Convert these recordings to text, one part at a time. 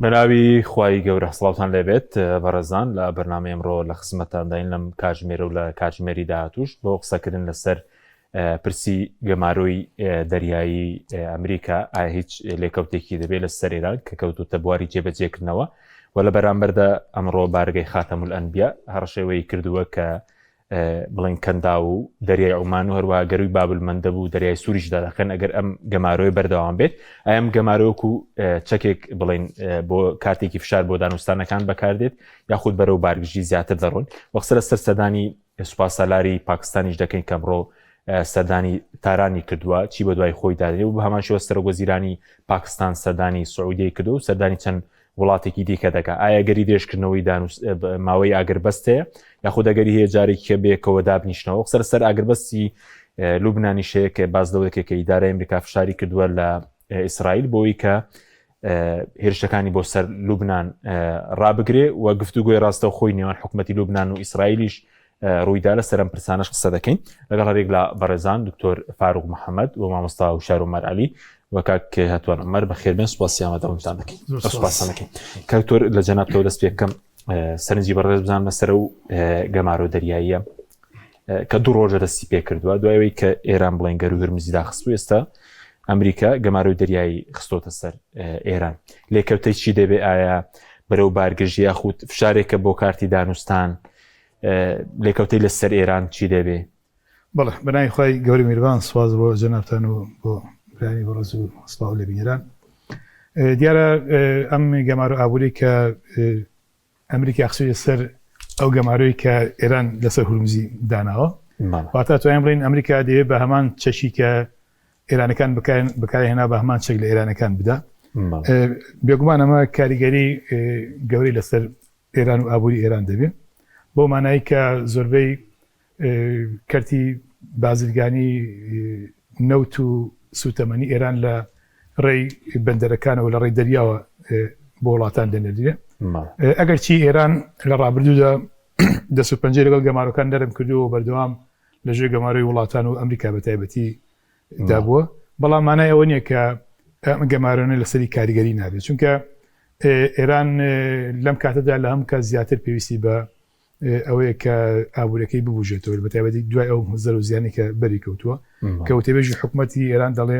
بەناوی خوای گەورە سڵاوتان لێبێت بەڕێزان لە بەرنامەی ئەمڕۆ لە خزمەتانداین لەم کاتژمێرە و لە کاتژمێری داهاتوش بۆ قسەکردن لەسەر پرسی گەمارۆی دەریایی ئەمریکا ئایا هیچ لێکەوتێکی دەبێت لە سەر ئێران کە کەوتوتە بواری جێبەجێکردنەوە و لە بەرامبەردا ئەمڕۆ بارگەی خاتەمول ئەنبیا هەڕەشەوەی کردووە کە بڵێن کەنداو و دەریای عومان و هەروەها گەرووی بابلمەندەب و دەریای سووریش دادەخەن ئەگەر ئەم گەمارۆی بەردەوام بێت ئەم گەمارۆک و چەکێک بڵێن بۆ کاتێکی فشار بۆ دانوستانەکان بەکاردێت یاخود بەرەو بارگژی زیاتر دەڕۆن وەخسە لەسەر سەدانی سوپاسالاری پاکستانیش دەکەین کەمڕۆ سەردانی تارانی کردووە چی بە دوای خۆی دادێ و بە هەمان شێوە سەرۆک وەزیرانی پاکستان سەردانی سعودیەی کردو و سەردانی چەند وڵاتێکی دیکە دەکا ئایا گەری درێژکردنەوەی دانوس ماوەی ئاگربەست هەیە یاخود ئەگەری هەیە جارێکی بەیەکەوە دابنیشنەوە قسە لەسەر ئاگربەستی لوبنانیش هەیە کە باس لەوە دەکرێت کە ئیدارەی ئەمریکا فشاری کردووە لە ئیسرائیل بۆی کە هێرشەکانی بۆ سەر لوبناان ڕابگرێ و گفتوگۆی ڕاستەوخۆی نێوان حکوومەتی لوبناان و ئیسرائیلیش ڕوویدا لە سەرم پرسانەش قسە دەکەین لەگەڵ هەرێک لە بەڕێزان دکتۆر فاروق محەممەد و مامۆستا وشار عومەر عەلی و کاک هەتوان عومەر بەخێربێن سوپاسی ئامادەبوونتان دەکەین سوپاستان دەکەین کاک دکتۆر لە جەنابتەوە دەست پێ بکەم سەرنجی بەڕێز بزانم لەسەر ئەو گەمارۆ دەریاییە کە دوو ڕۆژە دەستی پێ کردووە دوای ئەوەی کە ئێران بڵێن گەروو هرمزی داخستو ئێستا ئەمریکا گەمارۆی دەریایی خستۆتە سەر ئێران لێکەوتەی چی دەبێ ئایا بەرەو بارگرژی یاخود فشارێکە بۆ کارتی دانوستان لێکەوتەی لەسەر ئێران چی دەبێ؟ بەڵێ بەناوی خوای گەورە میربان سواز بۆ جەنابتان و بۆ برایانی بەڕێز و سڵاو لە بینەران دیارە ئەم گەمارۆ ئابووری کە ئەمریکا خستوویە سەر ئەو گەمارۆی کە ئێران لەسەر هورمزی داناوە واتا توانین بڵێین ئەمریکا دەیەوێت بە هەمان چەکی کە ئێرانەکان بەکارهێنا بە هەمان چەک لە ئێرانەکان بدا بێگومان ئەمە کاریگەری گەورەی لەسەر ئێران و ئابووری ئێران دەبێت بۆ مانایی کە زۆربەی کەرتی بازرگانی نەوت و سوتەمەنی ئێران لە ڕێی بەندەرەکانەوە لە ڕێی دەریاوە بۆ وڵاتان دەنێردرێ. ئەگەرچی ئێران لە ڕابردوودا دەست و پەنجەی لەگەڵ گەمارۆکان نەرم کردووە و بەردەوام لە ژێر گەمارۆی وڵاتان و ئەمریکا بە تایبەتی دا بووە، بەڵام مانای ئەوە نییە کە ئەم گەمارۆنە لەسەری کاریگەری نابێت، چونکە ئێران لەم کاتەدا لە هەموو کات زیاتر پێویستی بە ئەوەیە کە ئابوورەکەی ببوژێتەوە بە تایبەتی دوای ئەو زەر و زیانی کە بەری کەوتووە کە وتەبێژی حکوومەتی ئێران دەڵێ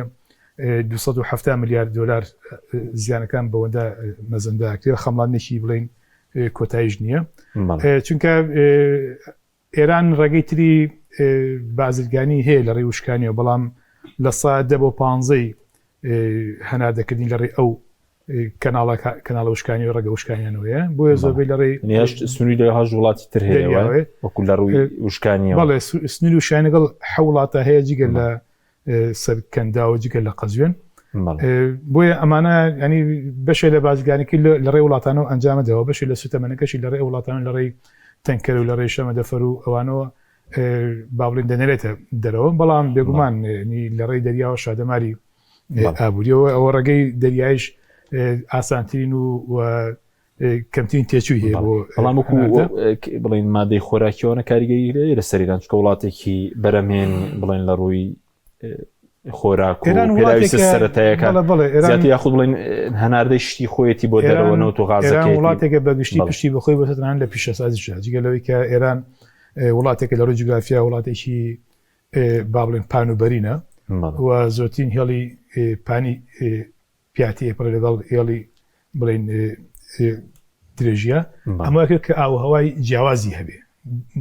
270 میلیارد دلار زیانەکان بەوەندە مەزەنداکرێت خەمڵانێکی بڵین کۆتاییش نییە چونکە ئێران ڕێگەی تری بازرگانی هەیە لە ڕێی وشکانیەوە بەڵام لە سا دە بۆ پانزەی هەناردەکردنی لە ڕێی ئەو کەناڵە کەناڵە وشکانی و ڕێگە وشکانیانەوەیە بۆیە زۆربەی لە ڕێی هێشت سنووری لە هەش وڵاتی تر هەیە وەکو لە ڕووی وشکانیەوە بەڵێ سنووری وشکانی لەگەڵ حە وڵاتە هەیە جگە لە سەر کەنداوە جگە لە قەزوێن بۆیە ئەمانە ینی بەشێ لە بازرگانەکەی لە ڕێ وڵاتانەوە ئەنجامەدەوە بەشێ لە سوتەمەنەکەشی لە ڕێ وڵاتان لە ڕێی تەنکەر و لە ڕێی شەمەدەفەر و ئەوانەوە با بڵێن دەنێرێتە دەرەوە بەڵام بێگومان لە ڕێی دەریاوە شادەماری ئابووریەوە ئەوە ڕێگەی دەریایش ئاسانترین و کەمترین تێچووی هەیە بۆ بەڵام وەکو بڵێن مادەی خۆراکیەوەە کاریگەری هەیە لە سەریران چکە وڵاتێکی بەرەمێن بڵێن لە ڕووی خۆراک و پێداویستە سەرەتایەکان زیاتر یاخود بڵێن هەناردەی شتی خۆیەتی بۆ دەرەوە نەوت و غازەکەی وڵاتێکە بە گشتی پشتی بەخۆی بەسەتان لە پیشەسازی جگە لەوەی کە ئێران وڵاتێکە لە ڕووی جوگرافیا وڵاتێکی با بڵێن پان و بەرینە و زۆرترین هێڵی پانی پیاتی ئێپڕێ لەگەڵ هێڵی بڵێن درێژیە ئەمە کرد کە ئاوهوای جیاوازی هەبێ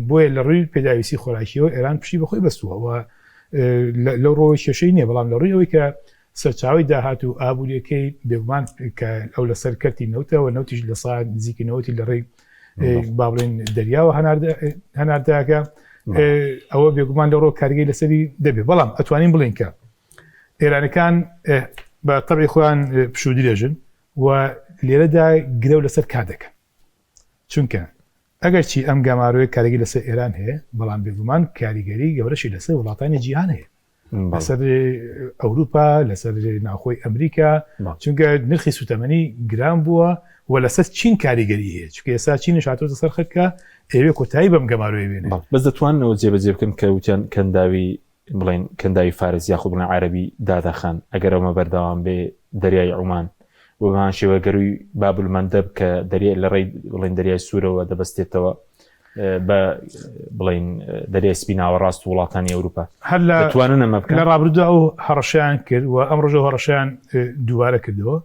بۆیە لە ڕووی پێداویستی خۆراکیەوە ئێران پشتی بەخۆی بەستووە و لەو ڕۆی کێشەی نییە بەڵام لە ڕووی ئەوەی کە سەرچاوی داهات و ئابووریەکەی بێگومان کە ئەو لەسەر کەرتی نەوتەوە نەوتیش لە سا نزیکی نەوەتی لە ڕێی با بڵێن دەریاوە هەناردەکە ئەوە بێگومان لە ڕۆ کارگەی لەسەری دەبێت بەڵام ئەتوانین بڵین کە ئێرانەکان بە تەبعی خۆیان پشوو درێژن و لێرەدا گرەو لەسەر کار دەکەن چونکە ئەگەرچی ئەم گەمارۆیە کاریگەری لەسەر ئێران هەیە بەڵام بێگومان کاریگەری گەورەشی لەسەر وڵاتانی جیهان هەیە لەسەر ئەوروپا لەسەر ناوخۆی ئەمریکا چونکە نرخی سوتەمەنی گران بووە و لەسەر چین کاریگەری هەیە چونکە ئێستا چینیش هاتۆتە سەر خەت کە ئەوێ کۆتایی بەم گەمارۆیە بێنێ بەس دەتواننەوە جێبەجێ بکەن کە وتیان کەنداوی بڵێن کەنداوی فارس یاخود بڵێن عەرەبی دادەخەن ئەگەر ئەومە بەردەوام بێ دەریای عومان. و بەمان شێوە گەروی بابولمەندەب کە دەریای لە ڕێی بڵێن دەریای سوورەوە دەبەستێتەوە بە بڵین دەریای سپی ناوەڕاست و وڵاتانی ئەوروپا هەر لە دەتوانن ئەمە بکەن لە ڕابردوو ئەو هەڕەشەیان کرد و ئەم ڕۆژە هەڕەشەیان دووبارە کردەوە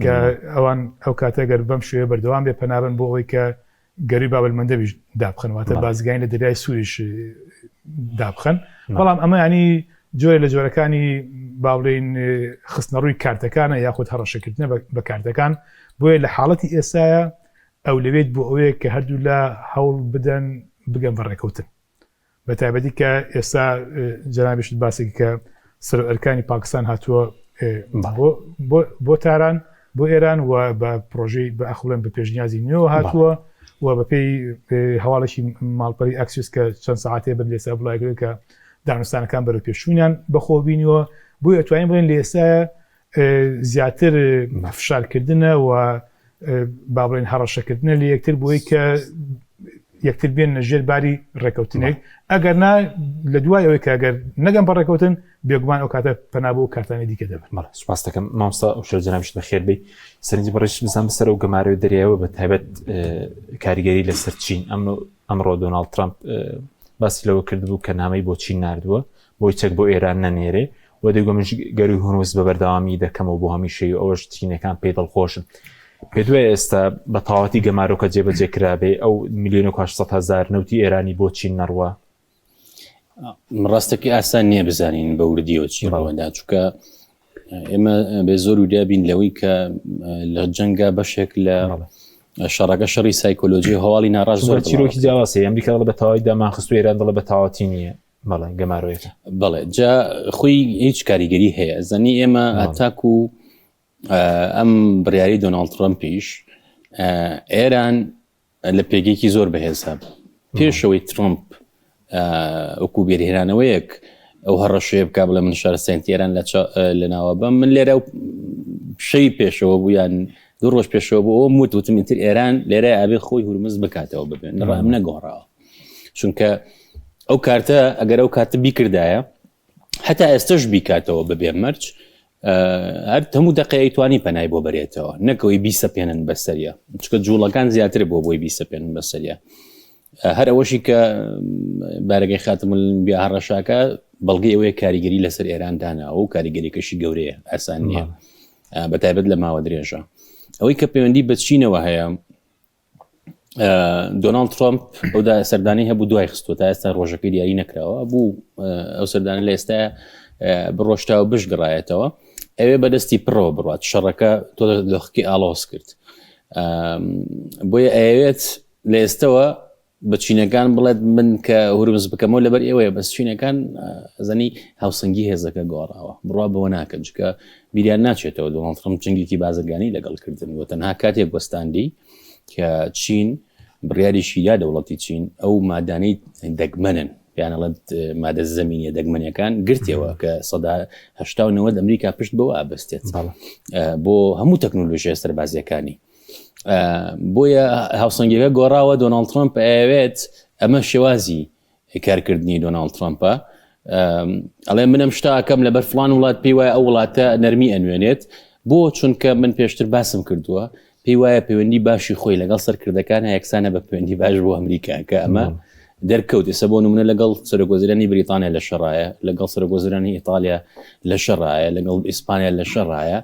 کە ئەوان ئەو کاتە گەر بەم شێوەیە بەردەوام بێ پەنابن بۆ ئەوەی کە گەروی بابلمەندەبیش دابخەن واتە بازرگانی لە دەریای سووریش دابخەن بەڵام ئەمە ینی جۆرە لە جۆرەکانی با بڵێین خستنەڕووی کارتەکانە یاخود هەڕەشەکردنە بە کارتەکان بۆیە لە حاڵەتی ئێستاە ئەولەوێت بۆ ئەوەیە کە هەردوولا هەوڵ بدەن بگەن بە ڕێکەوتن بە تایبەتی کە ئێستا جەنابیشت باسێکی کە سەرۆک ئەرکانی پاکستان هاتووە بۆ تاران بۆ ئێران و بە پرۆژەی بە ئەخڵێن بە پێشنیازی نوێوە هاتووە و بەپێی هەواڵێکی ماڵپەری ئەکسیوس کە چەند ساعتێ بەر لێسا بڵاوی کە دانوستانەکان بەرەو پێشچوونیان بەخۆ بینیوە بۆیە توانین بڵێن لە ئێستا زیاتر فشارکردنە و با بڵێن هەڕەشەکردنە لە یەکتر بۆی کە یەکتر بێن لە ژێر باری ڕێکەوتنێک ئەگەر نا لە دوای ئەوەی کە ئەگەر نەگەم بە ڕێکەوتن بێگومان ئەو کاتە پەنا بۆ کارتانی دیکە دەبن. بەڵێ سوپاس دەکەم مامۆستا ئەوشەو جەنابیشت بەخێر بێی. سەرنجی بەڕێزیش بزانم بەسەر ئەو گەمارۆی دەریایەوە بە تایبەت کاریگەری لەسەر چین ئەمن ئەمڕۆ دۆناڵد ترامپ باسی لەوە کردبوو کە نامەی بۆ چین ناردووە بۆی چەک بۆ ئێران نەنێرێ و دەیگوت منش گەروی هورمز بە بەردەوامی دەکەمەوە بۆ هەمیشەی و ئەوەش چینەکان پێی دڵخۆشن. پێ دوای ئێستا بە تەواوەتی گەمارۆکە جێبەجێ کرابێ ئەو ملیۆن و 800 هەزار نەوتی ئێرانی بۆ چین نەڕوا؟ ڕاستەکەی ئاسان نییە بزانین بە وردیەوە چی ڕەوەدا چونکە ئێمە بێ زۆر وریابین لەوەی کە لە جەنگا بەشێک لە شەڕەکە شەڕی سایکۆلۆژی هەواڵی ناڕاست زۆر چیرۆکی جیاوازی ئەمریکا دەڵێ بە تەواوی دامان خستو ئێران دەڵێ بە تەواوەتی نییە بەڵێ گەمارۆیەکە بەڵێ جا خۆی هیچ کاریگەری هەیە زەنی ئێمە هەتاکو ئەم بڕیاری دۆناڵد ترەمپیش ئێران لە پێگەیەکی زۆر بەهێزە پێشەوەی ترمپ وەکو بێرهێنانەوەیەک ئەو هەڕەشەیە بک بڵێ من شارستانیەتی ئێران لە ناوە بەم من لێرە و شەوی پێشەوە بوو یان دوو ڕۆژ پێشەوە بۆ ئەوە وت وتم ئیتر ئێران لێرە ئەبێ خۆی هورمز بکاتەوە ببێن ڕام نەگۆڕاوە چونکە ئەو کارتە ئەگەر ئەو کارتە بیکردایە هەتا ئێستش بیکاتەوە بەبێ مەرج هەر هەموو دەقەی توانی پەنای بۆ بەرێتەوە نەکەوەی بیسەپێنن بەسەریە چکە جوڵەکان زیاتر بۆ بۆی بیسەپێنن بەسەریە هەر ئەوەشی کە بارەگەی خاتم بیا هەڕەشاکە بەڵگەی ئەوەیە کاریگەری لەسەر ئێران داناوە و کاریگەریەکەشی گەورەیە ئاسان نییە بە تایبەت لە ماوە درێژە ئەوەی کە پەیوەندی بە چینەوە هەیە دۆناڵد ترامپ ئەودا سەردانی هەبوو دوای خستووە تا ئێستا ڕۆژەکەی دیاری نەکراوە بوو ئەو سەردانە لە ئێستا بڕۆشتا و بشگڕایەتەوە ئەوێ بەدەستی پڕەوە بڕات شەڕەکە تۆ دۆخکی ئاڵۆز کرد بۆیە ئەیەوێت لە ئێستەوە بە چینەکان بڵێت من کە هورمز بکەمەوە لەبەر ئێوەیە بەس چینەکان ئەزانی هاوسەنگی هێزەکە گۆڕاوە بڕوا بەوە ناکەن چکە بیریان ناچێتەوە دۆناڵد ترەمپ جەنگێکی بازرگانی لەگەڵ کردن و تەنها کاتێک وەستاندی کە چین بڕیاریشی یا دەوڵەتی چین ئەو مادانەی دەگمەنن یانەڵێت مادە زەمینیە دەگمەنەکان گرتەوە کە سەدا 1970 ئەمریکا پشت بەوە ئابستێت بۆ هەموو تەکنۆلۆژیە سەربازیەکانی بۆیە هاوسەنگیەکە گۆڕاوە دۆناڵد ترەمپ ئەیەوێت ئەمە شێوازی کارکردنی دۆناڵد ترەمپە ئەڵێ منم شتاکەم لەبەر فلان وڵات پێی وایە ئەو وڵاتە نەرمی ئەنوێنێت بۆ چونکە من پێشتر باسم کردووە پێی وایە پەیوەندی باشی خۆی لەگەڵ سەرکردەکان یەکسانە بە پەیوەندی باش بۆ ئەمریکا کە ئەمە دەرکەوت ئێستا بۆ نمونە لەگەڵ سەرۆکوەزیرانی بریتانیا لە شەڕایە لەگەڵ سەرۆکوەزیرانی ئیتالیا لە شەڕایە لەگەڵ ئیسپانیا لە شەڕایە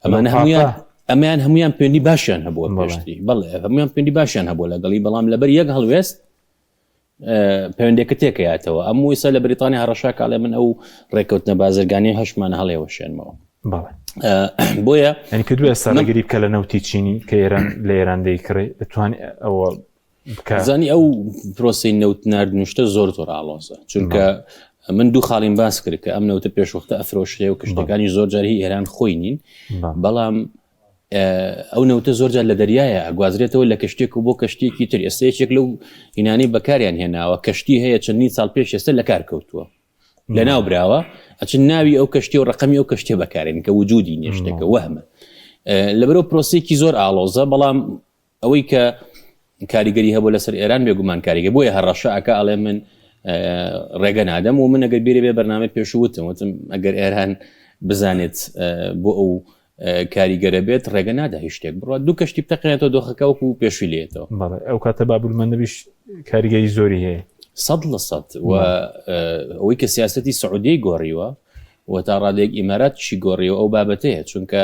ئەمانە هەمویان ئەمەیان هەمویان پەیوەندی باشیان هەبووە پێشتری بەڵێ هەمویان پەیوەندی باشیان هەبووە لەگەڵی بەڵام لەبەر یەک هەڵوێست پەیوەندەکە تێکەیاتەوە ئەم ویسە لە بریتانیا هەڕەشا کاڵێ من ئەو ڕێککەوتنە بازرگانی هەشمان هەڵێوەشێنمەوە بۆیە ئەنی پێ دوێ ئێستا ڕێگری بکە لە نەوتی چینی کە ئێران لە ئێران دەیکڕێ دەتوانێت ئەوە زانی ئەو پرۆسی نەوت نردنشتە زۆر زۆر ئاڵۆزە چونکە من دوو خاڵیم باس کرد کە ئەم نەوتە پێشوەختە ئەفرۆشرێ و کشتەکانی زۆر جاری ئێران خۆی نین بەڵام ئەو نەوتە زۆر جار لە دەریایە ئەگوازرێتەوە لە کەشتێک و بۆ کەشتێکی تر ئێستا یەکێک لەو هینانی بەکاریان هێناوە کەشتی هەیە چەندین ساڵ پێش ئێستا لە کار کەوتووە لە ناو براوە ئەچن ناوی ئەو کەشتی و ڕقمی ئەو کەشتێ بەکارێن کە وجودی نیشتێکە وەهمە لەبەرەوە پرۆسێکی زۆر ئاڵۆزە بەڵام ئەوەی کە کاریگەری هەبوو لەسەر ئێران بێگومان کاریگە بۆیە هەڕەشە ئەکا ئەڵێ من ڕێگە نادەم و من ئەگەر بیرێ بێ بەرنامەی پێشوو وتم وتم ئەگەر ئێران بزانێت بۆ ئەو کاریگەرە بێت ڕێگە نادا هیچ شتێک بڕات دوو کەشتی بتەقێنێتەوە دۆخەکە وەکو پێشوی لێتەوە. بەڵێ ئەو کاتە بابولمەندەبیش کاریگەری زۆری هەیە. 100% و ئەوەی کە سیاستی سعودیەی گۆڕیوە و تا ڕادەیەک ئیمارات چی گۆڕیوە ئەو بابەتەیە چونکە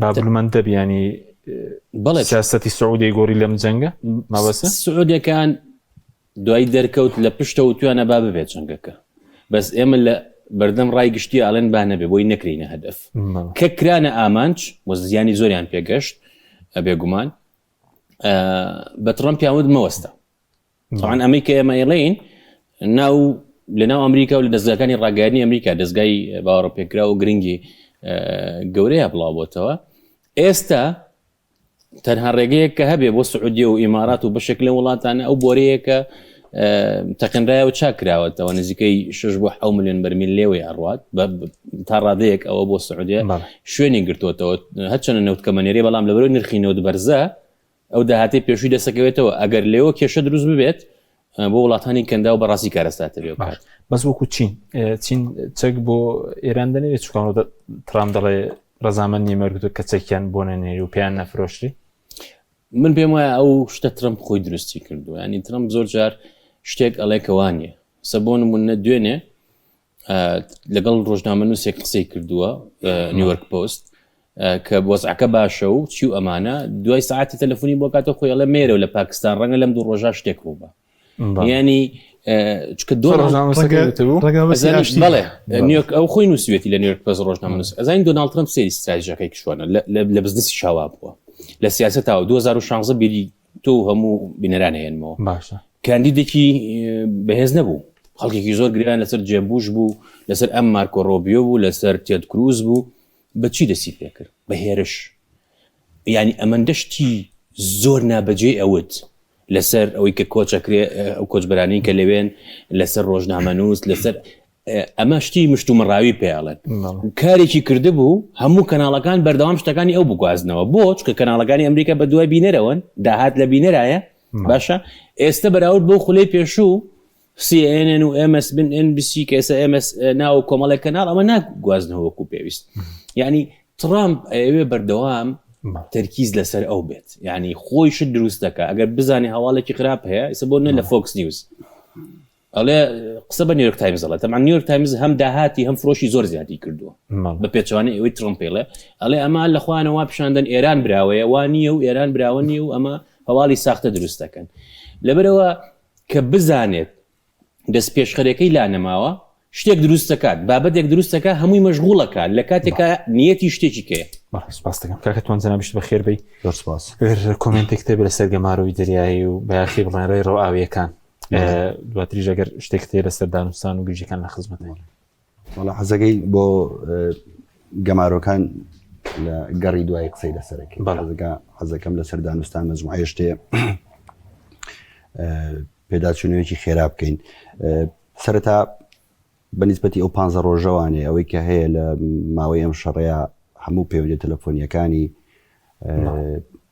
بابولمەندەب ینی بەڵێ سیاستی سعودی گۆڕی لەم جەنگە مەبەستە سعودیەکان دوایی دەرکەوت لە پشتەوە وتویانە با ببێت جەنگەکە بەس ئێمە لە بەردەم ڕای گشتی ئاڵێن با نەبێ بۆی نەکرینە هەدەف کە کرانە ئامانج وە زیانی زۆریان پێگەشت بێگومان بە ترەمپیان وت مەوەستە طبعا ئەمەی کە ئێمە ئێڵێین ناو لە ناو ئەمریکا و لە دەستگاکانی ڕاگەیاندنی ئەمریکا دەستگای باوەڕپێکرا و گرنگی گەورەیە بڵاو بۆتەوە ئێستا تەنها ڕێگەیەک کە هەبێ بۆ سعودیە و ئیمارات و بەشێک لە وڵاتانە ئەو بۆرەیە کە تەقێنرایە و چاک کراوەتەوە نزیکەی 6 بۆ 7 میلیۆن بەرمیل لێوەی ئەڕوات تا ڕادەیەک ئەوە بۆ سعودیە شوێنی گرتووەتەوە هەرچەنە نەوت کەمەنێری بەڵام لەبەرەوەی نرخی نەوت بەرزە ئەو داهاتی پێشووی دەسەکەوێتەوە ئەگەر لێوە کێشە دروست ببێت بۆ وڵاتانی کەنداو بەڕاستی کارەساتە بێ باش بەس وەکو چین چین چەک بۆ ئێران دەنێرێت چکان ترام دەڵێ ڕەزامەند نیە مەرگوتە کە چەکیان بۆ نەنێری و پێیان نەفرۆشری من پێم وایە ئەو شتە ترەمپ خۆی دروستی کردو ینی ترەمپ زۆر جار شتێک ئەڵێ کە وانە سە بۆ نمونە دوێنێ لەگەڵ ڕۆژنامەنووسێک قسەی کردووە نیویۆرک پۆست کە وەزعەکە باشە و چی و ئەمانە دوای ساعتی تەلەفۆنی بۆ کاتە خۆی ئەڵێ مێرەوە لە پاکستان ڕەنگە لەم دوو ڕۆژە شتێک ڕووبە ینی چکە دۆ بەڵێ نیویۆرک ئەو خۆی نووسوێتی لە نیویۆرک پۆست ڕۆژنامەنووس ئەزانین دۆناڵد ترەمپ سەیری ستراتیژەکەی کشوانە لە بزنسی شاوا بووە لە سیاسەتەوە 2016 بیری تۆ و هەموو بینەران هێنمەوە باشە کاندیدێکی بەهێز نەبوو خەڵکێکی زۆر گریان لەسەر جێبوش بوو لەسەر ئەم مارکۆ ڕۆبیۆ بوو لەسەر تێد کروز بوو بەچی دەسی پێکرد بە هێرش ینی ئەمەندە شتی زۆر نابەجێ ئەوت لەسەر ئەوەی کە کۆچەکرێ ئەو کۆچبەرانی کە لەوێن لەسەر ڕۆژنامەنووس لەسەر ئەمە شتی مشتومڕاوی پێڵێن کارێکی کردبوو هەموو کەناڵەکان بەردەوام شتەکانی ئەو بگوازنەوە بۆ چکە کەناڵەکانی ئەمریکا بە دوای بینەرەوەن داهات لە بینەرایە باشە ئێستا بەراورد بۆ خولەی پێشوو CNN و MS بن NBC کە ئێستا MS ناو کۆمەڵێک کەناڵ ئەمە ناگوازنەوە وەکو پێویست یعنی ترامپ ئەیەوێ بەردەوام تەرکیز لەسەر ئەو بێت یعنی خۆی شت دروست دەکا ئەگەر بزانێ هەواڵێکی خراپ هەیە ئێستا بۆ نە لە فۆکس نیوز ئەڵێ قسە بە نیویۆرک تایمز ئەڵێ تەمان نیویۆرک تایمز هەم داهاتی هەم فرۆشی زۆر زیادی کردووە بە پێچوانەی ئەوەی ترمپ پێڵێ ئەڵێ ئەمە لە خوانە وا پیشاندەن ئێران براوەیە وا نییە و ئێران براوە نییە و ئەمە هەواڵی ساختە دروست دەکەن لەبەرەوە کە بزانێت دەست پێشخەرەکەی لا نەماوە شتێک دروست دەکات بابەتێک دروست دەکات هەمووی مەشغوڵەکات لە کاتێکا نیەتی شتێکی کەیە سپاس دەکەم کاکە توان جەنابیشت بەخێر بی زۆر سپاس comment ێک تێ لەسەر گەمارۆی دەریایی و بەیاخی بڵێن ڕێ ڕەو ئاویەکان دواتریش ئەگەر شتێک تێ لەسەر دانوستان و گرژیەکان لە خزمەت وەڵا حەزەکەی بۆ گەمارۆکان لە گەڕی دوای قسەی لەسەرەکەی بەڵگە حەزەکەم لەسەر دانوستان مەجموعەیە شتێ پێداچوونەوەیەکی خێرا بکەین سەرەتا بەنیسبەتی ئەو پ ڕۆژەوانێ ئەوەی کە هەیە لە ماوەی ئەم شەڕەیە هەموو پەیوەندیە تەلەفۆنیەکانی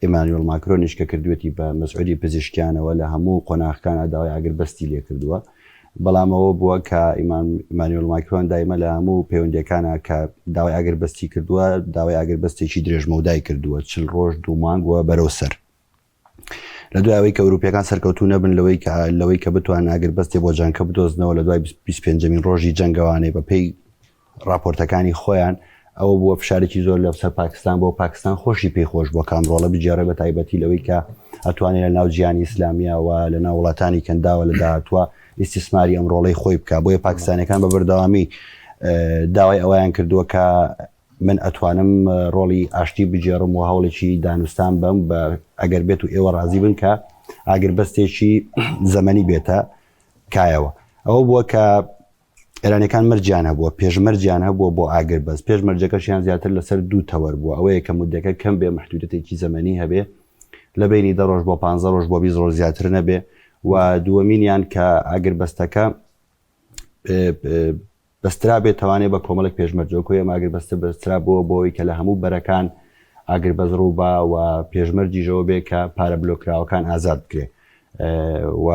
ئیمانوێل ماکرۆنیش کە کردوێتی بە مەسعودی پزیشکیانەوە لە هەموو قۆناغەکانە داوای ئاگربەستی لێ کردووە بەڵام ئەوە بووە کە ئیمانوێل ماکرۆن دایمە لە هەموو پەیوەندیەکانە کە داوای ئاگربەستی کردووە داوای ئاگربەستێکی درێژمەودای کردووە چل ڕۆژ دوو مانگ وە بەرەو سەر لە دوای ئەوەی کە ئەوروپیەکان سەرکەوتوو نەبن لەوەی کە لەوەی کە بتوان ئاگربەستێ بۆ جەنگکە بدۆزنەوە لە دوای 25مین ڕۆژی جەنگەوانێ بە پێی راپۆرتەکانی خۆیان ئەوە بووە فشارێکی زۆر لە سەر پاکستان بۆ پاکستان خۆشی پێی خۆش بۆ کام ڕۆڵە بگێڕێ بە تایبەتی لەوەی کە ئەتوانێت لە ناو جیهانی ئیسلامیە و لە ناو وڵاتانی کەنداوە لە داهاتوە ئیستیسماری ئەم ڕۆڵەی خۆی بکە بۆیە پاکستانەکان بە بەردەوامی داوای ئەویان کردووە کە من ئەتوانم ڕۆڵی ئاشتی بگێڕم و هەوڵێکی دانوستان بەم بە ئەگەر بێت و ئێوە ڕازی بن کە ئاگربەستێکی زەمەنی بێتە کایەوە ئەوە بووە کە ئێرانەکان مەرجیان هەبووە پێشمەرجیان هەبووە بۆ ئاگربەست پێشمەرجەکەشیان زیاتر لەسەر دوو تەوەر بووە ئەوەیە کە مدەکە کەم بێ محدودەتێکی زەمەنی هەبێ لە بینی دە ڕۆژ بۆ پ ڕۆژ بۆ 20 ڕۆژ زیاتر نەبێ و دووەمینیان کە ئاگربەستەکە بەسترابێت توانێ بە کۆمەڵێک پێشمەرج وەکو ئێمە ئاگربەستە بەسترا بووە بۆ ئەوەی کە لە هەموو بەرەکان ئاگربەست ڕووبا و پێشمەرجیش ئەوە بێ کە پارە بلۆکراوەکان ئازاد بکرێ و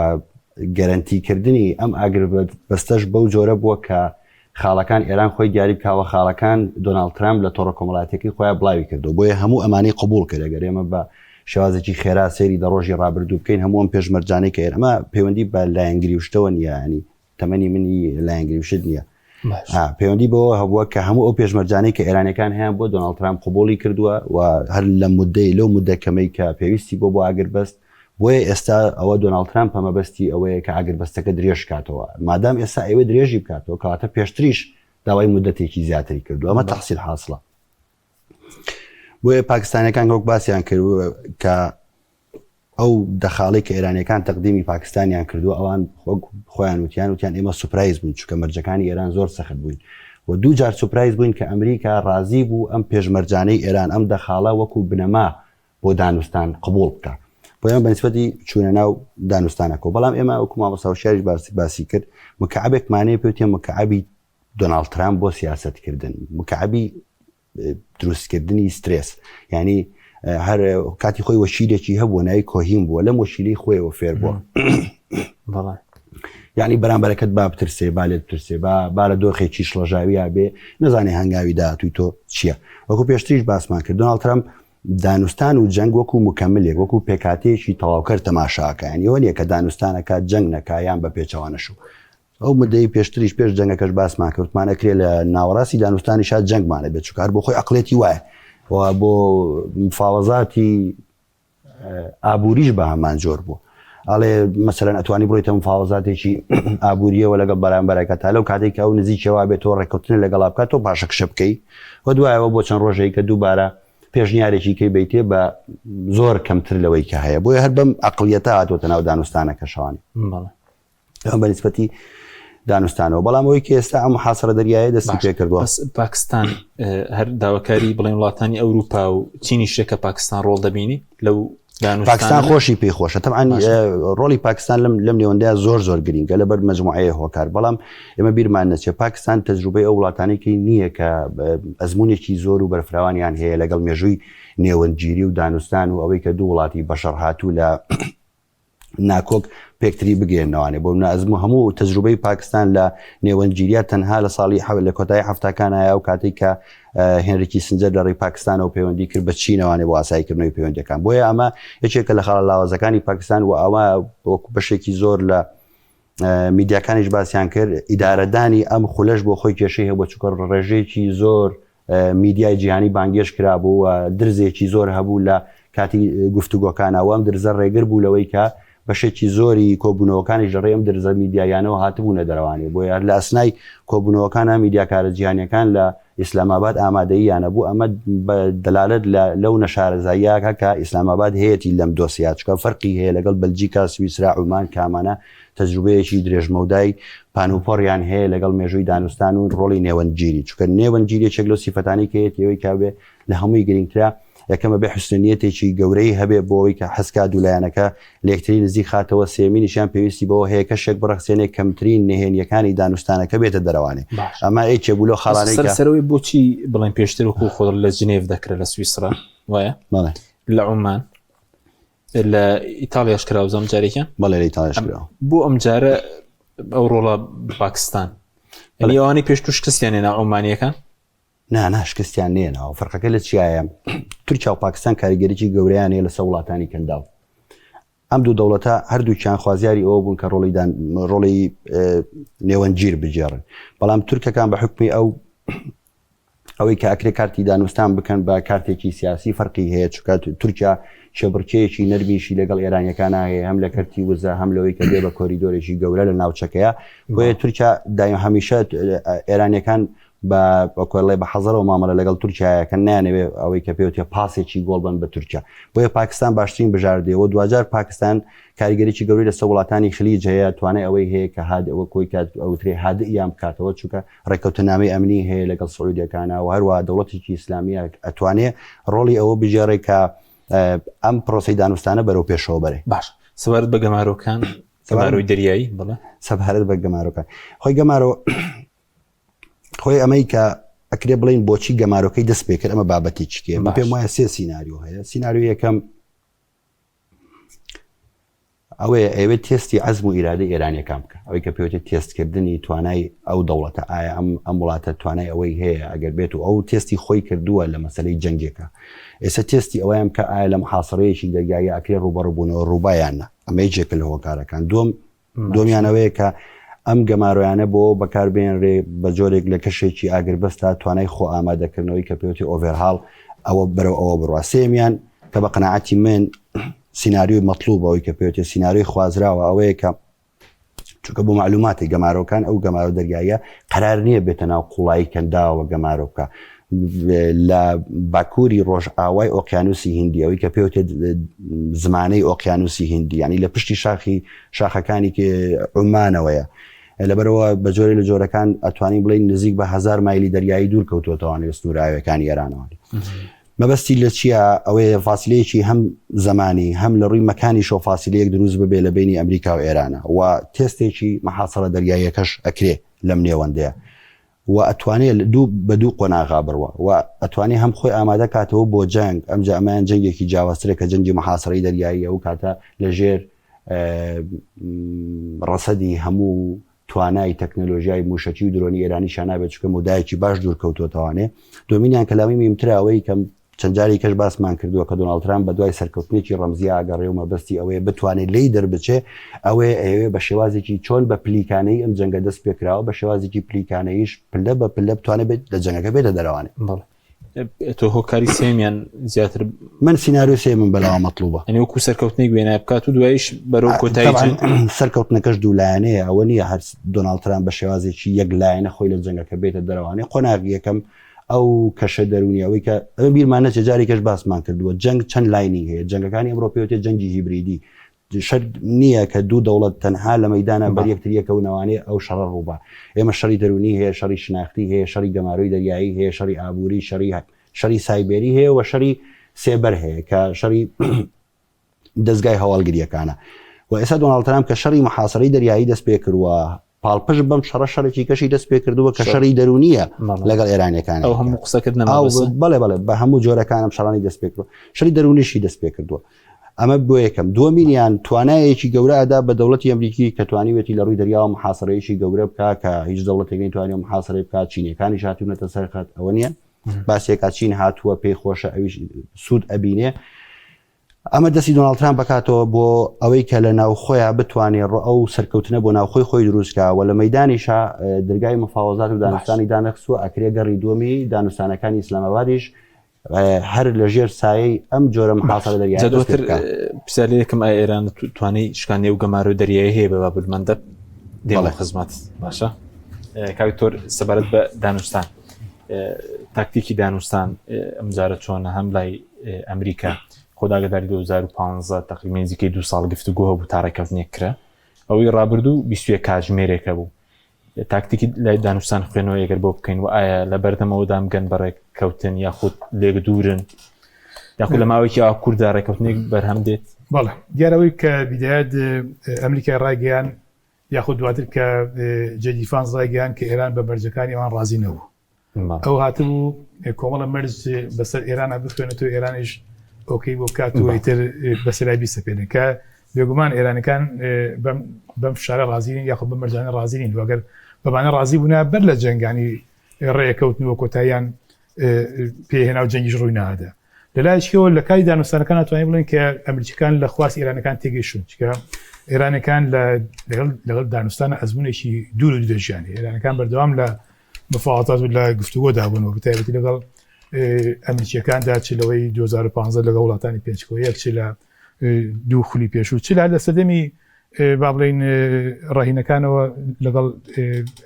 گەرەنتی کردنی ئەم ئاگربەستەش بەو جۆرە بووە کە خاڵەکان ئێران خۆی دیاری بکاوە خاڵەکان دۆناڵد ترامپ لە تۆڕە کۆمەڵاتیەکەی خۆیان بڵاوی کردو بۆیە هەموو ئەمانەی قبوڵ کرد ئەگەر ئێمە بە شێوازێکی خێرا سەیری دە ڕۆژی ڕابردوو بکەین هەموو ئەم پێشمەرجانەی کە ئێرەمە پەیوەندی بە لایەنگری و شتەوە نییە ینی تەمەنی منی لایەنگری و شت نییە پەیوەندی بەوە هەبووە کە هەموو ئەو پێشمەرجانەی کە ئێرانەکان هەیان بۆ دۆناڵد ترامپ قبوڵی کردووە و هەر لە مدەی لەو مدە کەمەی کە پێویستی بۆ بۆ ئاگربەست بۆیە ئێستا ئەوە دۆناڵد ترامپ مەبەستی ئەوەیە کە ئاگربەستەکە درێژ کاتەوە مادام ئێستا ئەوێ درێژی بکاتەوە کەواتە پێشتریش داوای مدەتێکی زیاتری کردو ئەمە تەحسیل حاصلە بۆیە پاکستانەکان وەک باسیان کرد کە ئەو دەخاڵی کە ئێرانەکان تەقدیمی پاکستانیان کردو ئەوان خۆیان وتیان وتیان ئێمە سوپرایز بوون چونکە مەرجەکانی ئێران زۆر سەخت بووین و دوو جار سوپرایز بووین کە ئەمریکا ڕازی بوو ئەم پێشمەرجانەی ئێران ئەم دەخاڵە وەکو بنەما بۆ دانوستان قبوڵ بکا بۆ ئێمە بەنسبەتی چوونە ناو دانوستانەکەەوە بەڵام ئێمە وەکو مامۆستا هۆشیاریش باسی باسی کرد مکعبێکمانەیە پێوتێ مکعبی دۆناڵد ترامپ بۆ سیاسەتکردن مکعبی دروستکردنی سترێس یعنی هەر کاتی خۆی وەشیلێکی هەبوو ناوی کۆهیم بووە لەم وەشیلەی خۆیەوە فێر بووە یعنی بەرامبەرەکەت با بترسێ با لێت بترسێ با با لە دۆخێکی شڵەژاویا بێ نەزانێ هەنگاوی داهاتووی تۆ چییە وەکو پێشتریش باسمان کرد دۆناڵد ترەمپ دانوستان و جەنگ وەکو مکەملێک وەکو پێکهاتەیەکی تەواوکەر تەماشاکە یعنی ئەوە نییە کە دانوستانەکە جەنگ نەکا یان بە پێچەوانەش و ئەو مدەی پێشتریش پێش جەنگەکەش باسمان کرد وتمان ئەکرێ لە ناوەڕاستی دانوستانیشا جەنگمانە بێت چونکە هەر بۆ خۆی عەقڵێتی وایە و بۆ مفاوەزاتی ئابووریش بە هەمان جۆر بوو ئەڵێ مەسەلەن ئەتوانی بڕۆیتە مفاوەزاتێکی ئابووریەوە لەگەڵ بەرامبەرەکە تا لەو کاتێک کە ئەو نزیکەوە بێت تۆ ڕێککەوتن لەگەڵا بکات تۆ پاشەکشە بکەی و دوایەوە بۆ چەند ڕۆژێک کە دووبارە پێشنیارێکی کەی بیتێ بە زۆر کەمتر لەوەی کە هەیە بۆیە هەر بەم عقلیەتە هاتووەتە ناو دانوستانەکە شوانی ئەم بە نسبەتی دانوستانەوە بەڵام ئەوەی کە ئێستا ئەم محاسرە دەریایە دەستی پێکردووە بەس پاکستان هەر داواکاری بڵێن وڵاتانی ئەوروپا و چینی شێکە پاکستان ڕۆڵ دەبینی لەو پاکستان خۆشی پێی خۆشە طبعا ڕۆڵی پاکستان لەم لەم نێوەندەیە زۆر زۆر گرنگە لەبەر مجموعەیە هۆکار بەڵام ئێمە بیرمان نەچێت پاکستان تەجروبەی ئەو وڵاتانێکی نییە کە ئەزمونێکی زۆر و بەرفراوانیان هەیە لەگەڵ مێژووی نێوەندگیری و دانوستان و ئەوەی کە دوو وڵاتی بەشەڕ هاتوو لە ناکۆک پێکتری بگەێنەوانێ بۆ منە ئەزمو هەموو تەجروبەی پاکستان لە نێوەندگیریە تەنها لە ساڵی حە لە کۆتایی هەفتاکانایە و کاتێک کە هێنری کیسنجەر لە ڕێی پاکستانەوە پەیوەندی کرد بە چینەوانێ بۆ ئاساییکردنەوەی پەیوەندەکان بۆیە ئەمە یەکێکە لە خاڵە لاوازەکانی پاکستان و ئەوە وەکو بەشێکی زۆر لە میدیاکانیش باسیان کرد ئیدارەدانی ئەم خولەش بۆ خۆی کێشەی هەبوو چونکە ڕێژەیەکی زۆر میدیای جیهانی بانگێش کرابوو و درزێکی زۆر هەبوو لە کاتی گفتوگۆکانە و ئەم درزە ڕێگر بوو لەوەی کە بەشێکی زۆری کۆبوونەوەکانیش لە ڕێی ئەم درزە میدیاییانەوە هاتبوونە دەرەوانێ بۆیە هەر لە ئەسنای کۆبوونەوەکانە میدیاکارە جیهانیەکان لە ئیسلامئاباد ئامادەییانە بوو ئەمە بە دەلالەت لە لەو نەشارەزاییە کە ئیسلامئاباد هەیەتی لەم دۆسیە چونکە فەرقی هەیە لەگەڵ بەلجیکا سویسرا عومان کە ئەمانە تەجروبەیەکی درێژمەودای پانوپۆڕیان هەیە لەگەڵ مێژووی دانوستان و ڕۆڵی نێوەندگیری چونکە نێوەندگیری یەکێک لەو سیفەتانەی کە هەیەتی ئەوەی کە بێ لە هەمووی گرنگترە یەکەم ئەبێ حوسن نیەتێکی گەورەی هەبێ بۆ ئەوەی کە حەز کا دوولایەنەکە لەیەکتری نزیک خاتەوە سێیەمینیشیان پێویستی بەوە هەیە کەشێک بڕەخسێنێ کەمترین نهێنیەکانی دانوستانەکە بێتە دەرەوانێ باش ئەمە یەکێ بوو لەو خاڵانەی سەر کە سەرەوەی بۆچی بڵێن پێشتر وەکو خۆ لە جنێف دەکرا لە سویسرا وایە بەڵێ لە عومان لە ئیتاڵیاش کرا بزانم جارێکیان بەڵێ لە ئیتاڵیاش کرا بۆ ئەم جارە ئەو ڕۆڵە پاکستان یعنی ئەوانەی پێشتر شکستیان هێنا عومانیەکان نا نا شکستیان نێناوە فەرقەکە لە چیایە تورکیا و پاکستان کاریگەریی گەورەیان هەیە لەسەر وڵاتانی کەنداو ئەم دوو دەوڵەتە هەردووکیان خوازیاری ئەوە بوون کە ڕۆڵی دان ڕۆڵی نێوەندگیر بگێڕن بەڵام تورکەکان بە حکمی ئەو ئەوەی کە ئەکرێ کارتی دانوستان بکەن بە کارتێکی سیاسی فەرقی هەیە چونکە تورکیا کێبڕکێیەکی نەرمیشی لەگەڵ ئێرانیەکان هەیە هەم لە کەرتی وزە هەم لەوەی کە بێ بە کۆریدۆرێکی گەورە لە ناوچەکەیە بۆیە تورکیا دایم هەمیشە ئێرانیەکان بە کۆڵێ بە حەزەرەوە مامەلە لەگەڵ تورکیایە کە نانەوێ ئەوەی کە پێوتێ پاسێکی گۆڵ بن بە تورکیا بۆیە پاکستان باشترین بژاردەیەوە دواجار پاکستان کاریگەریی گەورەی لەسەر وڵاتانی خلیج هەیە، توانای ئەوەی هەیە کە هاد وەک ئەوەی کە ئەوترێ هادئیان بکاتەوە، چونکە ڕێککەوتننامەی ئەمنی هەیە لەگەڵ سعودیەکانا و هەروەها دەوڵەتێکی ئیسلامییە ئەتوانێ ڕۆڵی ئەوە بگێڕێ کە ئەم پرۆسەی دانوستانە بەرەو پێشەوە بەرێ. باش سەبارەت بە گەمارۆکان، گەمارۆی دەریایی، بەڵێ. سەبارەت بە گەمارۆکان، خۆی گەمارۆ خۆی ئەمەی کە ئەکرێ بڵێین بۆچی گەمارۆکەی دەست پێ کرد ئەمە بابەتێکی کێ، من پێم وایە سێ سیناریۆ هەیە، سیناریۆ یەکەم. ئەوەیە ئەیەوێت تێستی عەزم و ئیرادەی ئێرانیەکان بکە ئەوەی کە پێوتێت تێستکردنی توانای ئەو دەوڵەتە ئایا ئەم ئەم وڵاتە توانای ئەوەی هەیە ئەگەر بێت و ئەو تێستی خۆی کردووە لە مەسلەی جەنگێکە ئێستا تێستی ئەوەیان بکە ئایا لە محاسڕەیەکی دەرگایی ئەکرێ ڕووبەڕووبوونەوە ڕووبایان نا ئەمە یەکێکە لە هۆکارەکان دووەم دووەمیان ئەوەیە کە ئەم گەمارۆیانە بۆ بەکاربێنرێ بە جۆرێک لە کەشێکی ئاگربەستا توانای خۆ ئامادەکردنەوەی کە پێوتی overhaul ئەوە بەرەو ئەوە بڕوا سێمیان کە بە قەناعەتی من سیناریۆی مەتلوب ئەوەی کە پێوتێ سیناریۆی خوازراوە ئەوەیە کە چونکە بۆ معلوماتی گەمارۆکان ئەو گەمارۆ دەریاییە قەرار نییە بێتە ناو قوڵایی کەنداوە گەمارۆ بکە لە باکووری ڕۆژئاوای ئۆقیانوسی هندی ئەوەی کە پێوتێت زمانەی ئۆقیانوسی هندی ینی لە پشتی شاخی شاخەکانی عومانەوەیە لەبەرەوە بە جۆرە لە جۆرەکان ئەتوانین بڵین نزیک بە هزار مایلی دەریایی دوور کەوتوەتەوانێ سنووراوەکانی ئێرانەوە مەبەستی لە چییە؟ ئەوەیە فاسیلەیەکی هەم زەمانی هەم لە ڕووی مەکانیشەوە فاسیلەیەک دروست ببێ لە بەینی ئەمریکا و ئێرانە و تێستێکی مەحاسەرە دەریاییەکەش ئەکرێ لەم نێوەندەیە و ئەتوانێ دوو بە دوو قۆناغا بڕوا و ئەتوانێ هەم خۆی ئامادە کاتەوە بۆ جەنگ ئەمجا ئەمەیان جەنگێکی جیاوازترە کە جەنگی محاسرەی دەریاییە و کاتە لە ژێر ڕەسەدی هەموو توانای تەکنەلۆژیای موشەکی و درۆنی ئێرانیشیان نابێت چونکە مەودایەکی باش دوور کەوتووەتەوانێ. دووەمینیان کە لاوی مهمترە ئەوەی کە چەند جارێکی کەش باسمان کردووە کە دۆناڵد ترامپ بە دوای سەرکەوتنێکی ڕەمزی ئاگەڕێ و مەبەستی ئەوەیە بتوانێت لێی دەربچێ ئەوەیە ئەیەوێ بە شێوازێکی چۆن بە پلیکانەیی ئەم جەنگە دەست پێکراوە بە شێوازێکی پلیکانەییش پلە بە پلە بتوانێت بێت لە جەنگەکە بێتە دەرەوانێ. بەڵێ. تۆ هۆکاری سێمیان زیاتر من سیناریۆ سێمم بەلاوە مەطلوبە ئەنی وەکو سەرکەوتنێک وێنای بکات و دوایش بەرەو کۆتایی سەرکەوتنەکەش دوولایەنەیە ئەوە نییە هەر دۆناڵد ترامپ بە شێوازێکی یەک لایەنە خۆی لە جەنگەکە بێتە دەرەوانێ قۆناغی یەکەم ئەو کەشە دەرونی ئەوەی کە ئەمە بیرمان نەچێت جارێکش باسمان کردووە جەنگ چەند line ی هەیە جەنگەکانی ئەمڕۆ پێوتێ جەنگی هیبریدی شەرت نییە کە دوو دەوڵەت تەنها لە مەیدانا بەر یەکتر یەکەونەوانێ ئەو شەڕە ڕووبا. ئێمە شەڕی دەروونی هەیە، شەڕی شناختی هەیە، شەڕی گەمارۆی دەریایی هەیە، شەڕی ئابووری، شەڕی شەڕی سایبێری هەیە و شەڕی سێبەر هەیە کە شەڕی دەزگای هەواڵگرییەکانە. و ئێستا دۆناڵد ترامپ کە شەڕی محاسرەی دەریایی دەست پێ کردووە، پاڵپشت بەم شەڕە شەڕێکی کەشی دەست پێ کردووە کە شەڕی دەروونییە لەگەڵ ئێرانیەکان. ئەو هەموو قسەکردنە بەڵێ بەڵێ بە هەموو جۆرەکانم شەڕانی دەست پێ کردووە. شەڕی دەروونیشی دەست پێ کردووە. ئەمە بۆ یەکەم. دووەمینیان توانایەکی گەورە ئەدا بە دەوڵەتی ئەمریکی کە توانیوێتی لە ڕووی دەریاوە محاسرەیەکی گەورە بکا کە هیچ دەوڵەتێک نەیتوانیوە محاسرەی بکا، چینیەکانیش هاتوونەتە سەر خەت، ئەوە نییە باسێکا چین هاتووە پێی خۆشە ئەویش سوود ئەبینێ. ئەمە دەستی دۆناڵد ترامپ بکاتەوە بۆ ئەوەی کە لە ناوخۆیان بتوانێت ڕۆ ئەو سەرکەوتنە بۆ ناوخۆی خۆی دروستکا و لە مەدانیشا دەرگای مفاوەزات و دانوستانی دانەخستووە ئەکرێ گەڕی دووەمی دانوستانەکانی ئیسلامئابادیش هەر لە ژێر سایەی ئەم جۆرە محاسرە دەریایە دەست پێ دواتر بکات. پرسیار لێ دەکەم ئایا ئێران توانای شکاندنی ئەو گەمارۆ دەریایی هەیە بە بابولمەندەب دێمە بەڵێ. خزمەت باشە کاک دکتۆر سەبارەت بە دانوستان تاکتیکی دانوستان ئەمجارە چۆنە هەم لای ئەمریکا خۆداگەداری 2015 تقریبا نزیکەی دو ساڵ گفتوگۆ هەبوو تا ڕێککەوتنێک کرا ئەوەی ڕابردوو 21 کاتژمێرێکە بوو تاکتیکی لای دانوستان خوێنەوە ئەگەر بۆ بکەین و ئایا لە بەردەمەوە دامگەن بە ڕێککەوتن یاخود لێک دوورن یاخود لە ماوەیەکی ئاوا کووردا ڕێککەوتنێک بەرهەم دێت؟ بەڵێ دیارەوەی کە بیدایەت ئەمریکای ڕایگەیان یاخود دواتر کە جێدی فانس ڕایگەیان کە ئێران بە مەرجەکانی ئەوان ڕازی نەبوو ئەو هاتبوو کۆمەڵە مەرج بەسەر ئێرانە بخوێنێتەوە ئێرانیش okay بۆ بکات و ئیتر بەسەرای بیسەپێنێ کە بێگومان ئێرانەکان بەم فشارە ڕازی نین یاخود بە مەرجانە ڕازی نین وەگەر بەمانە ڕازی بوونا بەر لە جەنگانی ڕێکەوتن و کۆتاییان پێهێنا و جەنگیش ڕووی نادا لەلایەکیەوە لە کاری دانوستانەکان ناتوانین بڵێن کە ئەمریکیەکان لە خواست ئێرانەکان تێگەیشتون چکە ئێرانەکان لەگەڵ لەگەڵ دانوستانە ئەزمونێکی دوور و درێژیان ئێرانەکان بەردەوام لە مفاوەزات و لە گفتوگۆدا بوون و بەتایبەتی لەگەڵ ئەمریکیەکاندا چ لەوەی 2015 لەگەڵ وڵاتانی پێنج کۆ یەک چ لە دوو خولی پێشوو چ لە سەردەمی با بڵین ڕەهینەکانەوە لەگەڵ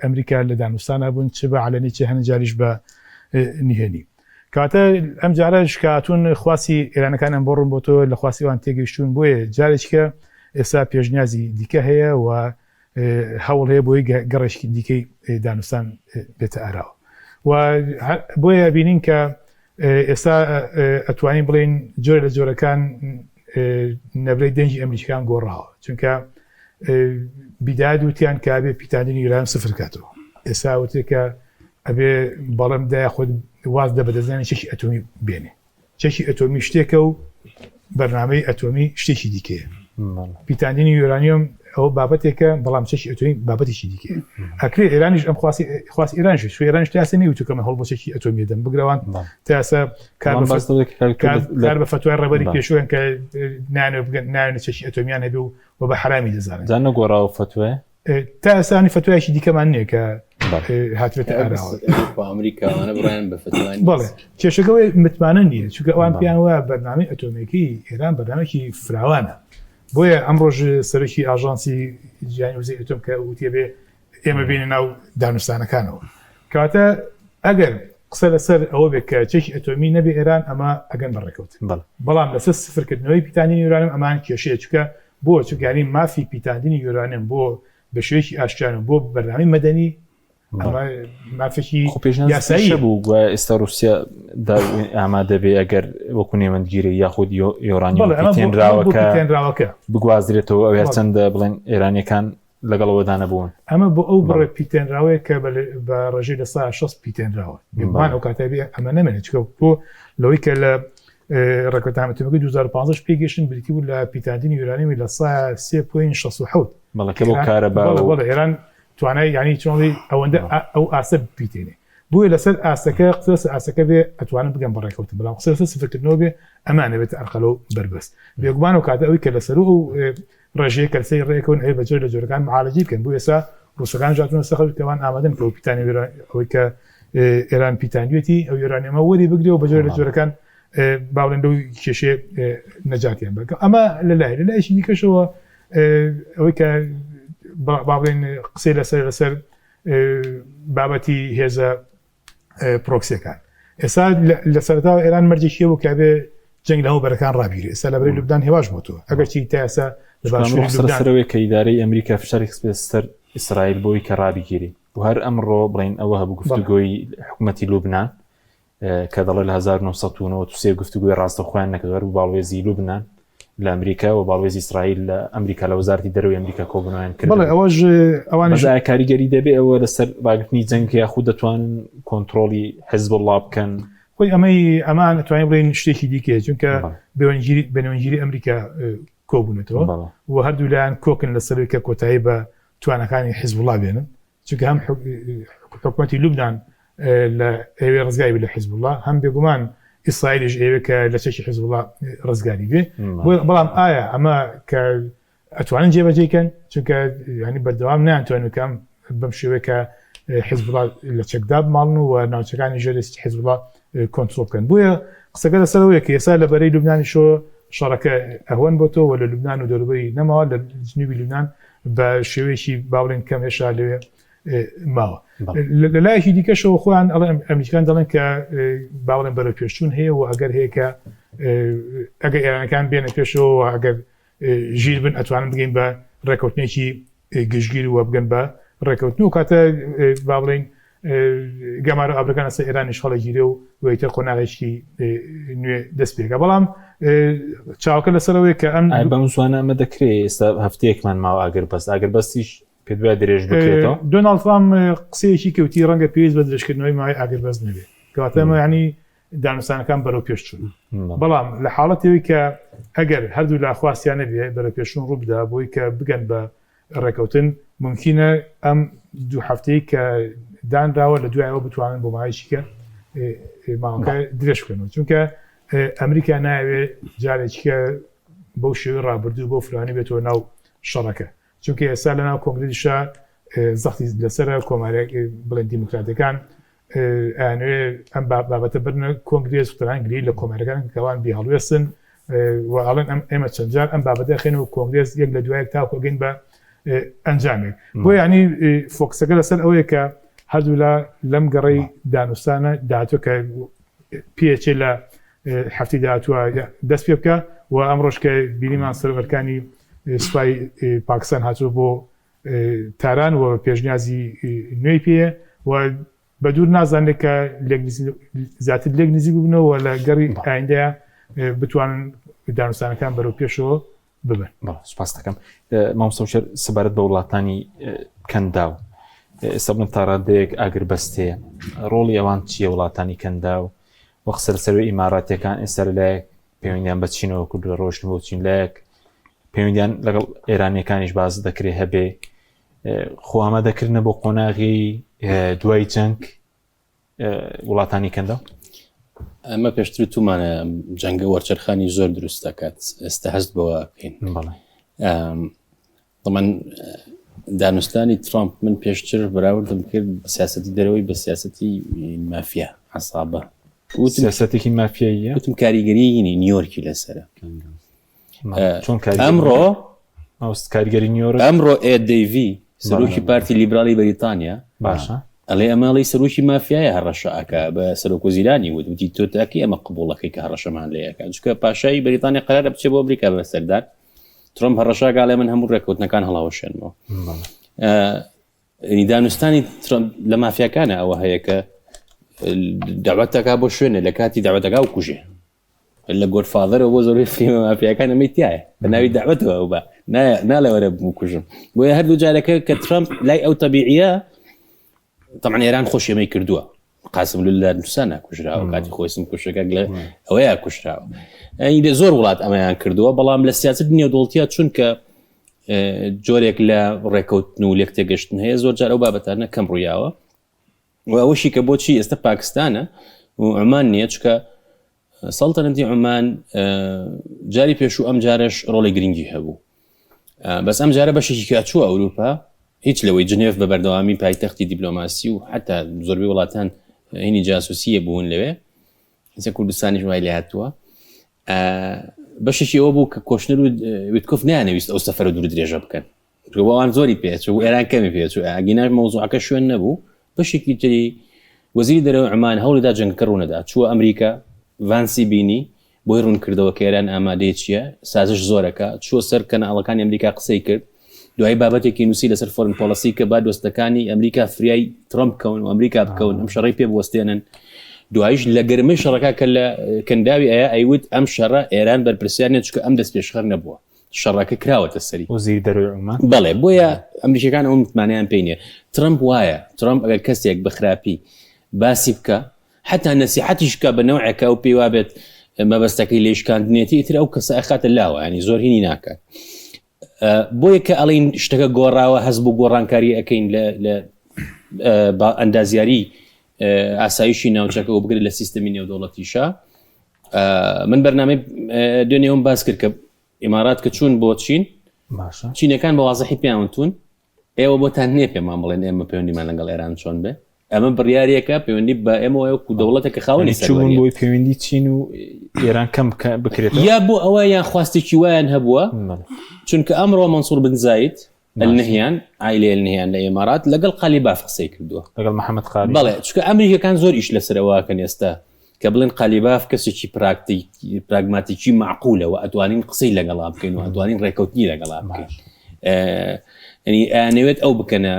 ئەمریکا لە دانوستانە بوون چ بە عەلەنی چ هەنە جاریش بە نهێنی کاتە ئەم جارەش کاتون خواسی ئێرانەکان ئەم بۆ ڕوون بۆ تۆ لە خواسی ئەوان تێگەیشتون بۆیە جارێکە ئێستا پێشنیازی دیکە هەیە و هەوڵ هەیە بۆی گەڕێکی دیکەی دانوستان بێتە ئاراوە و بۆیە بینین کە ئێستا ئەتوانین بڵین جۆرە لە جۆرەکان نەبرەی دەنگی ئەمریکان گۆڕاوە چونکە بیداد وتیان کە ئەبێ پیتاندنی یورانیۆم سفر کاتەوە ئێستا وتێ کە ئەبێ بەڵێن بدە یاخود واز لە بەدەستدانی چەکی ئەتۆمی بێنێ چەکی ئەتۆمی شتێکە و بەرنامەی ئەتۆمی شتێکی دیکەیە. پیتاندنی یۆرانیۆم ئەوە بابەتێکە بەڵام چەکی ئەتۆمی بابەتێکی دیکە ئەکرێ ئێرانیش ئەم خواسی خواست ئێرانش شو ئێرانش تاسە نیوتو کە من هەڵ بۆ چەکی ئەتۆمی دەم بگرەوان تاسە کار بە فتوای ڕێبەری پێشویان کە نانێ بگەن ناوێنە چەکی ئەتۆمیان هەبێ و بە حرامی دەزانن جا نەگۆڕاوە فتوای تا ئێستانی فتوایەکی دیکەمان نییە کە هاتبێتە ئاراوە ئەمریکاوانە بڕیان بە فتوای بەڵێ کێشەکەەوەی متمانە نییە چونکە ئەوان پێیان وایە بەرنامەی ئەتۆمیەکەی ئێران بەرنامەکی فراوانە بۆیە ئەمڕۆژ سەرۆکی ئاژانسی جیهانی وزەی ئەتۆم کە وتیە بێ ئێمە بینە ناو دانوستانەکانەوە کەواتە ئەگەر قسە لەسەر ئەوە بێت کە چێکی ئەتۆمی نەبێ ئێران ئەمە ئەگەن بە ڕێکەوتن بەڵام لەسەر سفرکردنەوەی پیتانی یورانیوم ئەمان کێشەیە چونکە بۆ چونکە یانی مافی پیتاندنی یۆرانیۆم بۆ بە شێوەیەکی ئاشتیانە بۆ بەرنامەی مەدەنی ئەمە مافێکی خۆ پێشنیاز یاسایی بوو گوایە ئێستا رووسیا ئامادە بێ ئەگەر وەکو نێوەندگیری یاخود یۆرانیۆم بەڵێ ئەمە بۆ- پیتێنراوە بۆ کە پیتێنراوەکە بگوازرێتەوە ئەو هەرچەندە بڵێن ئێرانیەکان لەگەڵ ئەوەدا نەبوون. ئەمە بۆ ئەو بڕە پیتێنراوەیە کە بە ڕێژەی 60% پیتێنراوە. بێگومان ئەو کاتە بێ ئەمە نەمێنێت چونکە بۆ لەوەی کە لە ڕێککەوتنامە ئەتۆمیەکەی 2015 پێگەیشتن بریتی بوو لە پیتاندنی یورانیومی 3.67 بەڵێ کە بۆ کارەبا بەڵێ بەڵێ ئێران توانای یانی چۆن ئەوەندە ئەو ئاستە بپیتێنێ بۆیە لەسەر ئاستەکە قسە لەسەر ئاستەکە بێ ئەتوانن بگەن بە ڕێککەوتن بەڵام قسە لەسەر سفرکردنەوە بێ ئەمانە بێتە ئەرقەلە و بەربەست بێگومان ئەو کاتە ئەوەی کە لەسەر ئەو ڕێژەیە کە لەسەری ڕێکەون ئەوێ بە جۆر لە جۆرەکان معالەجەی بکەن بۆ ئێستا ڕووسەکان ژاتونە سەر خەڵک کەوان ئامادەن کە ئەو پیتانی ئەوەی کە ئێران پیتاندوێتی ئەو یۆرانیەمە وەری بگرێ و بە جۆر لە جۆرەکان با بڵێن لەو کێشەیە نەجاتیان بکە ئەمە لە لای لە لایەکی دیکەشەوە ئەوەی کە با بڵێن قسەی لەسەر لەسەر بابەتی هێزە پرۆکسیەکان ئێستا لە سەرەتاوە ئێران مەرجێکی هەبوو کە بێ جەنگ لە هەموو بەرەکان ڕابگیرێ ئێستا لە بەرەی لوبنان هێواش بۆتەوە ئەگەرچی تا ئێستا لە باشووری لوبنان سەرەوەی کە ئیدارەی ئەمریکا فشاری خستە سەر ئیسرائیل بۆی کە ڕابگیری و هەر ئەمڕۆ بڵین ئەوە هەبوو گفتوگۆی حکوومەتی لوبناان کە دەڵێ لە 1993 گفتوگۆی ڕاستەوخۆیان نەکردووە هەر باڵوێزی لوبناان لە ئەمریکا و باڵوێزی ئیسرائیل لە ئەمریکا لە وەزارەتی دەرەوەی ئەمریکا کۆبوونەوەیان کرد. بەڵێ ئەوەش ئەوانیش ئایا کاریگەری دەبێ ئەوە لەسەر ڕاگرتنی جەنگ یاخود دەتوانن کۆنترۆڵی حزبوڵڵا بکەن؟ خۆی ئەمەی ئەمان ئەتوانین بڵێین شتێکی دیکەیە چونکە بەنێوەندگیری بەنێوەندگیری ئەمریکا کۆبوونەتەوە و هەردوو لایەن کۆکن لەسەر ئەوەی کە کۆتایی بە توانەکانی حزبوڵڵا بێنن چونکە هەم حکومەتی لوبناان لە ئەوێ ڕزگاری بێ لە حزبوڵڵا هەم بێگومان ئیسرائیلیش ئەوێ کە لە چەکی حزبوڵڵا ڕزگاری بێ بەڵام ئایا ئەمە کە ئەتوانن جێبەجێی کەن چونکە ینی بەردەوام ناتوانن کەم بەم شێوەیە کە حزبوڵا لە چەکدا بماڵن و ناوچەکانی ژێردەستی حزبوڵا کۆنترۆڵ بکەن بۆیە قسەکە لەسەرەوەیە کە ئێستا لە بەرەی لوبنانیشەوە شەڕەکە ئەهوەن بۆتەوە و لە لوبناان و دەوروبەری نەماوە لە جنوبی لوبناان بە شێوەیەکی با بڵێن کەم هێشتا لەوێ ماوە لە لایەکی دیکەشەوە خۆیان ئەڵێن ئەمریکان دەڵێن کە با بڵێن بەرەو پێشچوون هەیە و ئەگەر هەیە کە ئەگەر ئێرانەکان بێنە پێشەوە و ئەگەر ژیر بن ئەتوانن بگەین بە ڕێکەوتنێکی گشتگیر و بگەن بە ڕێکەوتن و کاتە با بڵێین گەمارۆ ئابرەکان لەسەر ئێرانیش هەڵەگیرێ و ویتر قۆناغێکی نوێ دەست پێکە بەڵام چاوەکە لەسەرەوەی کە ئەم بەم زوانە ئەمە دەکرێت ئێستا هەفتەیەکمان ماوە ئاگر بەست ئاگر بەستیش پێت وایە درێژ بکرێتەوە دۆناڵد ترامپ قسەیەکی کەوتی ڕەنگە پێویست بە درێژکردنەوەی ماوەی ئاگربەست نەبێت کەواتە ئەمە یعنی دانوستانەکان بەرەو پێش چوون بەڵام لە حاڵەتێوی کە ئەگەر هەردوو لا خواستیان نەبێ بەرەو پێشچوون ڕوو بدا بۆی کە بگەن بە ڕێکەوتن ممکنە ئەم دوو هەفتەی کە دانراوە لە دوایەوە بتوانن بۆ ماوەیەکی کە ماوەکە درێژ بکەنەوە چونکە ئەمریکا ناوێ جارێکیکە بەو شێوەی ڕابردوو بۆ فرانی بێتەوە ناو شەڕەکە چونکە ئێستا لە ناو کۆنگرێسیشا زەختی لەسەرە کۆمارێک بڵێن دیموکراتەکان ئەیانەوێ ئەم بابەتە برنە کۆنگرێس تەنان گری لە کۆمارەکان کەوان بێ هەڵوێستن و ئەڵێن ئەم ئێمە چەند جار ئەم بابەتە خێن و کۆنگرێس یەک لە دوایەک تاکو ئەگەین بە ئەنجامێک بۆ یعنی فۆکسەکە لەسەر ئەوەیە کە هەردوولا لەم گەڕی دانوستانە داهاتوە کە پێچێ لە هەفتی داهاتوە دەست پێ بکە و ئەمڕۆش کە بینیمان سەرۆکانی سوپای پاکستان هاتووە بۆ تاران و پێشنیازی نوێی پێیە و بە دوور نازانێت کە زیاتر لێک نزیک ببنەوە لە گەڕی ئایندەیە بتوانن دانوستانەکان بەرەو پێشەوە ببن. سپاس دەکەم مامۆستا سەبارەت بە وڵاتانی کەنداو ئێستا بڵێن تا ڕادەیەک ئاگربەستەیە ڕۆڵی ئەوان چییە وڵاتانی کەنداو وە قسە لەسەر ئیماراتیەکان ئێستا لەلایەک پەیوەندیان بە چینەوە کردووە ڕۆشتن بۆ چین لایەک. پەیوەندیان لەگەڵ ئێرانیەکانیش باز دەکرێ هەبێ خۆ ئامادەکردنە بۆ قۆناغی دوای جەنگ وڵاتانی کەنداو؟ ئەمە پێشتر تومانە جەنگە وەرچەرخانی زۆر دروست دەکات ئێستا هەست بەوە بکەین طبعا دانوستانی ترامپ من پێشتر بەراوردم کرد بە سیاستی دەرەوەی بە سیاستی مافیا عسابە سیاستێکی مافیاییە وتم کاریگەریی نیویۆرکی لەسرە ئەمڕۆ کاریگەری نیویۆرک ئەمڕۆ ئێد دەیڤی سەرۆکی پارتی لیبرالی بەریتانیا باشە ئەڵێ ئەمەڵی سەرۆکی مافیایە هەڕەشە ئەکا بە سەرۆک وەزیرانی وت وتی تۆ تاکی ئەمە قبوڵەکەی کە هەڕەشەمان لێ ئەکا چونکە پاشای بەریتانیا قەرارە بچێ بۆ ئەمریکا بە سەردان ترۆمپ هەڕەشە گاڵێ من هەموو ڕێککەوتنەکان هەڵاوەشێنمەوە دانوستانی ترەمپ لە مافیاکانە ئەوە هەیە کە داوەتەکە بۆ شوێنێ لە کاتی داوەتەکە و کوژێ لە گۆدفادەرەوە بۆ زۆربەی فیلمە مافیاکان ئەمەی تایە بە ناوی دەعوەتەوە ئەو بە ناڵێ وەرە بمکوژم بۆیە هەردوو جارەکە کە ترەمپ لای ئەو تەبیعیە طبعا ئێران خۆشی ئەمەی کردووە قاسم لە نووسان ناکوژراوە کاتی خۆی سم کوشەکە لە ئەوەیە کوژراوە ئەی لە زۆر وڵات ئەمەیان کردووە بەڵام لە سیاست نێودوڵتیە چونکە جۆرێک لە ڕێکەوتن و لێک تێگەشتن هەیە زۆر جار ئەو بابەتانە کەم ڕوویاوە و ئەوەشی کە بۆچی ئێستا پاکستانە و عمان نییە چکە سەڵتەنەتی عمان جاری پێشوو ئەم جارش ڕۆڵی گرنگی هەبوو بەس ئەم جارە بەشێکی کە چووە ئەوروپا هیچ لەوەی جنێف بە بەردەوامی پایتەختی دیپلۆماسی و حتا زۆربەی وڵاتان هینی جاسوسیە بوون لەوێ ئێستا کوردستانیش وای لێ هاتووە بەشێکی ئەوە بوو کە کۆشنەر و ویتکۆف نیانەویست ئەو سەفرە دوور درێژە بکەن ئەوان زۆری پێچوو و ئێران کەمی پێچوو ئەگینا مەوزوعەکە شوێن نەبوو بەشێکی تری وەزیری دەرەوەی عومان هەوڵیدا جەنگەکە ڕوونەدا چووە ئەمریکا ڤانسی بینی بۆی ڕوونکردەوە کە ئێران ئامادەی چییە سازش زۆرەکە چووە سەر کەناڵەکانی ئەمریکا قسەی کرد دوای بابەتێکی نووسی لەسەر Foreign Policy کە با دۆستەکانی ئەمریکا فریای ترەمپ بکەون و ئەمریکا بکەون ئەم شەڕی پێ بوەستێنن دوایش لە گەرمەی شەڕەکە کە لە کەنداوی ئەیا ئەیوت ئەم شەڕە ئێران بەرپرسیار نیە چونکە ئەم دەستپێشخەر نەبووە شەڕەکە کراوەتە سەری. وەزیری دەرەوەی عومان. بەڵێ بۆیە ئەمریکیەکان ئەو متمانەیان پێی نیە. ترەمپ وایە، ترەمپ ئەگەر کەسێک بە خراپی باسی بکا، حەتا نەسیحەتیش بکا بە نەوعێک کە ئەو پێی وابێت مەبەستەکەی لێی شکاندنێتی، ئیتر ئەو کەسە ئەخاتە لاوە، یانی زۆر هینی ناکات. بۆیە کە ئەڵێین شتەکە گۆڕاوە، هەست بۆ گۆڕانکاری ئەکەین لە ئەندازیاری ئاسایشی ناوچەکە و بگرە لە سیستەمی نێودەوڵەتیشا. من بەرنامەی دوێنێوم باس کرد کە ئیمارات کە چوون بۆ چین چینەکان بە وازحی پێیان وتون ئێوە بۆتان نییە پێمان بڵێن ئێمە پەیوەندیمان لەگەڵ ئێران چۆن بێ ئەمە بڕیارێکە پەیوەندی بە ئێمە وەکو دەوڵەتێک خاوەنی چوون بۆی پەیوەندی چین و ئێران کەم بکرێت یا بۆ ئەوە یان خواستێکی وایان هەبووە چونکە ئەمڕۆ مەنسوور بن زاید النهیان عایلەی النهیان لە ئیمارات لەگەڵ قالیباف قسەی کردووە لەگەڵ محەممەد قالی بەڵێ چونکە ئەمریکەکان زۆر ئیش لەسەر ئەوەکەن ئێستا کە بڵێن قالیباف کەسێکی پراگماتیکی معقولە و ئەتوانین قسەی لەگەڵا بکەین و ئەتوانین ڕێکەوتنی لەگەڵا بکەین ینی ئەیانەوێت ئەو بکەنە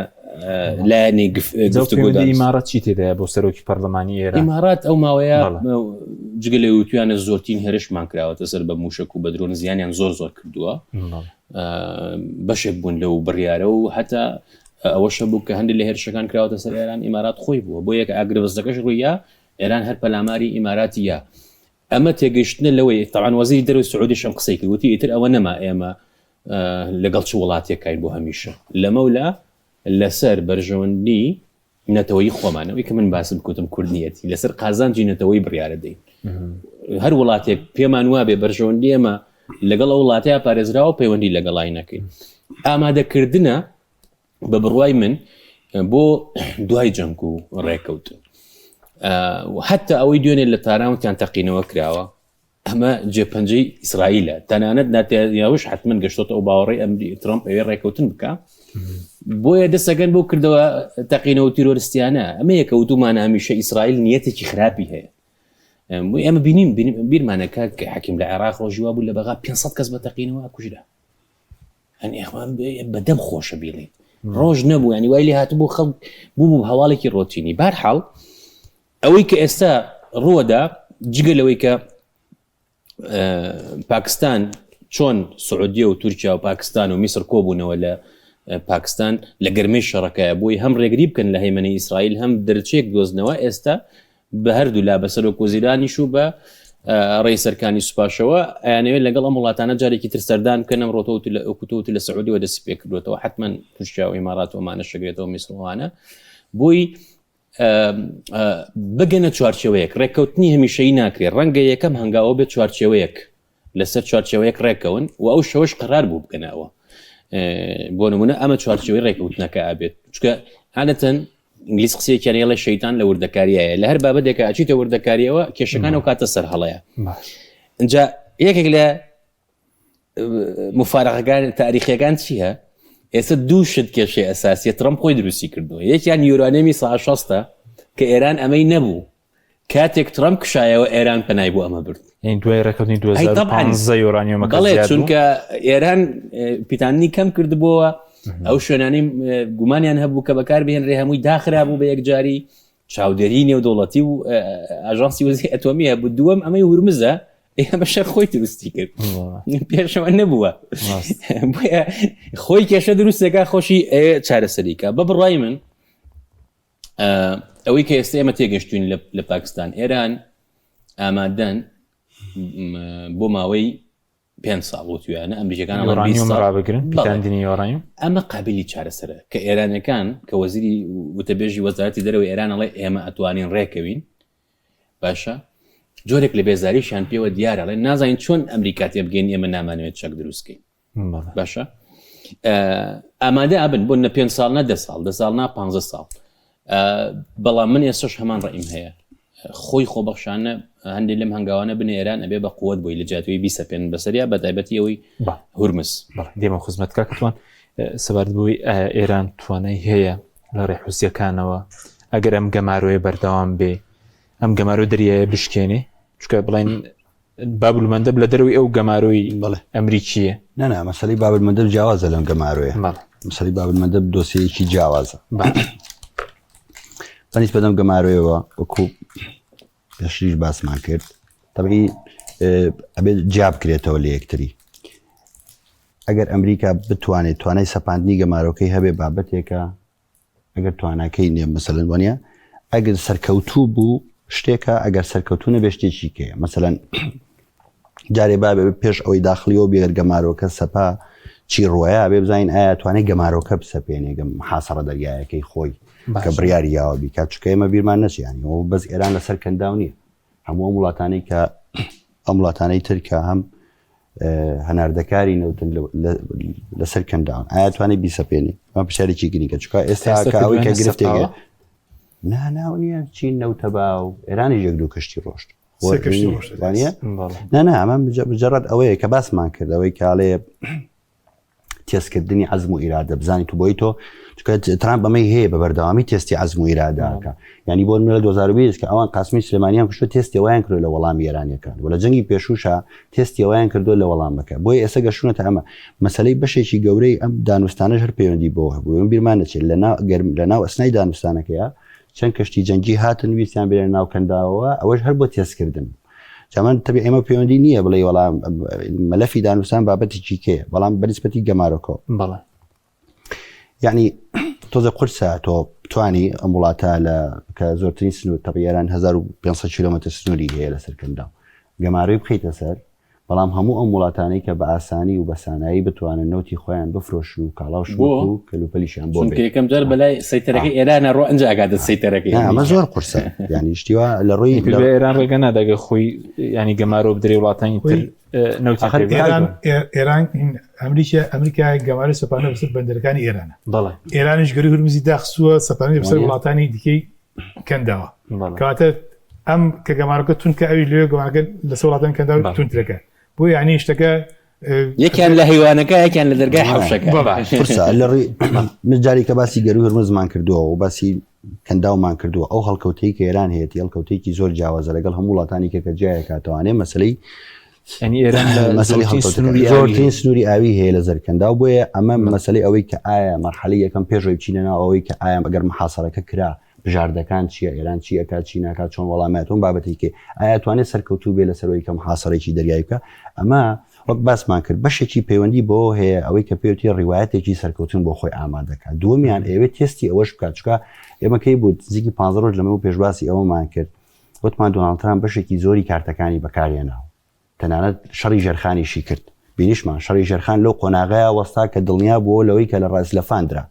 لایەنی گفتوگۆدا ئیمارات چی تێدایە بۆ سەرۆکی پەرلەمانی ئێران ئیمارات ئەو ماوەیە جگە لە وتویانە زۆرترین هێرشمان کراوەتە سەر بە موشک و بە درۆن زیانیان زۆر زۆر کردووە بەشێک بوون لەو بڕیارە و هەتا ئەوەشە بوو کە هەندێک لە هێرشەکان کراوەتە سەر ئێران ئیمارات خۆی بووە بۆ یەک ئاگربەستەکەش ڕوویا ئێران هەر پەلاماری ئیماراتی یا ئەمە تێگەیشتنە لەوەی تاوان وەزیری دەرەوەی سعودیش ئەم قسەی کرد وتی ئیتر ئەوە نەما ئێمە لەگەڵ چ وڵاتێکین بۆ هەمیشە لەمەولا لەسەر بەرژەوەندی نەتەوەی خۆمان ئەوەی کە من باسم کوتم کوردنیەتی لەسەر قازانجی نەتەوەی بڕیارە دەین هەر وڵاتێک پێمان وابێ بەرژەوەندی ئێمە لەگەڵ ئەو وڵاتەیە پارێزراوە پەیوەندی لەگەڵای نەکەین ئامادەکردنە بە بڕوای من بۆ دوای جەنگ و ڕێکەوتن حتا ئەوەی دوێنێ لە تاران وتیان تەقینەوە کراوە ئەمە جێپەنجەی ئیسرائیلە تەنانەت ناتیاوش حتمما گەشتۆتە ئەو باوەڕی ئەمری ترامپ ئەوێ ڕێکەوتن بکە بۆیە دەسەگەن بۆ کردەوە تەقینەوە تیرۆرستیانە ئەمە یەکە وتومانە هەمیشە ئیسرائیل نیەتێکی خراپی هەیە ئێمە بینیم بیرمانە کاک حەکیم لە عێراق ڕۆژی وا بوو لە بەغا 500 کەس بە تەقینەوە کوژرا هەنی ئەخوان بەدەم خۆشە بیڵێت ڕۆژ نەبوو ینی وای لێ هاتبوو خەڵک بوو بوو هەواڵێکی ڕۆتینی بارحاڵ ئەوەی کە ئێستا ڕووەدا جگە لەوەی کە پاکستان چۆن سعودیە و تورکیا و پاکستان و میسر کۆبوونەوە لە پاکستان لە گەرمەی شەڕەکەیە بۆی هەم ڕێگری بکەن لە هەیمەنەی ئیسرائیل هەم دەرچێک دۆزنەوە ئێستا بە هەردوو لا بە سەرۆک وەزیرانیش و بە ڕێی سەرکانی سوپاشەوە ئەیانەوێت لەگەڵ ئەم وڵاتانە جارێکی تر سەردان بکەن ئەم ڕۆتەوە لە ئۆکوتەوە لە سعودیەوە دەستی پێکردوێتەوە حتمما تورکیا و ئیمارات و ئەمانە شگرێتەوە میسرەوانە بۆی بگەنە چوارچێوەیەک ڕێککەوتنی هەمیشەی ناکرێت ڕەنگە یەکەم هەنگاوە بێت چوارچێوەیەک لەسەر چوارچێوەیەک ڕێککەون و ئەو شەوەش قرار بوو بکەنەوە بۆ نمونە ئەمە چوارچێوەی ڕێککەوتنەکە ئەبێت چکە عادەتەن ئینگلیز قسەیەکیان هەیە شەیتان لە وردەکاریایە لە هەر بابەتێکە ئەچیتە وردەکاریەوە کێشەکان ئەو کاتە سەر هەڵەیە اینجا یەکێک لە مفارەقەکان تاریخیەکان چییە؟ ئێستا دوو شت کێشەی ئەساسیە ترەمپ خۆی دروستی کردووە یەکیان یورانیەمی ساشەستە کە ئێران ئەمەی نەبوو کاتێک ترەمپ کشایەوە ئێران پەنای بۆ ئەمە برد یعنی دوای ڕێککەوتنی 2015 یۆرانیۆمەکە بەڵێ چونکە ئێران پیتاندنی کەم کردبووەوە ئەو شوێنانەی گومانیان هەبوو کە بەکار بهێنرێ هەمووی داخرا بوو بە یەکجاری چاودێری نێودەوڵەتی و ئاژانسی وزەی ئەتۆمی هەبوو دووەم ئەمەی هورمزە ئێمە شەر خۆی دروستی کرد پێشەوە نەبووە خۆی کێشە دروستەکە خۆشی چارەسەریکە بە بڕای من ئەوەی کە ئێستا ئێمە تێگەشتوین لە پاکستان ئێران ئامادەن بۆ ماوەی پێ ساڵ وتویانە ئەمریکەکان ڕابگرن پیتاندنی یۆرانیوم ئەمە قابلی چارەسەرە کە ئێرانەکان کە وەزیری وتەبێژی وەزارەتی دەرەوەی ئێران ئەڵێ ئێمە ئەتوانین ڕێکەوین باشە جۆرێک لە بێزاریشیان پێوە دیارە ئەڵێ نازانین چۆن ئەمریکا تێبگەین ئێمە نامانەوێت چەک دروستکەین باشە ئامادە ئەبن بۆ نە پێ ساڵ نە دە ساڵ دە ساڵ نا پ ساڵ بەڵام من ئێستش هەمان ڕیم هەیە خۆی خۆبەخشانە هەندێک لەم هەنگاوانە بنێ ئێران ئەبێ بە قوت بۆی لە جاتوی بیسەپێن بەسەریا بە تایبەتی ئەوەی هورمز دێمە خزمەت کاکتوان سەبارەت بۆی ئێران توانای هەیە لە ڕێ حوسیەکانەوە ئەگەر ئەم گەمارۆیە بەردەوام بێ ئەم گەمارۆ دەریایە بشکێنێ چکە بڵێن بابلمەندەب لە دەرەوەی ئەو گەمارۆی بەڵێ ئەمریکییە. نا نا مەسەلەی بابلمەندەب جیاوازە لەم گەمارۆیە. بەڵێ. مەسەلەی بابلمەندەب دۆسیەیەکی جیاوازە. بەڵێ. بەنیسبەت ئەم گەمارۆیەوە وەکو پێشتریش باسمان کرد تەبعی ئەبێت جیا بکرێتەوە لە یەکتری. ئەگەر ئەمریکا بتوانێت توانای سەپاندنی گەمارۆکەی هەبێ بابەتێکە ئەگەر تواناکەی نیە مەسەلەن وانە ئەگەر سەرکەوتوو بوو شتێکە ئەگەر سەرکەوتوو نەبێ شتێکی کەیە مەسەلەن جارێ بابێ پێش ئەوەی داخلیەوە بێگەر گەمارۆکە سەپا چی ڕۆیا بێ بزانین ئایا توانێت گەمارۆکە بسەپێنێ گەم حاسەڕە دەریایەکەی خۆی کە بڕیاری یاوە بیکات چونکە ئێمە بیرمان نەچیانی ئەوە بەس ئێران لەسەر کەنداو نییە هەموو ئەم وڵاتانەی کە ئەم وڵاتانەی تر کە هەم هەناردەکاری نەوتن لەسەر کەنداون ئایا توانێت بیسەپێنی ئەمە پرسیارێکی گرنگە چونکە ئێستا کە ئەوەی کە گرفتێک نا ناو نییە چین نەوتە باو ئێرانی یەک دوو کەشتی ڕۆشت وانە نا ئەمە مجرد ئەوەیە کە باسمان کرد ئەوەی کاڵێ تێستکردنی عەزم و ئیرادە بزانیت تو بۆی تۆ چونکە ترامپ ئەمەی هەیە بە بەردەوامی تێستی عەزم و ئیرادەکە ینی بۆ نمونە لە 2020 کە ئەوان قاسمی سلێمانیان کوشتوە تێستی ئەویان کردو لە وەڵامی ئێرانیەکان و لە جەنگی پێشوشا تێستی ئەویان کردو لە وەڵامەکە بۆیە ئێستا گەشتونەتە ئەمە مەسەلەی بەشێکی گەورەی ئەم دانوستانەش هەر پەیوەندی بەوە هەبوو ئێمە بیرمان نەچێت لە ناو گەرم لە ناو ئەسنای دانوستانەکەیە چەند کەشتی جەنگی هاتن ویستیان بێنە ناو کەنداوەوە ئەوەش هەر بۆ تێستکردن جامان تەبی ئێمە پەیوەندی نییە بڵێ وەڵام مەلەفی دانوستان بابەتێکی کێ بەڵام بەنسبەتی گەمارۆکۆ بەڵێ یعنی تۆزە قورسە تۆ بتانی ئەم وڵاتە لە کە زۆرترین سنوور تەبی ئێران 1500 کیلومتر سنووری هەیە لەسەر کەنداو گەمارۆی بخەیتە سەر بەڵام هەموو ئەم وڵاتانەی کە بە ئاسانی و بە سانایی بتوانن نەوتی خۆیان بفرۆشن و کاڵا و شمەک و کەلوپەلیشیان بۆ چونکە یەکەم جار بەلای سەیتەرەکەی ئێرانە ڕۆ ئەنجا ئەگاتە سەیتەرەکەی نا ئەمە زۆر قورسە یانی شتی وا لە ڕووی لە ئێران ڕێگە ناداگە خۆی ینی گەمارۆ بدرێ وڵاتانی تر نەوتی ئاخر ئێران ئێران ئەمریکا ئەمریکا گەمارۆی سەپاندوە بەسەر بەندەرەکانی ئێرانە بەڵێ ئێرانیش گەروی هورمزی داخستووە سەپاندوە بەسەر وڵاتانی دیکەی کەنداوە کەواتە ئەم کە گەمارۆکە تون کە ئەوی لێ گەمارەکە لەسەر وڵاتان کەنداو تونترەکە بۆ یعنی شتەکە یەکیان لە هەیوانەکە یەکیان لە دەرگای حەوشەکە قورسە لە ڕووی من جاری کە باسی گەروی هورمزمان کردووە و باسی کەنداومان کردووە ئەو هەڵکەوتەی کە ئێران هەیەتی هەڵکەوتێکی زۆر جیاوازە لەگەڵ هەموو وڵاتانی کە کە جیایەکاتوانێ مەسلەی زۆرترین سنووری ئاوی هەیە لە زەرکەنداو بۆیە ئەمە مەسلەی ئەوەی کە ئایا مەرحەلی یەکەم پێشەوەی بچینە ناو ئەوەی کە ئایا ئەگەر محاسەرەکە کرا بژاردەکان چییە ئێران چی ئەکات چی ناکات چۆن وەڵاماتون بابەتی کێ ئایا توانێت سەرکەوتوو بێ لەسەرەوەی کە محاسەرێکی دەریایی بکە ئەمە وەک باسمان کرد بەشێکی پەیوەندی بۆ هەیە ئەوەی کە پێوتی ڕیوایەتێکی سەرکەوتن بۆ خۆی ئامادەکات دووەمیان ئەوێت تێستی ئەوەش بکات چکە ئێمە کەی بوو نزیکی 15 ڕۆژ لەمەوە پێشباسی ئەوەمان کرد. وتمان دۆناڵد ترامپ بەشێکی زۆری کارتەکانی بەکارهێناوە تەنانەت شەڕی ژێرخانیشی کرد. بینیشمان شەڕی ژێرخان لەو قۆناغەیا وەستا کە دڵنیا بووەوە لەوەی کە لە ڕەئس لەفان درا.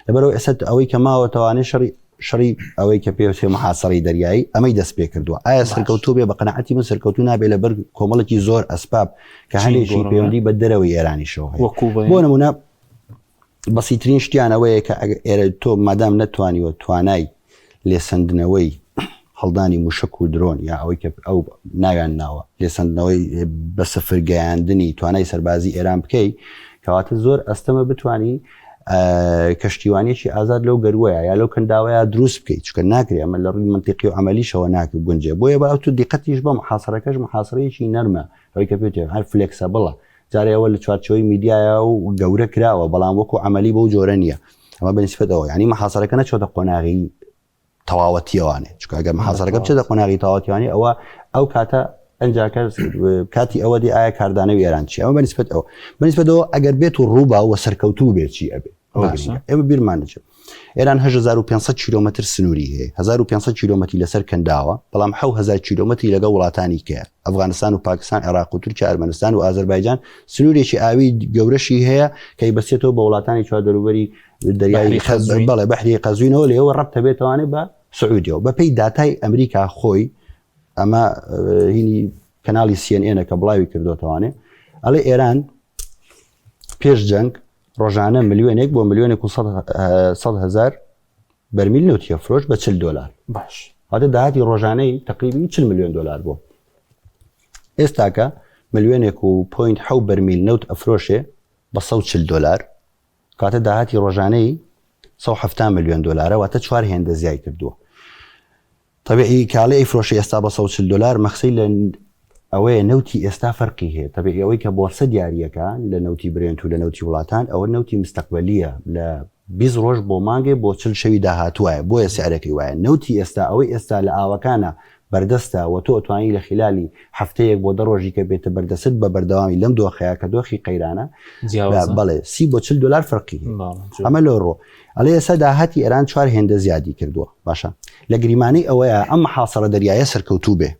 لەبەرئەوە ئێستا ئەوەی کە ماوەتەوانێ شەڕی شەڕی ئەوەی کە پێ وترێ محاسەڕەی دەریایی ئەمەی دەست پێ کردووە. ئایا سەرکەوتوو بێ؟ بە قەناعەتی من سەرکەوتوو نابێ لەبەر کۆمەڵێکی زۆر ئەسباب کە هەندێکی پەیوەندی بە دەرەوەی ئێرانیشەوە هەیە. بۆ نموونە بەسیترین شتیان ئەوەیە کە ئێرە تۆ مادام نەتوانیوە توانای لێسەندنەوەی هەڵدانی موشک و درۆن یا ئەوەی کە ئەو ناویان ناوە لێسەندنەوەی بە سفر گەیاندنی توانای سەربازی ئێران بکەی کەواتە زۆر ئەستەمە بتانی کەشتیوانیەکی ئازاد لەو گەروەیە یا لەو کەنداوەیە دروست بکەیت چکە ناکرێ ئەمە لە ڕووی منتیقی و عملیشەوە ناکە گونجێ بۆیە بە ئەو تو دیقەتیش بە محاسرەکەش محاسرەیەکی نەرمە ئەوەی کە پێ هەر flexible ە جارێ ئەوە لە چوارچێوەی میدیایە و گەورە کراوە بەڵام وەکو عملی بەو جۆرە نییە ئەمە بەنیسبەت ئەوە یعنی محاسرەکە نەچۆتە قۆناغی تەواوەتیەوانێ چونکە ئەگەر محاسرەکە بچێتە قۆناغی تەواوەتیوانی ئەوە ئەو کاتە ئەنجاکە کاتی ئەوە دی ئایا کاردانەوەی ئێران چی ئەمە بەنیسبەت ئەوە بەنیسبەتەوە ئەگەر بێت و ڕووبا و سەرکەوتوو بێت چی ئەبێ ئێمە بیرمان دەچێت ئێران 8500 کیلۆمەتر سنووری هەیە 1500 کیلۆمەتری لەسەر کەنداوە بەڵام 7000 کیلۆمەتری لەگەڵ وڵاتانی کە ئەفغانستان و پاکستان عێراق و تورکیا ئەرمەنستان و ئازەربایجان سنوورێکی ئاوی گەورەشی هەیە کە بەسێتەوە بە وڵاتانی چواردەوروبەری دەریای بەڵێ بەحری قەزوینەوە لێەوە ڕەبتە بێتوانێت بە سعودیەوە بەپێی داتای ئەمریکا خۆی ئەمە هینی کەناڵی CNN کە بڵاوی کردوتەوانێ ئەڵێ ئێران پێش جەنگ ڕۆژانە ملیۆنێک بۆ ملیۆنێک و 100 هزار بەرمیل نەوتیە فرۆش بە 40 دلار باش واتە داهاتی ڕۆژانەی تقریبی 40 ملیۆن دلار بوو ئێستاکە ملیۆنێک و point حەو بەرمیل نەوت ئەفرۆشێ بە 140 دلار کاتە داهاتی ڕۆژانەی 170 ملیۆن دلارە واتە چوار هێندە زیای کردووە تەبیعی کاڵی ئەیفرۆشی ئێستا بە 140 دلار مەخسەی لە ئەوەیە نەوتی ئێستا فەرقی هەیە تەبیعی ئەوەی کە بۆرسە دیاریەکە لە نەوتی برێنت و لە نەوتی وڵاتان ئەوە نەوتی مستەقبەلیە لە 20 ڕۆژ بۆ مانگێ بۆ چل شەوی داهاتوایە بۆیە سعرەکەی وایە نەوتی ئێستا ئەوەی ئێستا لە ئاوەکانە بەردەستە و تۆ ئەتوانی لە خیلالی هەفتەیەک بۆ دە ڕۆژی کە بێتە بەردەست بە بەردەوامی لەم دۆخەیە کە دۆخی قەیرانە جیاوازە بەڵێ سی بۆ چل دلار فەرقی هەیە ئەمە لەو ڕۆ ئەڵێ ئێستا داهاتی ئێران چوار هێندە زیادی کردووە باشە لە گریمانەی ئەوەیە ئەم محاسەرە دەریایە سەرکەوتوو بێ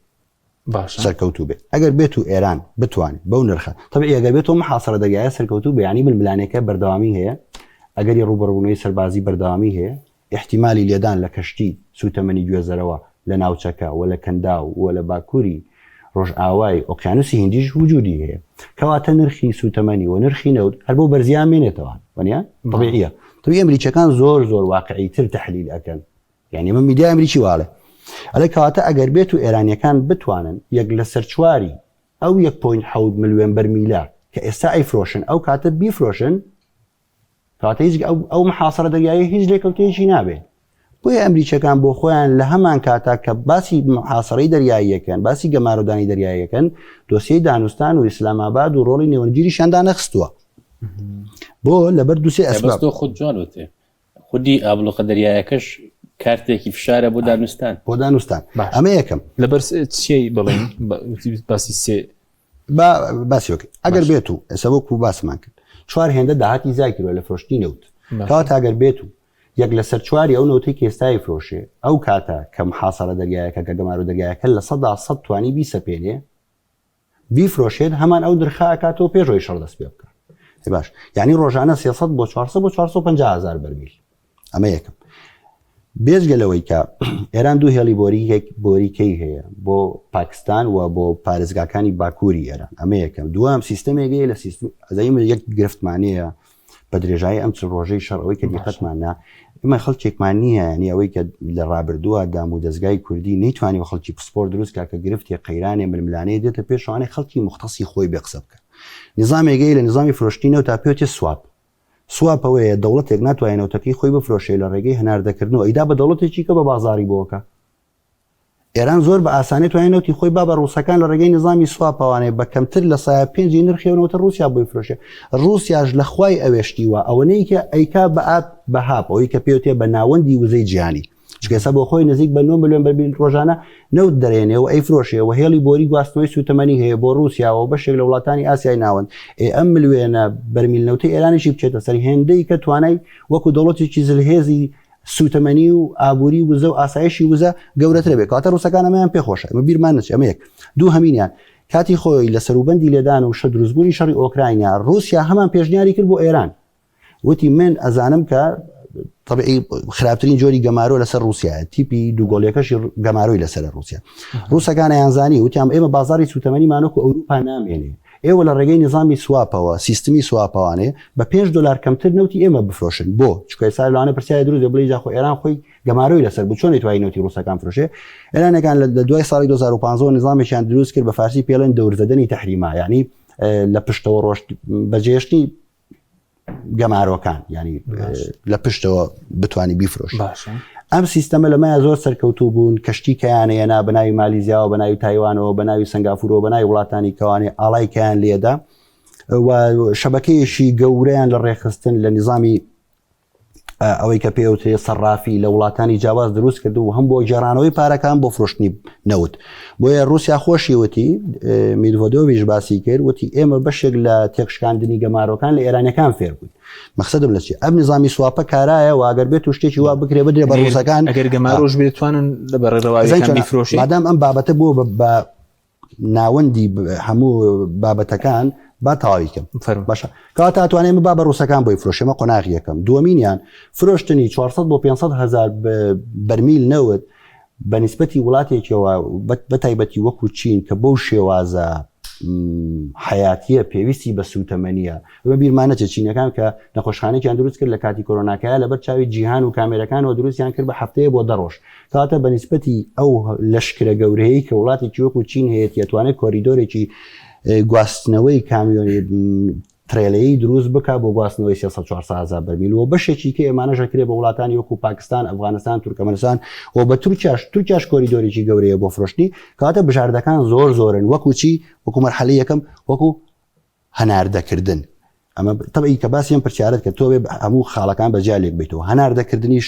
باشە سەرکەوتوو بێ ئەگەر بێت و ئێران بتوانێت بەو نرخە تەبعی ئەگەر بێت و محاسەرە دەریایە سەرکەوتوو بێ یانی ململانێکە بەردەوامی هەیە ئەگەری ڕووبەڕوونەوەی سەربازی بەردەوامی هەیە ئیحتیمالی لێدان لە کەشتی سووتەمەنی گوێزەرەوە لە ناوچەکە و لە کەنداو و لە باکووری ڕۆژئاوای ئۆقیانوسی هیندیش وجودی هەیە. کەواتە نرخی سووتەمەنی و نرخی نەوت هەر بەو بەرزییە مێنێتەوە. وەنیە؟ تەبیعیە. تەبیعی ئەمریکیەکان زۆر زۆر واقعی تر تەحلیل ئەکەن. یعنی ئەمە میدیای ئەمریکی واڵێ. ئەڵێ کەواتە ئەگەر بێت و ئێرانیەکان بتوانن یەک لەسەر چواری ئەو یەک point حەوت ملیۆن بەرمیلە کە ئێستا ئەیفرۆشن ئەو کاتە بیفرۆشن، کەواتە هیچ ئەو محاسرە دەریایە هیچ لێکەوتەیەکی نابێت بۆیە ئەمریکیەکان بۆ خۆیان لە هەمان کاتا کە باسی محاسرەی دەریاییەکەن باسی گەمارۆدانی دەریاییەکەن دۆسیەی دانوستان و ئیسلامئاباد و ڕۆڵی نێوەندگیریشیان دانەخستووە بۆ لەبەر دوسێ ئەسباب تۆ خود جوان وتێ خودی ئابلوقە دەریایەکەش کارتێکی فشارە بۆ دانوستان بۆ دانوستان ئەمە یەکەم لەبەر چیەی بڵێن باسی سێ با باسی وەکەی ئەگەر بێت و ئێستا وەکو باسمان کرد چوار هێندە داهاتی زیای کردوە لە فرۆشتنی نەوت کەواتە ئەگەر بێت و یەک لەسەر چواری ئەو نەوتەی کە ئێستای فرۆشێ ئەو کاتە کە محاسەرە دەریایەکە کە گەمارۆ دەریایەکە 100% توانی بیسەپێنێ بیفرۆشێت هەمان ئەو نرخە ئەکاتەوە پێش ئەوەی شەڕ دەست پێ بکات باش یعنی ڕۆژانە 300 بۆ 400 بۆ 450 هزار بەرمیل ئەمە یەکەم. بێجگە لەوەی کە ئێران دوو هێڵی بۆرییەک بۆریکەی هەیە بۆ پاکستان و بۆ پارێزگاکانی باکووری ئێران ئەمە یەکەم دووەم سیستەمێک هەیە لە سیستم ئەزای یەک گرفتمانەیە بە درێژایی ئەم چل ڕۆژەی شەڕ ئەوەی کە دیقەتمان نا ئێمە خەڵکێکمان نییە ینی ئەوەی کە لە ڕابردووە دام و دەستگای کوردی نەیتوانی و خەڵکی پسپۆر دروست کا کە گرفتی قەیرانێ ململانێ دێتە پێشوانێ خەڵکی مختصی خۆی بێ قسە بکە نظامێک هەیە لە نظامی فرۆشتنی نەوت تا پێوتێ swap swap ئەوەیە دەوڵەتێک ناتوانێت نەوتەکەی خۆی بفرۆشێ لە ڕێگەی هەناردەکردنەوە ئەیدا بە دەوڵەتێکی کە بە بازاڕی بۆکە. ئێران زۆر بە ئاسانی توانێت نەوتی خۆی با بە ڕووسەکان لە ڕێگەی نظامی swap ەوانێ بە کەمتر لە سایە پێنجی نرخی ئەو نەوتە ڕووسیا بۆی فرۆشێ. ڕووسیاش لە خوای ئەوێشتی وا ئەوەنەی کە ئەیکا بە ئاب بە hub ئەوەی کە پێوتێ بە ناوەندی وزەی جیهانی. چونکە ئێستا بۆ خۆی نزیک بە 9 ملیۆن بەرمیل ڕۆژانە نەوت دەرێنێ و ئەیفرۆشێ و هێڵی بۆری گواستنەوەی سووتەمەنی هەیە بۆ ڕووسیا و بەشێک لە وڵاتانی ئاسیای ناوەند ئێ ئەم ملوێنە بەرمیل نەوتەی ئێرانیشی بچێتە سەر هێندەی کە توانای وەکو دەوڵەتێکی زلهێزی سوتەمەنی و ئابووری وزە و ئاسایشی وزە گەورەترە بێت کەواتە ڕووسەکان ئەمەیان پێخۆشە ئەمە بیرمان نەچێت ئەمە یەک دوو هەمینیان کاتی خۆی لە سەروبەندی لێدان و شە دروستبوونی شەڕی ئۆکراینا ڕووسیا هەمان پێشنیاری کرد بۆ ئێران وتی من ئەزانم کە طبعی خراپترین جۆری گەمارۆ لەسەر رووسایە تیپی دووگۆڵیەکەشی گەمارۆی لەسەر رووسیا رووسەکان یانزانی وتیان ئێمە بازاری سوتەمەنی مانۆکو ئەوروپا نامێنێ ئێوە لە ڕێگەی نظامی swap ەوە سیستمی swap ەوانێ بە 5 دلار کەمتر نەوتی ئێمە بفرۆشن بۆ چکە ئێستا لەوانە پرسیاری دروست بڵێ جا خۆ ئێران خۆی گەمارۆی لەسەر بوو چۆن توای نەوتی ڕووسەکان فرۆشێ ئێرانەکان لە دوای ساڵی 2015 نظامێکیان دروست کرد بە فارسی پێڵێن دەورزەدەنی تحریما یعنی لە پشتەوە ڕۆشت بەجێشتنی گەمارۆکان ینی لە پشتەوە بتانی بیفرۆش ئەم سیستەمە لەمایە زۆر سەرکەوتوو بوون کەشتی کەیانەیەنا بە ناوی مالیزیاوە بە ناوی تایوانەوە بە ناوی سنگافورەوە بە ناوی وڵاتانی کەوانێ ئاڵای کەیان لێدا و شەبەکەیەکی گەورەیان لە ڕێکخستن لە نظامی ئەوەی کە پێوترێ سەرافی لە وڵاتانی جیاواز دروست کرد و هەم بۆ گێڕانەوەی پارەکان بۆ فرۆشتنی نەوت بۆیە رووسیا خۆشی وتی میدڤۆدۆڤیش باسی کرد وتی ئێمە بەشێک لە تێکشکاندنی گەمارۆکان لە ئێرانەکان فێر بووین مەخسەدم لە چی ئەم نظامی swap ە کارایە و ئەگەر بێت و شتێکی وا بکرێ بدرێ بە ڕووسەکان ئەگەر گەمارۆش بێتوانن لە بەڕێڕەوە بیفرۆشی مادام ئەم بابەتە بووە بە ناوەندی هەموو بابەتەکان با تەواوی کەم باشە کەواتە ئەتوانێت با بە ڕووسەکان بۆی فرۆشێمە قۆناغی یەکەم دووەمینیان فرۆشتنی 400 بۆ 500 هزار بەرمیل نەوت بە نیسبەتی وڵاتێکەوە بە تایبەتی وەکو چین کە بەو شێوازە حیاتیە پێویستی بە سوتەمەنیە بە بیرمانەچێ چینەکان کە نەخۆشخانێکیان دروست کرد لە کاتی کۆرۆناکەیە لەبەر چاوی جیهان و کامێرەکانەوە دروستیان کرد بە هەفتەیە بۆ دە ڕۆژ کەواتە بە نیسبەتی ئەو لەشکرە گەورەیەی کە وڵاتێکی وەکو چین هەیەتی ئەتوانێت کۆریدۆرێکی گواستنەوەی کامیۆنی ترێلەیی دروست بک بۆ گواستنەوەی 300 هزار بەرمیل و بەشێکی کە ئێمانەش ئەکرێ بە وڵاتانی وەکو پاکستان ئەفغانستان تورکەمەنستان و بە تورکیاش تورکیاش کۆریدۆرێکی گەورەیە بۆ فرۆشتنی کەواتە بژاردەکان زۆر زۆرن وەکو چی وەکو مەرحەلەی یەکەم وەکو هەناردەکردن ئەمە تەبعی کە باسی ئەم پرسیارت کرد تۆ بێ هەموو خاڵەکان بە جیا لێک بیتەوە هەناردەکردنیش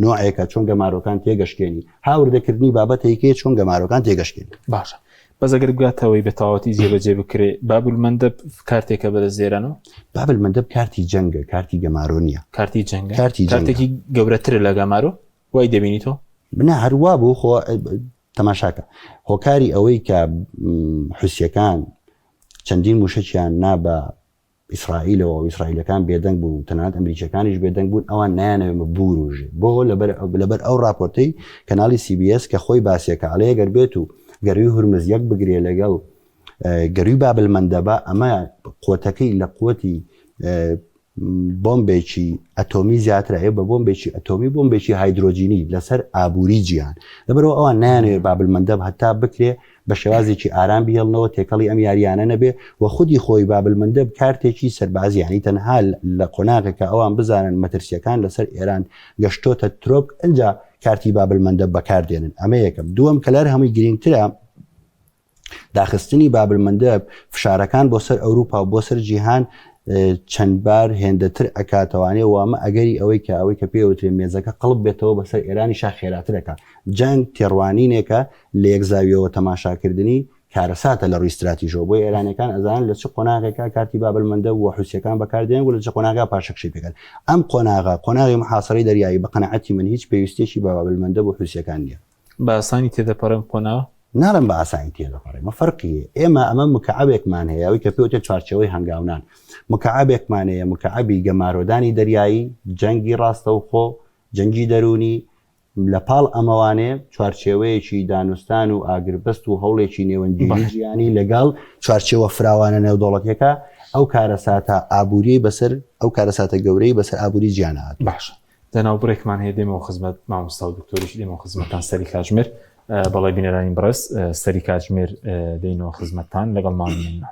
نوعێکە چۆن گەمارۆکان تێگەشکێنی هاوردەکردنی بابەتێکەیە چۆن گەمارۆکان تێگەشکێنی باشە بەس ئەگەر بگاتەوەی بە تەواوەتی جێبەجێ بکرێ بابل مەندەب کارتێکە بەدەست ئێرانەوە بابل مەندەب کارتی جەنگە کارتی گەمارۆ نییە کارتی جەنگە کارتی کارتێکی گەورەترە لە گەمارۆ وای دەبینی تۆ نا هەروا بوو خۆ تەماشاکە هۆکاری ئەوەی کە حوسیەکان چەندین موشەکیان نا بە ئیسرائیلەوە و ئیسرائیلەکان بێدەنگ بوون و تەنانەت ئەمریکیەکانیش بێدەنگ بوون ئەوان نایانەوێت بوروژێ بۆ لەبەر لەبەر ئەو راپۆرتەی کەناڵی CBS کە خۆی باسیەکە ئەڵێ گەر بێت و گەروی هورمز یەک بگرێ لەگەڵ گەروی بابل مەندەبە ئەمە قوتەکەی لە قوتی بۆمبێکی ئەتۆمی زیاترە ئێ بە بۆمبێکی ئەتۆمی بۆمبێکی هایدرۆجینی لەسەر ئابووری جیهان لەبەرەوە ئەوان نایانەوێت بابل مەندەب هەتا بکرێ بە شێوازێکی ئارام بهێڵنەوە تێکەڵی ئەم یاریانە نەبێ و خودی خۆی بابل مەندەب کارتێکی سەربازی یانی تەنها لە قۆناغێکە ئەوان بزانن مەترسیەکان لەسەر ئێران گەشتۆتە ترۆپک ئەجا کارتی بابل مەندەب بەکاردێنن ئەمە یەکەم دووەم کە لەر هەمووی گرنگترە داخستنی باب المندب فشارەکان بۆ سەر ئەوروپا و بۆ سەر جیهان چەند بار هێندەتر ئەکاتەوانێ و ئەمە ئەگەری ئەوەی کە ئەوەی کە پێوترێ مێزەکە قڵب بێتەوە بەسەر ئێرانی شا خێراترەکە جەنگ تێڕوانینێکە لە یەک زاویەوە تەماشاکردنی کارەساتە لە ڕووی ستراتیژەوە بۆی ئێرانەکان ئەزانن لە چ قۆناغێکا کارتی باب المندب و حوسیەکان بەکاردێن و لە چ قۆناغا پاشەکشەی پێکەن ئەم قۆناغە قۆناغی محاصرەی دەریایی بە قەناعەتی من هیچ پێویستیەکی بە باب المندب و حوسیەکان نییە. بە ئاسانی تێدەپەڕێم قۆناغ؟ ناڵێم بە ئاسانی تێدەپەڕێ مە فەرقی هەیە ئێمە ئەمە مکعبێکمان هەیە ئەوەی کە پێوتێ چوارچێوەی هەنگاونان مکعبێکمان هەیە مکعبی گەمارۆدانی دەریایی جەنگی ڕاستەوخۆ جەنگی دەروونی لە پاڵ ئەمەوانێ چوارچێوەیەکی دانوستان و ئاگربەست و هەوڵێکی نێوەندگیری جیهانی لەگەڵ چوارچێوە فراوانە نێودەوڵەتیەکە ئەو کارەساتە ئابووریەی بەسەر ئەو کارەساتە گەورەی بەسەر ئابووری جیهان هات. باشە دەناو بڕێکمان هەیە دێمەوە خزمەت مامۆستا و دکتۆریش دێمەوە خزمەتان سەری کاتژمێر بەڵێ بینەرانی بەڕێز سەری کاتژمێر دێینەوە خزمەتتان لەگەڵمان بمێننەوە.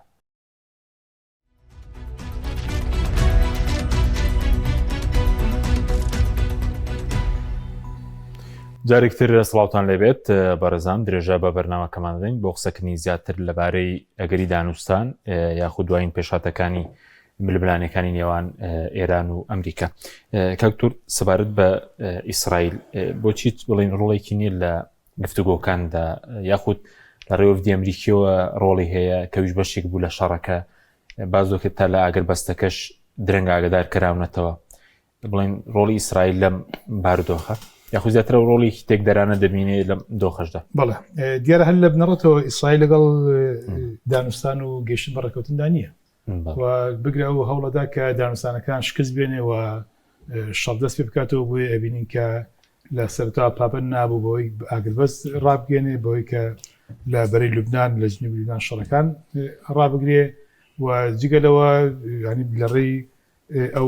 جارێکتر سڵاوتان لێبێت بەڕێزان درێژە بە بەرنامەکەمان دەین بۆ قسەکردنی زیاتر لەبارەی ئەگەری دانوستان یاخود دوایین پێشهاتەکانی ململانێکانی نێوان ئێران و ئەمریکا کاکتور سەبارەت بە ئیسرائیل بۆچی بڵین ڕۆڵێکی نییە لە گفتوگۆکاندا یاخود لە ڕێوەفدی ئەمریکیەوە ڕۆڵی هەیە کەویش بەشێک بوو لە شەڕەکە بازۆکە تا لە ئاگەر بەستەکەش درەنگ ئاگدار کراونەتەوە. بڵێن ڕۆڵی ئیسرائیل لەم بارودۆخە یاخود زیاتر ئەو ڕۆڵێکی تێکدەرانە دەبینێ لەم دۆخەشدا؟ بەڵێ دیارە هەر لە بنەڕەتەوە ئیسرائیل لەگەڵ دانوستان و گەیشتن بە ڕێککەوتندا نییە و بگرە ئەو هەوڵەدا کە دانوستانەکان شکست بێنێ و شەڕ دەست پێ بکاتەوە بۆیە ئەبینین کە لە سەرتا پابەند نابوو بەوەی ئاگربەست ڕابگەێنێ بەوەی کە لە بەرەی لوبناان لە جنوبی لوبناان شەڕەکان ڕابگرێ و جگە لەوە ینی لە ڕێی ئەو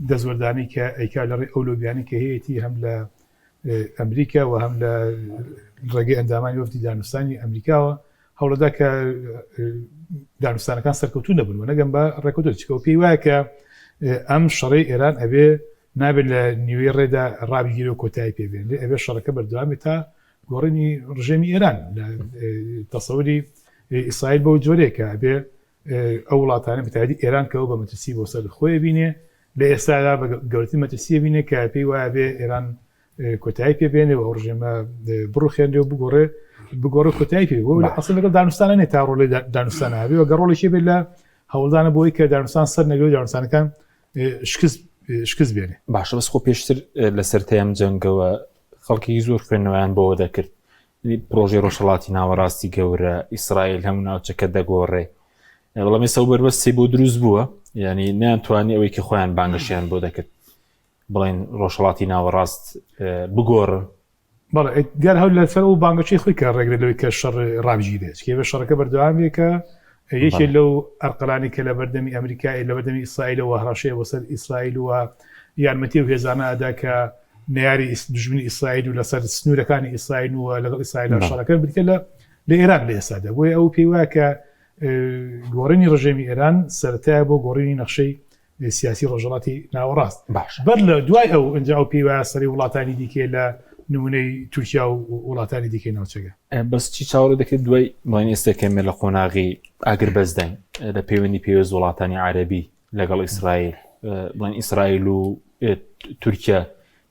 دەستوەردانەی کە ئەیکا لە ڕێی ئەو لۆبیانەی کە هەیەتی هەم لە ئەمریکا و هەم لە ڕێگەی ئەندامانی وەفدی دانوستانی ئەمریکاوە هەوڵەدا کە دانوستانەکان سەرکەوتوو نەبوون و نەگەن بە ڕێکەوتن چکەوە پێی وایە کە ئەم شەڕەی ئێران ئەبێ نابێت لە نیوەی ڕێدا ڕابگیرێ و کۆتایی پێ بێنرێ ئەبێ شەڕەکە بەردەوامێت تا گۆڕینی ڕژێمی ئێران لە تەسەوری ئیسرائیل بەو جۆرێکە ئەبێ ئەو وڵاتانە بەتایبەتی ئێران کە ئەو بە مەترسی بۆ سەر خۆی بینێ لە ئێستادا بە گەورەترین مەترسی بینێ کە پێی وایە بێ ئێران کۆتایی پێ بێنێ و ئەو ڕژێمە بڕوخێنرێ و بگۆڕێ بگۆڕێ کۆتایی پێ بۆ ئەسڵ لەگەڵ دانوستانە نێ تا ڕۆڵی دانوستانە هەبێ و گەر ڕۆڵێکی بێت لە هەوڵدانە بۆی کە دانوستان سەر نەگرێ و دانوستانەکان شکست شکست بێنێ. باشە بەس خۆ پێشتر لەسەر تەیەم جەنگەوە خەڵکی زۆر خوێندنەوەیان بۆوە دەکرد پرۆژەی ڕۆژهەڵاتی ناوەڕاستی گەورە ئیسرائیل هەموو ناوچەکە دەگۆڕێ بەڵام ئێستا ئەو بەربەستی بۆ دروست بووە یعنی نەیانتوانی ئەوەی کە خۆیان بانگەشیان بۆ دەکرد بڵێن ڕۆژهەڵاتی ناوەڕاست بگۆڕن. بەڵێ دیار هەر لەسەر ئەو بانگەشەی خۆی کە ڕێگرە لەوەی کە شەڕ ڕابگیرێت کێ بە شەڕەکە بەردەوام بێ کە یەکێ لەو ئەرقەلانی کە لە بەردەمی ئەمریکا لە بەردەمی ئیسرائیلەوە هەڕەشەیە بۆ سەر ئیسرائیل و یارمەتی و هێزانە ئەدا کە نەیاری دژمنی ئیسرائیل و لەسەر سنوورەکانی ئیسرائیل و لەگەڵ ئیسرائیل شەڕەکە بریتە لە لە ئێران لە ئێستادا بۆیە ئەو پێی وایە کە گۆڕینی ڕژێمی ئێران سەرەتایە بۆ گۆڕینی نەخشەی سیاسی ڕۆژهەڵاتی ناوەڕاست باشە بەر لە دوای ئەو ئەنجا ئەو پێی وایە سەری وڵاتانی دیکەیە لە نمونەی تورکیا و وڵاتانی دیکەی ناوچەکە. بەس چی چاوەڕێ دەکرێت دوای بڵێن ئێستا کە ئێمە لە قۆناغی ئاگربەستداین لە پەیوەندی پێوەست وڵاتانی عەرەبی لەگەڵ ئیسرائیل بڵێن ئیسرائیل و تورکیا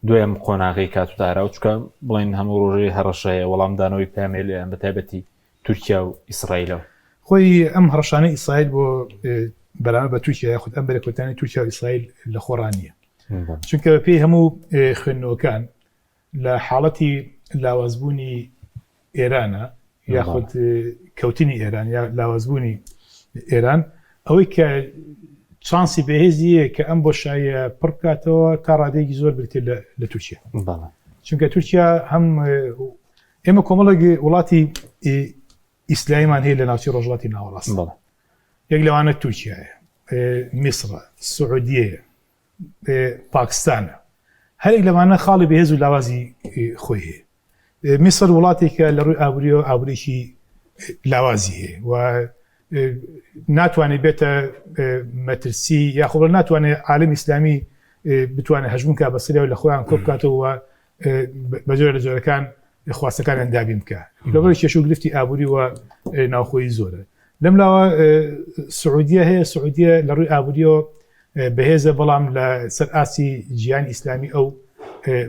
دوای ئەم قۆناغی کات و دارا و چکە بڵێن هەموو ڕۆژەی هەڕەشەیە وەڵامدانەوەی پامێلیان بە تایبەتی تورکیا و ئیسرائیلەوە. خۆی ئەم هەڕەشانەی ئیسرائیل بۆ بەرامبەر بە تورکیا یاخود ئەم بەرێکەوتانی تورکیا و ئیسرائیل لە خۆڕا نییە چونکە بەپێی هەموو خوێندنەوەکان لە حاڵەتی لاوازبوونی ئێرانە یاخود کەوتنی ئێران یا لاوازبوونی ئێران ئەوەی کە چانسی بەهێزیە کە ئەم بۆشاییە پڕ بکاتەوە تا ڕادەیەکی زۆر بریتە لە تورکیا چونکە تورکیا هەم ئێمە کۆمەڵێک وڵاتی ئیسلامیمان هەیە لە ناوچەی ڕۆژهەڵاتی ناوەڕاست یەک لەوانە تورکیایە میسرە سعودیەیە پاکستانە هەرێک لەوانە خاڵی بەهێز و لاوازی خۆی هەیە میسر وڵاتێکە لە ڕووی ئابووریەوە ئابووریی لاوازی هەیە و ناتوانێت بێتە مەترسی یاخۆ ناتوانێت عالم ئیسلامی بتوانێت هەژمون کا بەسەرەوە لە خۆیان کۆ بکاتەوە بە جۆرە لە جۆرەکان خواستەکانیان دابین بکە لەبەر کێش و گرفتی ئابووری و ناوخۆیی زۆرە لەم لاوە سعودیە هەیە سعودیە لە ڕووی ئابووریەوە بەهێزە بەڵام لە سەر ئاستی جیهانی ئیسلامی ئەو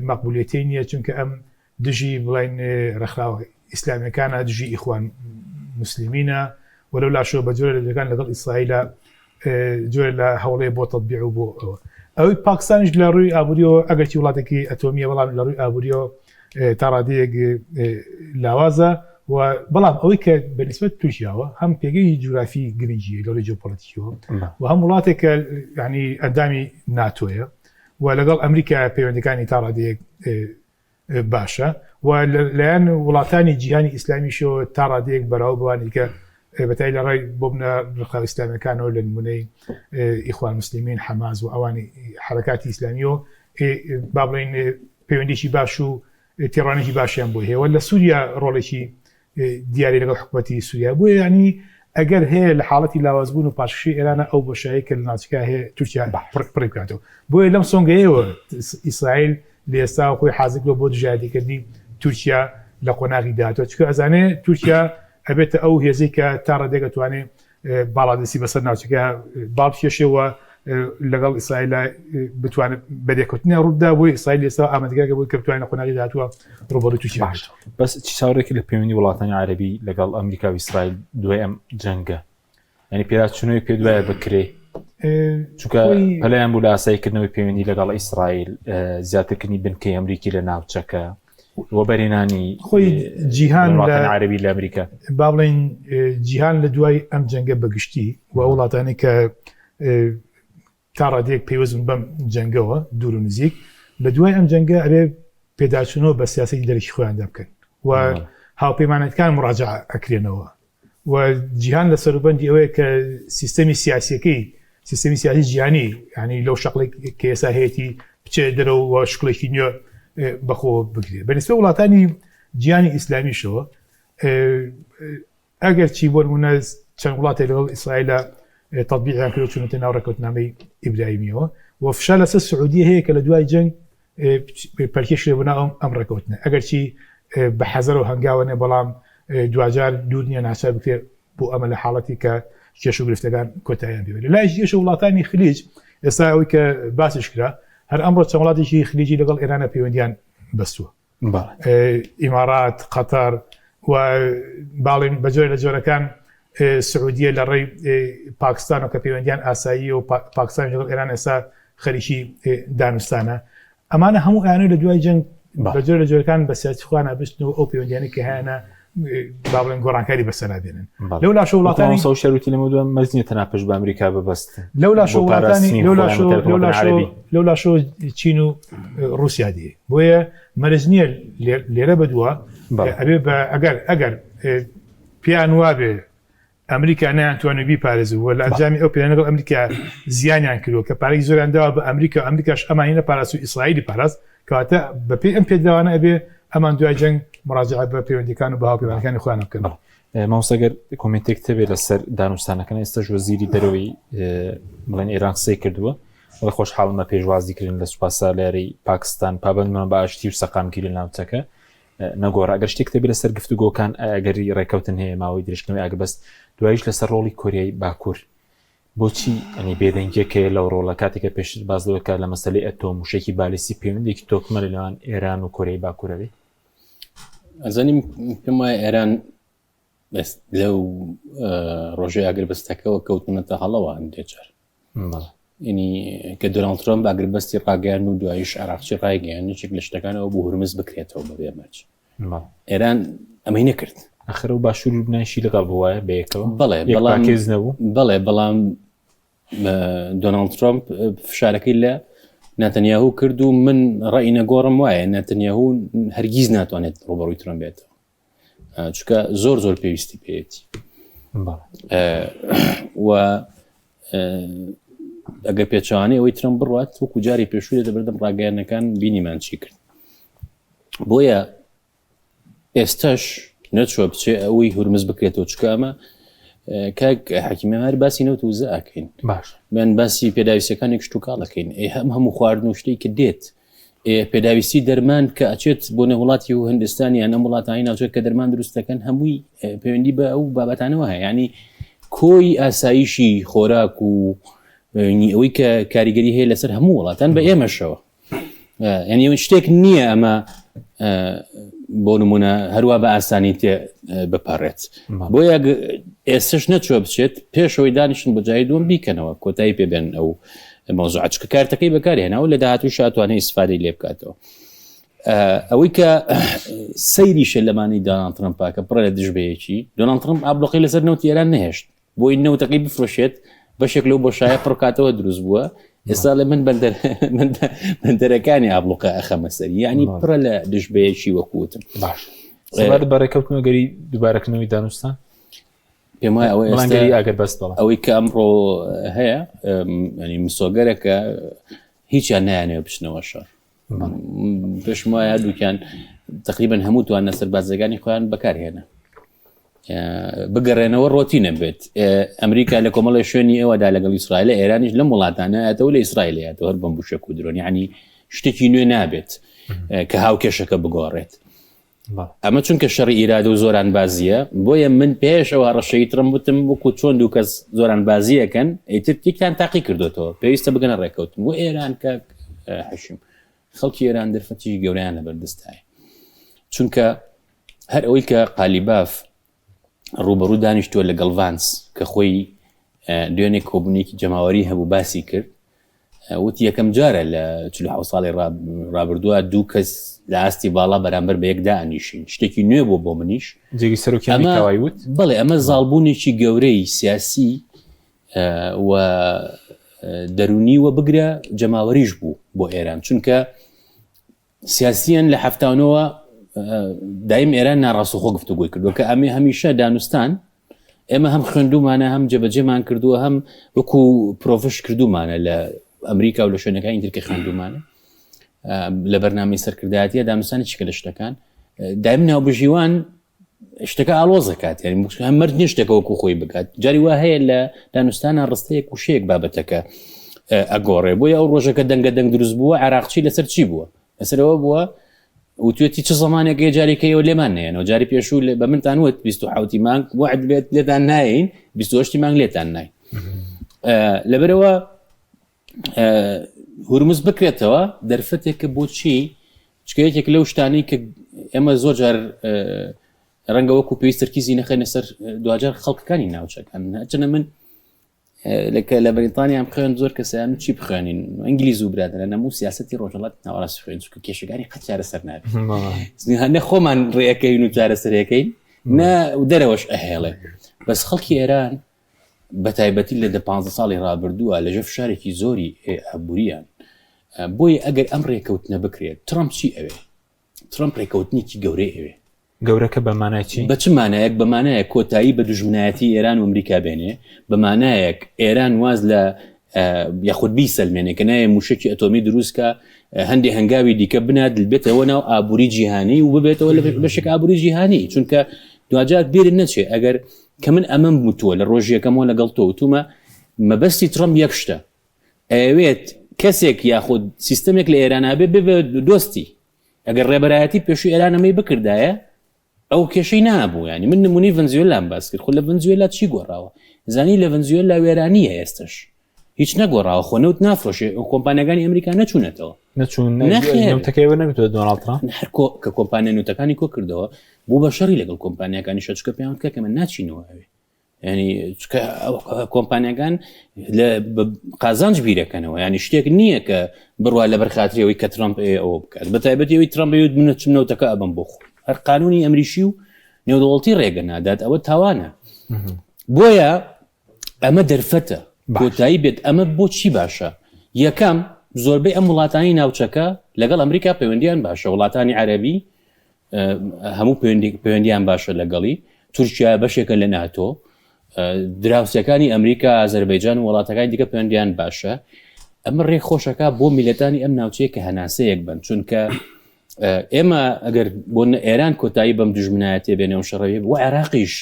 مەقبولیەتی نییە چونکە ئەم دژی بڵین ڕێکخراوە ئیسلامیەکانە دژی ئیخوان مسللیمینە و لەو لاشەوە بە جۆرە لەجەکان لەگەڵ ئیسرائیلە جۆرە لە هەوڵەیە بۆ تەتبیع و بۆ ئەوە ئەوەی پاکستانیش لە ڕووی ئابووریەوە ئەگەرچی وڵاتێکی ئەتۆمیە بەڵام لە ڕووی ئابووریەوە تا ڕادەیەک لاوازە و بەڵام ئەوەی کە بەنسبەت تورکیاوە هەم پێگەی جوگرافی گرنگی لە ڕووی جیۆپۆلیتیکیەوە و هەم وڵاتێک کە ینی ئەندامی ناتۆیە و لەگەڵ ئەمریکا پەیوەندەکانی تا ڕادەیەک باشە و لەلایەن وڵاتانی جیهانی ئیسلامیشەوە تا ڕادەیەک بەراوە بەوانی کە بەتای لە ڕای بۆ بنە ڕێکخراوە ئیسلامیەکانەوە لە نمونەی ئیخوان مسلمین حەماس و ئەوانی حرکاتی ئیسلامیەوە با بڵێین پەیوەندیی باش و تێڕانێکی باشیان بۆ هەیە لە سووریا ڕۆڵێکی دیاری لەگەڵ حکوومەتی سووریا بۆیە ینی ئەگەر هەیە لە حاڵەتی لاوازبوون و پاشەکشەی ئێرانە ئەو بۆشایی کە لە ناوچەکە هەیە تورکیا پڕی بکاتەوە بۆیە لەم سۆنگەیەوە ئیسرائیل لە ئێستا خۆی حازر کردوە بۆ دژایەتیکردنی تورکیا لە قۆناغی داهاتوە چونکە ئەزانێ تورکیا ئەبێتە ئەو هێزەی کە تا ڕادەیەک ئەتوانێ باڵادەستی بەسەر ناوچەکە باڵ بکێشێ و لەگەڵ ئیسرائیل بتوانێت بەرێکوتنیان ڕووبدا بۆی ئیسرائیل ئێستا ئامادەگەکە بۆی کە بتوانێت لە قۆناغی داهاتووە ڕووبەڕووی تورکیا باش بەس چی چاوەڕێکی لە پەیوەندی وڵاتانی عەرەبی لەگەڵ ئەمریکا و ئیسرائیل دوای ئەم جەنگە یعنی پێداچوونەوەی پێ دوایە بکرێ؟ چونکە پەلیان بوو لە ئاساییکردنەوەی پەیوەندی لەگەڵ ئیسرائیل زیاترکردنی بنکەی ئەمریکی لە ناوچەکە وەبەرهێنانی خۆی جیهان عربی لە ئەمریکا با بڵین جیهان لە دوای ئەم جەنگە بەگشتی و وڵاتانی کە تا ڕادەیەک پەیوەست بوون بەم جەنگەوە دوور و نزیک، لە دوای ئەم جەنگە ئەبێ پێداچوونەوە بە سیاسەتی دەرەکی خۆیاندا بکەن و هاوپەیمانەتەکان مڕاجعە ئەکرێنەوە و جیهان لە سەروبەندی ئەوەیە کە سیستەمی سیاسیەکەی سیستەمی سیاسی جیهانی ینی لەو شەقلێک کە ئێستا هەیەی بچێت دەرەوە و شکڵێکی نوێ بەخۆ بگرێ بەنسبە وڵاتانی جیهانی ئیسلامیشەوە ئەگەرچی بۆ نموونە چەند وڵاتێک لەگەڵ ئیسرائیلە تەتبیقیان کردو چونەتە ناو ڕێککەوتنامەی ئیبراهیمیەوە و فشار لەسەر سعودیە هەیە کە لە دوای جەنگ پەلکێشی لێ بۆ ناو ئەم ڕێککەوتنە ئەگەرچی بە حەزەر و هەنگاوە نێ بەڵام دواجار دوور نییە ناچار بکرێت بۆ ئەمە لە حاڵەتی کە کێش و گرفتەکان کۆتاییان پێ لە لایەکی دیکەش وڵاتانی خلیج ئێستا ئەوەی کە باسیش کرا هەر ئەمڕۆ چەند وڵاتێکی خلیجی لەگەڵ ئێرانە پەیوەندیان بەستووە ئیمارات، قەتەر و باڵین بە جۆرە لە جۆرەکان سعودیە لە ڕێی پاکستانەوە کە پەیوەندیان ئاسایی و پاکستان لەگەڵ ئێران ئێستا خەریکی دانوستانە ئەمانە هەموو ئەیانە لە دوای جەنگ بە جۆرە لە جۆرەکان بە سیاسی خۆیان بچن و ئەو پەیوەندیانەی کە هەیانە با بڵێن گۆڕانکاری بەسەرا بێنن لەو لاشە وڵاتانی سەو شەروتی لەمە دوای مەرج نییە تەنها پشت بە ئەمریکا ببەست لەو لاشە وڵاتانی لەو لاشە لەو لاشە لەو لاشە چین و ڕوسیا دێ بۆیە مەرج نییە لێرە بەدووە ئەبێ بە ئەگەر ئەگەر پێیان وابێ ئەمریکا نەیانتوانی بیپارێزن و لە ئەنجامی ئەو پلانە لەگەڵ ئەمریکا زیانیان کردووە کە پارەی زۆریان داوە بە ئەمریکا و ئەمریکاش ئەمانی نەپاراست و ئیسرائیلی پاراست کەواتە بەپێی ئەم پێدراوانە ئەبێ ئەمان دوای جەنگ مراجعە بە پەیوەندیەکان و بە هاوپەیمانەکانی خۆیان بکەن. مامۆستا گەر کۆمێنتێک تەبێ لەسەر دانوستانەکان ئێستاش وەزیری دەرەوەی بڵێن ئێران قسەی کردووە بەڵێ خۆشحاڵمە پێشوازیکردن لە سوپاسالاری پاکستان پابەندمان بە ئاشتی و سەقامگیری ناوچەکە نەگۆڕە ئەگەر شتێک تەبێ لەسەر گفتوگۆکان ئەگەری ڕێککەوتن هەیە ماوەی درێژکردنەوەی ئاگربەست دوایش لەسەر ڕۆڵی کۆریای باکوور بۆچی ئەنی بێدەنگیەک هەیە لەو ڕۆڵە کاتێک کە پێشتر باس لەوە کرا لە مەسەلەی ئەتۆم موشەکی بالیستی پەیوەندێکی تۆکمە لە نێوان ئێران و کۆریای باکوور هەبێ؟ ئەزانیم پێم وایە ئێران لەو ڕۆژەی ئاگربەستەکەوە کەوتونەتە هەڵەوە هەندێک جار ینی کە دۆناڵد ترەمپ ئاگربەستی ڕاگەیان و دوایش عراقچی ڕایگەیان یەکێک لە شتەکانەوە بۆ هورمز بکرێتەوە بەبێ مەرج ئێران ئەمەی نەکرد ئەخر و باشوور لوبنانیشی لەگەڵ بووایە بەیەکەوە بەڵێ بەڵام کێز نەبوو بەڵێ بەڵام دۆناڵد ترەمپ فشارەکەی لە ناتەنیاهو کرد و من ڕێی نەگۆڕم وایە ناتەنیاهو هەرگیز ناتوانێت ڕوبەڕووی ترەمپ بێتەوە چونکە زۆر زۆر پێویستی پێیەتی و ئەگەر پێچوانەی ئەوەی ترەمپ بڕات وەکو جاری پێشوو لە بەردەم ڕاگەیانەکان بینیمان چی کرد بۆیە ئێستش نەچوە بچێ ئەوەی هورمز بکرێتەوە چکە ئەمە کاک حەکیمە هەر باسی نەوت وزە ئەکەین باش من باسی پێداویستەکانی کشتتوکاڵەکەین ئێ هەم هەموو خواردن و شتێک کە دێت پێداویستی دەرمان کە ئەچێت بۆ نێو وڵاتی و هندستان یان ئەم وڵاتانی ناوچە کە دەرمان دروست دەکەن هەمووی پەیوەندی بە ئەو بابەتانەوە هەیە ینی کۆی ئاسایشی خۆراک و ئەوەی کە کاریگەری هەیە لەسەر هەموو وڵاتان بە ئێمەشەوە ینی شتێک نییە ئەمە بۆ نمونە هەروە بە ئاسانی تێ بپەڕێت بۆیە ئێستش نەچوە بچێت پێشەوەی دانیشتن بۆ جای دووەم بیکەنەوە کۆتایی پێبێن ئەو مەوزوعە چونکە کارتەکەی بەکارهێناوە لە داهاتووش ئەتوانێت ئیسفادەی لێ بکاتەوە ئەوەی کە سەیریشە لەمانی دۆناڵد ترەمپا کە پڕە لە دژبەیەکی دۆناڵد ترەمپ ئابلۆقی لەسەر نەوتی ئێران نەهێشت بۆی نەوتەکەی بفرۆشێت بەشێک لەو بۆشایە پڕکاتەوە دروست بووە ئێستا لە من بەندەرەکانی ئابلوقە ئەخەمە سەر یعنی پڕە لە دژبەیەکی وەکوتم باش بەڕێکەوتنەوە گەری دووبارەکردنەوەی دانوستان پێم وایە ئەوەی ئێستا ئاگەر بەست بەڵام ئەوەی کە ئەمڕۆ هەیە ینی مسۆگەرەکە هیچیان نایانەوە بچنەوە شەڕ پێشم وایە هەردووکیان تقریبا هەموو توانە سەربازەکانی خۆیان بەکارهێنا بگەڕێنەوە ڕۆتی نەبێت ئەمریکا لە کۆمەڵی شوێنی ئێوەدا لەگەڵ ئیسرائیل ئێرانیش لەم وڵاتانە ئەتەوە لە ئیسرائیلەتەوە هەر بەم بوشەک و درۆن ینی شتێکی نوێ نابێت کە هاوکێشەکە بگۆڕێت ئەمە چونکە شەڕی ئیرادە و زۆرانبازییە، بۆیە من پێش ئەو هەڕەشەی ترەمپ وتم وەکو چۆن دوو کەس زۆرانبازییەکەن، ئیتر یەکیان تاقی کردۆتەوە، پێویستە بگەنە ڕێککەوتن. بۆ ئێران کاک حەشیم، خەڵکی ئێران دەرفەتێکی گەورەیان لەبەردەستایە، چونکە هەر ئەوەی کە قالیباف ڕووبەڕوو دانیشتووە لەگەڵ ڤانس کە خۆی دوێنێ کۆبوونێکی جەماوەری هەبوو باسی کرد وتی یەکەم جارە لە 47 ساڵی ڕابردووە دوو کەس لە ئاستی باڵا بەرامبەر بە یەکدا ئەنیشین شتێکی نوێ بۆ بۆ منیش جێگی سەرۆکی ئەمریکاوای وت بەڵێ ئەمە زاڵبوونێکی گەورەی سیاسی و دەرونی و بگرە جەماوەریش بوو بۆ ئێران چونکە سیاسیەن لە حەفتاونەوە دایم ئێران ناڕاستەخۆ گفتوگۆی کردووە کە ئەمێ هەمیشە دانوستان ئێمە هەم خوێندومانە هەم جێبەجێمان کردووە هەم وەکو پرۆفش کردومانە لە ئەمریکا و لە شوێنەکانی ترکە خوێندومانە لە بەرنامەی سەرکردایەتە دانوستانی چیکە لە شتەکان دایم ناوبژیوان شتەکە ئاڵۆز دەکات یعنی هەم مەرج نییە شتەکە وەکو خۆی بکات جاری وا هەیە لە دانوستانە ڕستەیەک وشەیەک بابەتەکە ئەگۆڕێ بۆیە ئەو ڕۆژەکە دەنگە دەنگ دروست بووە عراقچی لەسەر چی بووە لەسەرەوە بووە وتوێتی چ زمانێک جارێکەوە لێمان نێنەوە جاری پێشوو بە منتان وت 27 مانگ وعد بێت لێتان ناین 28 مانگ لێتان نای لەبەرەوە هورمز بکرێتەوە دەرفەتێکە بۆچی چکە یەکێک لەو شتانەی کە ئێمە زۆر جار ڕەنگە وەکو پێویست تەرکیزی نەخەینە سەر دواجار خەڵکەکانی ناوچەکان هەرچەنە من لەکە لە بەریتانیام خوێن زۆر کەسیان چی بخوێنین ئینگلیز و برادرە نەموو سیاستی ڕۆژهەڵات ناوەڕاست خوێن چونکە کێشەکانی قەت چارەسەر نابێت نە خۆمان ڕێەکەین و چارەسەرەکەین نە دەرەوەش ئەهێڵێ بەس خەڵکی ئێران بە تایبەتی لە دە پانزە ساڵی ڕابردووە لەژێر فشارێکی زۆری ئابووریان بۆیە ئەگەر ئەم ڕێکەوتنە بکرێت ترەمپ چی ئەوێ ترەمپ ڕێکەوتنێکی گەورەی ئەوێ گەورەکە بە مانای چی؟ بە چ مانایەک؟ بە مانایەک کۆتایی بە دوژمنایەتی ئێران و ئەمریکا بێنێ، بە مانایەک ئێران واز لە یاخود بیسەلمێنێ کە نایە مووشەکی ئەتۆمی دروست کا، هەندێ هەنگاوی دیکە بنات بێتەوە ناو ئابووری جیهانی و ببێتەوە لە بەشێک ئابووری جیهانی چونکە دواجار بیرت نەچێ ئەگەر کە من ئەمەم وتووە لە ڕۆژی یەکەمەوە لەگەڵ تۆ وتومە مەبەستی ترەمپ یەک شتە ئەیەوێت کەسێک یاخود سیستەمێک لە ئێران هەبێ بێ بە دۆستی ئەگەر ڕێبەرایەتی پێشوی ئێران ئەمەی بکردایە ئەو کێشەی نابوو ینی من نمونەی ڤەنزیۆلام باس کرد خۆ لە ڤەنزیۆلا چی گۆڕاوە زانی لە ڤەنزیۆلا وێرانیە ئێستش هیچ نەگۆڕاوە خۆ نەوت نافرۆشێ و کۆمپانیەکانی ئەمریکا نەچوونەتەوە نەچوون نەوتەکەی وەرنەگرتووە دۆناڵد ترامپ هەر کۆ کە کۆمپانیا نەوتەکانی کۆ کردەوە بوو بە شەڕی لەگەڵ کۆمپانیاکانی شەچکە پێیان کە کە من ناچینەوە ئەوێ ینی چکە کۆمپانیەکان لە قازانج بیرەکەنەوە ینی شتێک نییە کە بڕوا لە بەرخاتریەوەی کە ترامپ ئەوە بکات بە تایبەتی ئەوی ترامپ بێت منە چم نەوتەکە ئەبم بۆ خۆ هەر قانونی ئەمریکی و نێودەوڵەتی ڕێگە نادات ئەوە تاوانە بۆیە ئەمە دەرفەتە کۆتایی بێت ئەمە بۆچی باشە یەکەم زۆربەی ئەم وڵاتانی ناوچەکە لەگەڵ ئەمریکا پەیوەندیان باشە وڵاتانی عەربی هەموو پەیوەندیان باشە لەگەڵی تورکیا بەشێکە لە ناتۆ دراوسەکانی ئەمریکا ئازەربەیجان و وڵاتەکانی دیکە پەیوەندیان باشە ئەمە ڕێک خۆشەکە بۆ میلەتانی ئەم ناوچەیە کە هەناسەیەک بن چونکە ئێمە ئەگەر بۆ ئێران کۆتایی بەم دژمنایەتێ بێنەوە شەڕەوی بۆ عێراقیش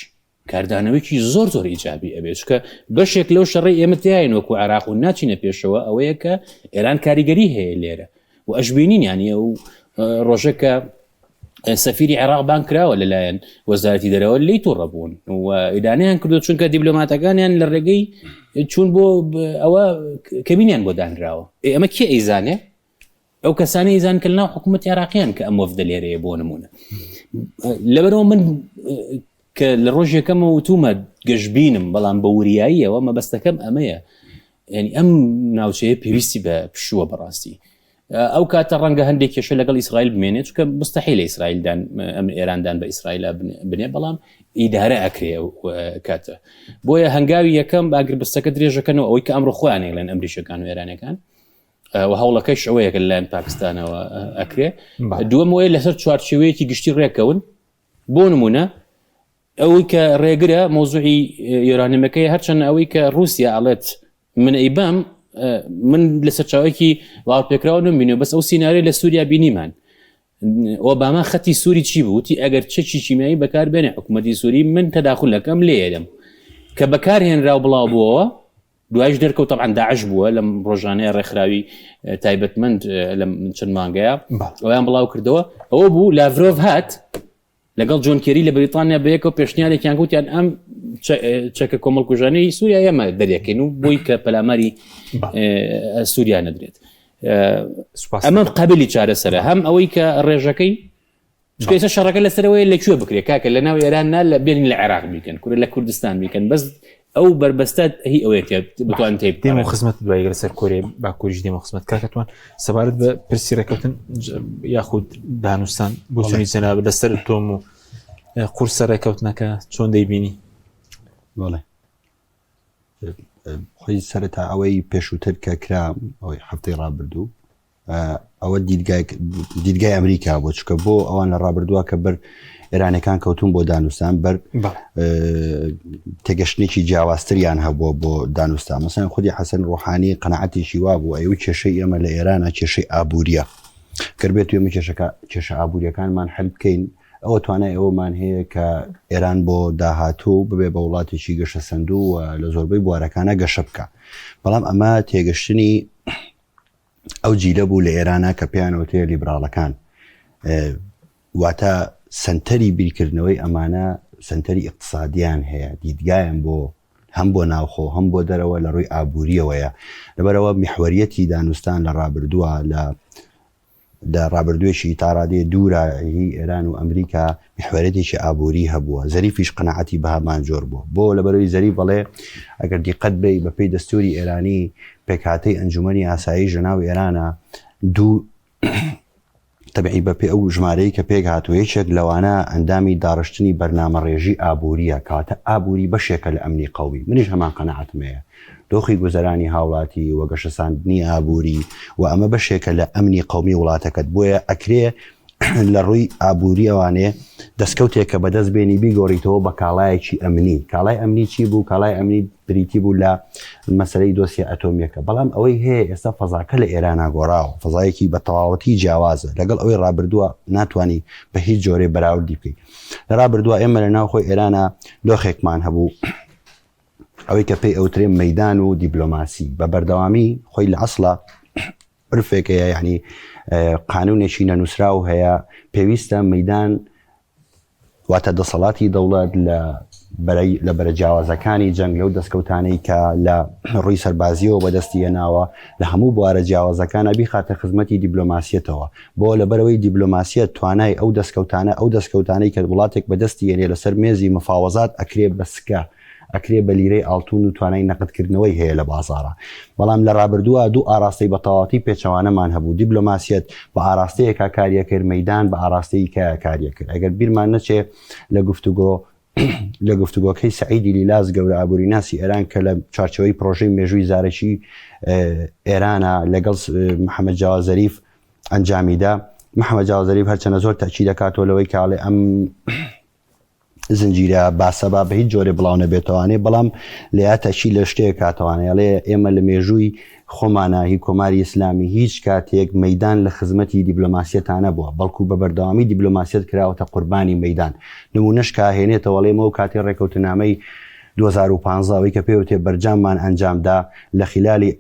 کاردانەوەیەکی زۆر زۆر ئیجابی ئەبێت چکە بەشێک لەو شەڕی ئێمە تیاین وەکو عێراق و ناچینە پێشەوە ئەوەیە کە ئێران کاریگەری هەیە لێرە و ئەشببینین ینی ئەو ڕۆژەکە سەفیری عێراق بان کراوە لەلایەن وەزارەتی دەرەوە لی تووڕە بوون و ئیدانیان کردو چونکە دیبلۆماتەکانیان لە ڕێگەی چوون بۆ ئەوە کەبینیان بۆ دانراوە ئەمە کێ ئەیزانێ ئەو کەسانە ئیزان کە لەناو حکوومەتی عراقیان کە ئەم وەفدە لێرەیە بۆ نمونە لەبەرەوە من کە لە ڕۆژێکەمە وتومە گەشتبینم بەڵام بە وریاییەوە مەبەستەکەم ئەمەیە ینی ئەم ناوچەیە پێویستی بە پشووە بەڕاستی ئەو کاتە ڕەنگە هەندێک کێشە لەگەڵ ئیسرائیل بمێنێت چکە مستحیل ئیسرائیلدان ئەم ئێراندان بە ئیسرائیل بنێ بەڵام ئیدارە ئەکرێ ئەو کاتە بۆیە هەنگاوی یەکەم باگربستەکە درێژەکەنەوە ئەوەی کە ئەمڕۆ خۆیان ئەیڵێن ئەمریکەکان و ئێرانەکان و هەوڵەکەش ئەوەیە کە لەلایەن پاکستانەوە ئەکرێ دووەم وەیە لەسەر چوارچێوەیەکی گشتی ڕێکەون بۆ نمونە ئەوەی کە ڕێگرە مۆزوعی یۆرانیمەکەی هەرچەند ئەوەی کە رووسیا ئەڵێت من ئەیبەم من لە سەرچاوێکی باوەڕپێکراوە نمبینێ بەس ئەو سیناریۆ لە سووریا بینیمان ئۆباما خەتی سووری چی بوو وتی ئەگەر چەکی کیمیایی بەکار بێنێ حکوومەتی سووری من تەداخل ئەکەم لێدەم کە بەکار هێنرا و بڵاو بووەوە دوایش دەرکەوت تەبعەن داعش بووە لەم ڕۆژانەیە ڕێکخراوی تایبەتمەند لەم چەند مانگەیە ئەویان بڵاو کردەوە ئەوە بوو لاڤرۆڤ هات لەگەڵ جۆن کێری لە بەریتانیا بەیەکەوە پێشنیارێکیان گوتیان ئەم چەکە کۆمەڵکوژانەی سووریا ئێمە دەرەکەین و بۆی کە پەلاماری سووریا نەدرێت ئەمە قابلی چارەسەرە هەم ئەوەی کە ڕێژەکەی چونکە ئێستا شەڕەکە لەسەرەوەی لە کوێ بکرێت کاکە لە ناو ئێران نا لە بێنین لە عێراق بیکەن کورە لە کوردستان بیکەن بەس ئەو بەربەستە هی ئەوەیە کە بتوان تێ دێم و خزمەت دوای لەسەر کۆرێ باکووریش دێم و خزمەت کاکەتوان سەبارەت بە پرسی ڕێککەوتن یاخود دانوستان بۆچونی جەناب لەسەر تۆم و قورسە ڕێککەوتنەکە چۆن دەیبینی بەڵێ خۆی سەرەتا ئەوەی پێشووتر کە کرا ئەوەی هەفتەی ڕابردوو ئەوە دیدگای ئەمریکا بۆ چکە بۆ ئەوان لە ڕابردووە کە بەر ئێرانەکان کەوتون بۆ دانوستان بەر تێگەشتێکی جیاوازتریان هەبووە بۆ دانوستان مەسەن خودی حەسەن ڕۆحانی قەنەعەتێکی وا بوو ئەو کێشەی ئێمە لە ئێرانە کێشەی ئابووریە کە بێت ئێمە کێشەکە کێشە ئابووریەکانمان حل بکەین ئەوە توانای ئەوەمان هەیە کە ئێران بۆ داهاتوو ببێ بە وڵاتێکی گەشەسەندوو و لە زۆربەی بوارەکانە گەشە بکە بەڵام ئەمە تێگەشتنی ئەو جیلە بوو لە ئێرانە کە پێیان وتێ لیبراڵەکان واتە سنتەری بیرکردنەوەی ئەمانە سنتەری اقتصادیان هەیە دیدگایان بۆ هەم بۆ ناوخۆ هەم بۆ دەرەوە لە ڕووی ئابووریەوەیە لەبەرەوە میحوەریەتی دانوستان لە ڕابردووە لە لە ڕابردووێکی تاڕادەیە دوورا هی ئێران و ئەمریکا میحوەریەتێکی ئابووری هەبووە، زەریفیش قەناعەتی بە هەمان جۆر بووە. بۆ؟ لەبەرئەوەی زەریف ئەڵێ ئەگەر دیقەت بەی بە پێی دەستووری ئێرانی پێکهاتەی ئەنجوومەنی ئاسایش لە ناو ئێرانە دوو تەبعی بە پێ ئەو ژمارەی کە پێک هاتووە یەکێک لەوانە ئەندامی داڕشتنی بەرنامەڕێژی ئابووریە کەواتە ئابووری بەشێکە لە ئەمنی قەومی منیش هەمان قەناعەتم هەیە دۆخی گوزەرانی هاوڵاتی و گەشەساندنی ئابووری و ئەمە بەشێکە لە ئەمنی قەومی وڵاتەکەت بۆیە ئەکرێ لە ڕووی ئابووریەوانێ دەستکەوتێک کە بەدەست بێنی بیگۆڕیتەوە بە کاڵایەکی ئەمنی کاڵای ئەمنی چی بوو کاڵای ئەمنی بریتی بوو لە مەسەلەی دۆسیە ئەتۆمیەکە بەڵام ئەوەی هەیە ئێستا فەزاکە لە ئێرانا گۆڕاوە فەزایەکی بە تەواوەتی جیاوازە لەگەڵ ئەوەی ڕابردووە ناتوانانی بە هیچ جۆرێ بەراوردی بکەیت لە ڕابردووە ئێمە لە ناوخۆی ئێرانە دۆخێکمان هەبوو ئەوەی کە پێی ئەوترێ مەدان و دیبلۆماسی بە بەردەوامی خۆی لە ئەسڵە عرفێک هەیە یعنی قانونێکی نەنووسراو هەیە پێویستە مەدان واتە دەسەڵاتی دەوڵەت لە لە بەرە جیاوازەکانی جەنگ لەو دەستکەوتانەی کە لە ڕووی سەربازیەوە بەدەستی هێناوە لە هەموو بوارە جیاوازەکانە بیخاتە خزمەتی دیبلۆماسیەتەوە بۆ لەبەرەوەی دیبلۆماسیەت توانای ئەو دەستکەوتانە ئەو دەستکەوتانەی کە وڵاتێک بەدەستی هێنێ لەسەر مێزی مفاوەزات ئەکرێ بە سکە ئەکرێ بە لیرەی ئاڵتون و توانای نەقدکردنەوەی هەیە لە بازاڕا. بەڵام لە ڕابردووا دوو ئاڕاستەی بە تەواوەتی پێچەوانەمان هەبوو، دیبلۆماسیەت بە ئاراستەیەکا کاری ئەکرد، مەیدان بە ئاراستەی کایا کاری ئەکرد. ئەگەر بیرمان نەچێ لە گفتوگۆ لە گفتوگۆکەی سەعیدی لیلاز گەورە ئابووریناسی ئێران کە لە چوارچێوەی پڕۆژەی مێژووی زارەکی ئێرانە لەگەڵ محەمەد جەواد زەریف ئەنجامیدا، محەمەد جەواد زەریف هەرچەنە زۆر تەئکید ئەکاتەوە لەوەی کە ئەڵێ ئەم زنجیرە باسە با بە هیچ جۆرێ بڵاو نەبێتەوانێ بەڵام لەیا تەکی لە شتێک کاتەوانێ ئەڵێ ئێمە لە مێژووی خۆمانە هی کۆماری ئیسلامی هیچ کاتێک مەدان لە خزمەتی دیبلۆماسیەتانە بووە بەڵکو بە بەردەوامی دیبلۆماسیەت کراوەتە قوربانی مەدان نمونەش کا هێنێتەوە ئەڵێ ئەو کاتی ڕێکەوتنامەی 2015 ئەوەی کە پێوتێ بەرجاممان ئەنجامدا لە خلالی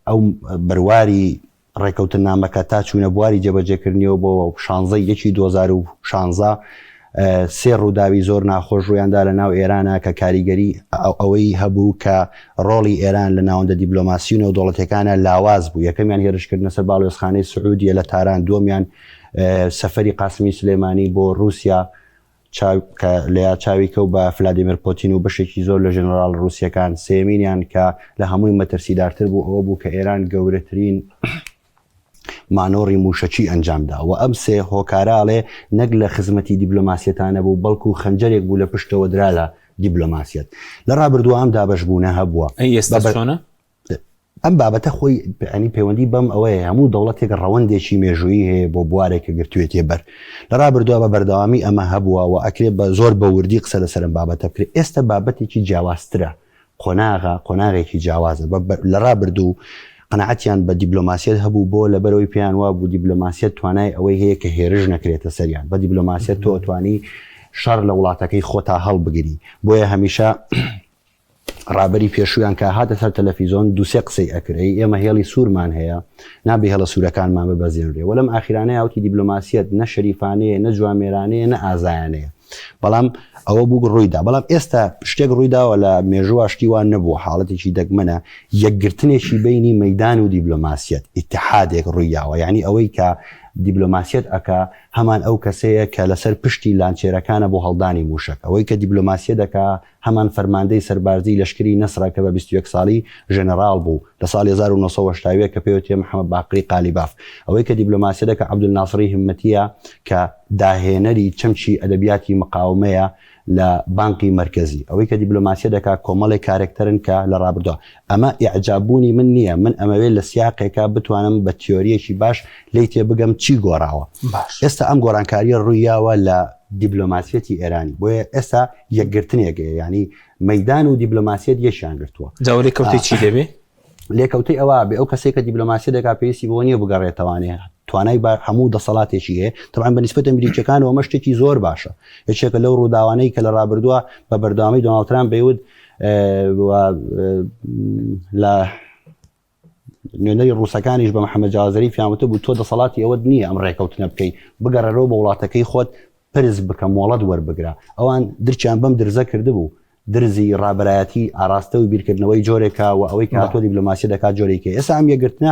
ئەو بەرواری ڕێکەوتننامەکە تا چوونە بواری جێبەجێکردنیەوە بۆ شانزە ی یەکی 2016 سێ ڕووداوی زۆر ناخۆش ڕوویاندا لە ناو ئێرانە کە کاریگەری ئەوەی هەبوو کە ڕۆڵی ئێران لە ناوەندە دیبلۆماسی و نێودەوڵەتیەکانە لاواز بوو یەکەمیان هێرشکردنە سەر باڵیۆزخانەی سعودیە لە تاران دووەمیان سەفەری قاسمی سولەیمانی بۆ ڕووسیا کە لەیا چاوی کەوت بە فلادیمێر پۆتین و بەشێکی زۆر لە ژەنەراڵ ڕووسییەکان، سێیەمینیان کە لە هەمووی مەترسیدارتر بوو ئەوە بوو کە ئێران گەورەترین مانۆڕی مووشەکی ئەنجام دا و ئەم سێ هۆکارە ئەڵێ نەک لە خزمەتی دیبلۆماسیەتا نەبوو بەڵکو خەنجەرێک بوو لە پشتەوە درا لە دیبلۆماسیەت. لە ڕابردوو ئەم دابەشبوونە هەبووە. ئەی ئێستا چۆنە؟ ئەم بابەتە خۆی ینی پەیوەندی بەم ئەوەیە هەموو دەوڵەتێک ڕەوەندێکی مێژوویی هەیە بۆ بوارێک کە گرتوێتێ بەر لە ڕابردووە بە بەردەوامی ئەمە هەبووە و ئەکرێ بە زۆر بە وردی قسە لەسەر ئەم بابەتە بکرێت ئێستا بابەتێکی جیاوازترە قۆناغە قۆناغێکی جیاوازە لە ڕابردوو قەناعەتیان بە دیبلۆماسیەت هەبوو بۆ لەبەرەوەی پێیان وابوو دیبلۆماسیەت توانای ئەوەی هەیە کە هێرش نەکرێتە سەریان بە دیبلۆماسیەت تۆ توانی شەڕ لە وڵاتەکەی خۆتا هەڵبگری بۆیە هەمیشە ڕابەری پێشوویان کە هاتە سەر تەلەفیزۆن دووسێ قسەی ئەکرد ئەی ئێمە هێڵی سوورمان هەیە نابێ هێڵە سوورەکانمان ببەزێنرێ وەلەم ئاخیرانەیا وتی دیبلۆماسیەت نە شەریفانەیە نە جوامێرانەیە نە ئازایانەیە بەڵام ئەوە بوو ڕوویدا بەڵام ئێستا شتێک ڕوویداوە لە مێژووە شتی وان نەبوو حاڵەتێکی دەگمەنە یەکگرتنێکی بینی مەدان و دیبلۆماسیەت ئیتحادێک ڕوویاوە یعنی ئەوەی کە دیبلۆماسیەت ئەکا هەمان ئەو کەسەیە کە لەسەر پشتی لانچێرەکانە بۆ هەڵدانی موشەک. ئەوەی کە دیبلۆماسیەت ئەکا هەمان فەرماندەی سەربازیی لەشکری نەسرە کە بە 21 ساڵی ژەنەڕاڵ بوو لە ساڵی 1981 کە پێوترێ محەمەد باقری قالیباف. ئەوەی کە دیبلۆماسیەت ئەکا عەبدولناسڕی هیممەتییە کە داهێنەری چەمکی ئەدەبیاتی مقاومەیە لە بانقی مەرکەزی. ئەوەی کە دیبلۆماسیە دەکا کۆمەڵێک کارەکتەرن کە لە ڕابردووە. ئەمە ئیعجاب بوونی من نییە، من ئەمەوێ لە سیاقێکا بتوانم بە تیۆرییەکی باش لێی تێبگەم چی گۆڕاوە. باش. ئێستا ئەم گۆڕانکارییە ڕوویاوە لە دیبلۆماسیەتی ئێرانی. بۆیە ئێستا یەکگرتنێک هەیە. یانی مەیدان و دیبلۆماسیەت یەکیان گرتووە. جا لێکەوتەی چی دەبێ؟ لێکەوتەی ئەوە بێ ئەو کەسێک کە دیبلۆماسی دەکات پێویستی بەوە نییە بگەڕێتەوانێ توانای بە هەموو دەسەڵاتێکی هەیە طبعا بە نسبەت ئەمریکیەکان ئەمە شتێکی زۆر باشە یەکێکە لەو ڕووداوانەی کە لە ڕابردووە بە بەردەوامی دۆناڵد ترامپ بەیوت لە نوێنەری ڕووسەکانیش بە محەممەد جەواد زەریفیان وتبوو تۆ دەسەڵاتی ئەوەت نییە ئەم ڕێکەوتنە بکەی بگەڕێرەوە بە وڵاتەکەی خۆت پرس بکە مۆڵەت وەربگرە ئەوان درکیان بەم درزە کردبوو درزی ڕابەرایەتی ئاراستە و بیرکردنەوەی جۆرێکە و ئەوەی کە هاتووە دیبلۆماسی دەکات جۆرێکی ئێستا ئەم یەکگرتنە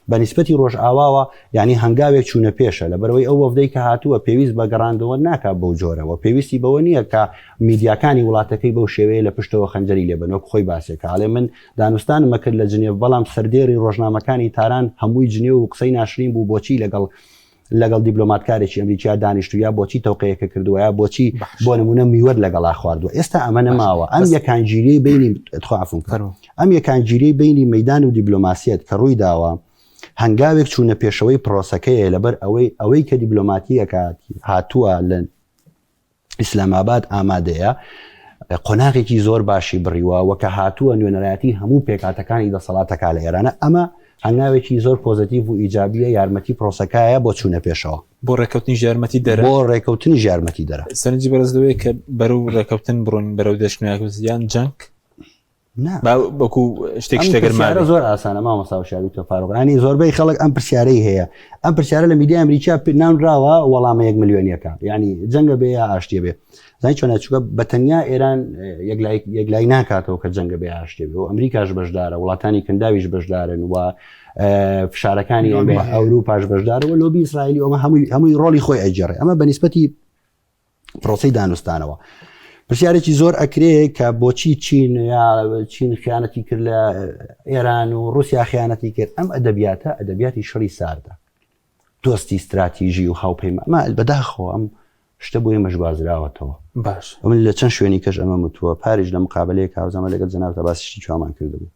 بە نیسبەتی ڕۆژئاواوە یعنی هەنگاوێک چوونە پێشە لەبەرەوەی ئەو وەفدەی کە هاتووە پێویست بە گەڕاندەوە ناکات بەو جۆرەوە پێویستی بەوە نییە کە میدیاکانی وڵاتەکەی بەو شێوەیە لە پشتەوە خەنجەری لێ بن وەک خۆی باسێکە ئەڵێ من دانوستانم ئەکرد لە جنێڤ بەڵام سەردێڕی ڕۆژنامەکانی تاران هەمووی جنێو و قسەی ناشرین بوو بۆچی لەگەڵ لەگەڵ دیبلۆماتکارێکی ئەمریکیا دانیشتوو یا بۆچی تەوقەیەکە کردووە یا بۆچی بۆ نمونە میوەت لەگەڵا خواردووە ئێستا ئەمە نەماوە ئەم یەکانگیری بینی تخوافم ئەم یەکانگیری بینی مەدان و دیبلۆماسیەت کە ڕووی داوە هەنگاوێک چوونە پێشەوەی پرۆسەکەیە لەبەر ئەوەی ئەوەی کە دیبلۆماتیەکە هاتووە لە ئیسلامئاباد ئامادەیە قۆناغێکی زۆر باشی بڕیوە و کە هاتووە نوێنەرایەتی هەموو پێکهاتەکانی دەسەڵاتەکە لە ئێرانە ئەمە هەنگاوێکی زۆر پۆزەتیڤ و ئیجابیە یارمەتی پرۆسەکایە بۆ چوونە پێشەوە. بۆ ڕێکەوتنیش یارمەتی دەرە. بۆ ڕێکەوتنیش یارمەتی دەرە. سەرنجی بەرز لەوەیە کە بەرەو ڕێکەوتن بڕۆین بەرەو دەشنیان جەنگ وەکو شتێک شتێک پرسیارە زۆر ئاسانە مامۆستا وشاری تۆ فاروق ینی زۆربەی خەڵک ئەم پرسیارەی هەیە ئەم پرسیارە لە میدیا ئەمریکا ناونراوە وەڵامە یەک ملیۆنیەکە ینی جەنگە بێ یا ئاشتیە بێ زانی چۆنە چووکە بە تەنیا ئێران یەکلای ناکاتەوە کە جەنگە بێ ئاشتێ بێ و ئەمریکاش بەشدارە وڵاتانی کەنداویش بەشدارن و فشارەکانی ئەوروپاش بەشدارەوە لۆبی ئیسرائیلی ئەمە هەمووی هەمووی ڕۆڵی خۆی ئەگێڕێ ئەمە بەنیسبەتی پرۆسەی دانوستانەوە پرسیارێکی زۆر ئەکرێ کە بۆچی چین یا چین خیانەتی کرد لە ئێران و رووسیا خیانەتی کرد ئەم ئەدەبیاتە ئەدەبیاتی شەڕی ساردە دۆستی استراتیژی و هاوپەیمان ئەمە بەداخەوە ئەم شتە بۆ ئێمەش گوازراوەتەوە باش من لە چەند شوێنی کەش ئەمە متووە پاریش لە مقابلەیە کاوزەمە لەگەڵ جەنابتە باسی شتی چوامان کردبوو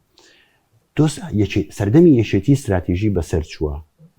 دۆست یەکێ سەردەمی یەکێتی ستراتیژی بەسەر چووە،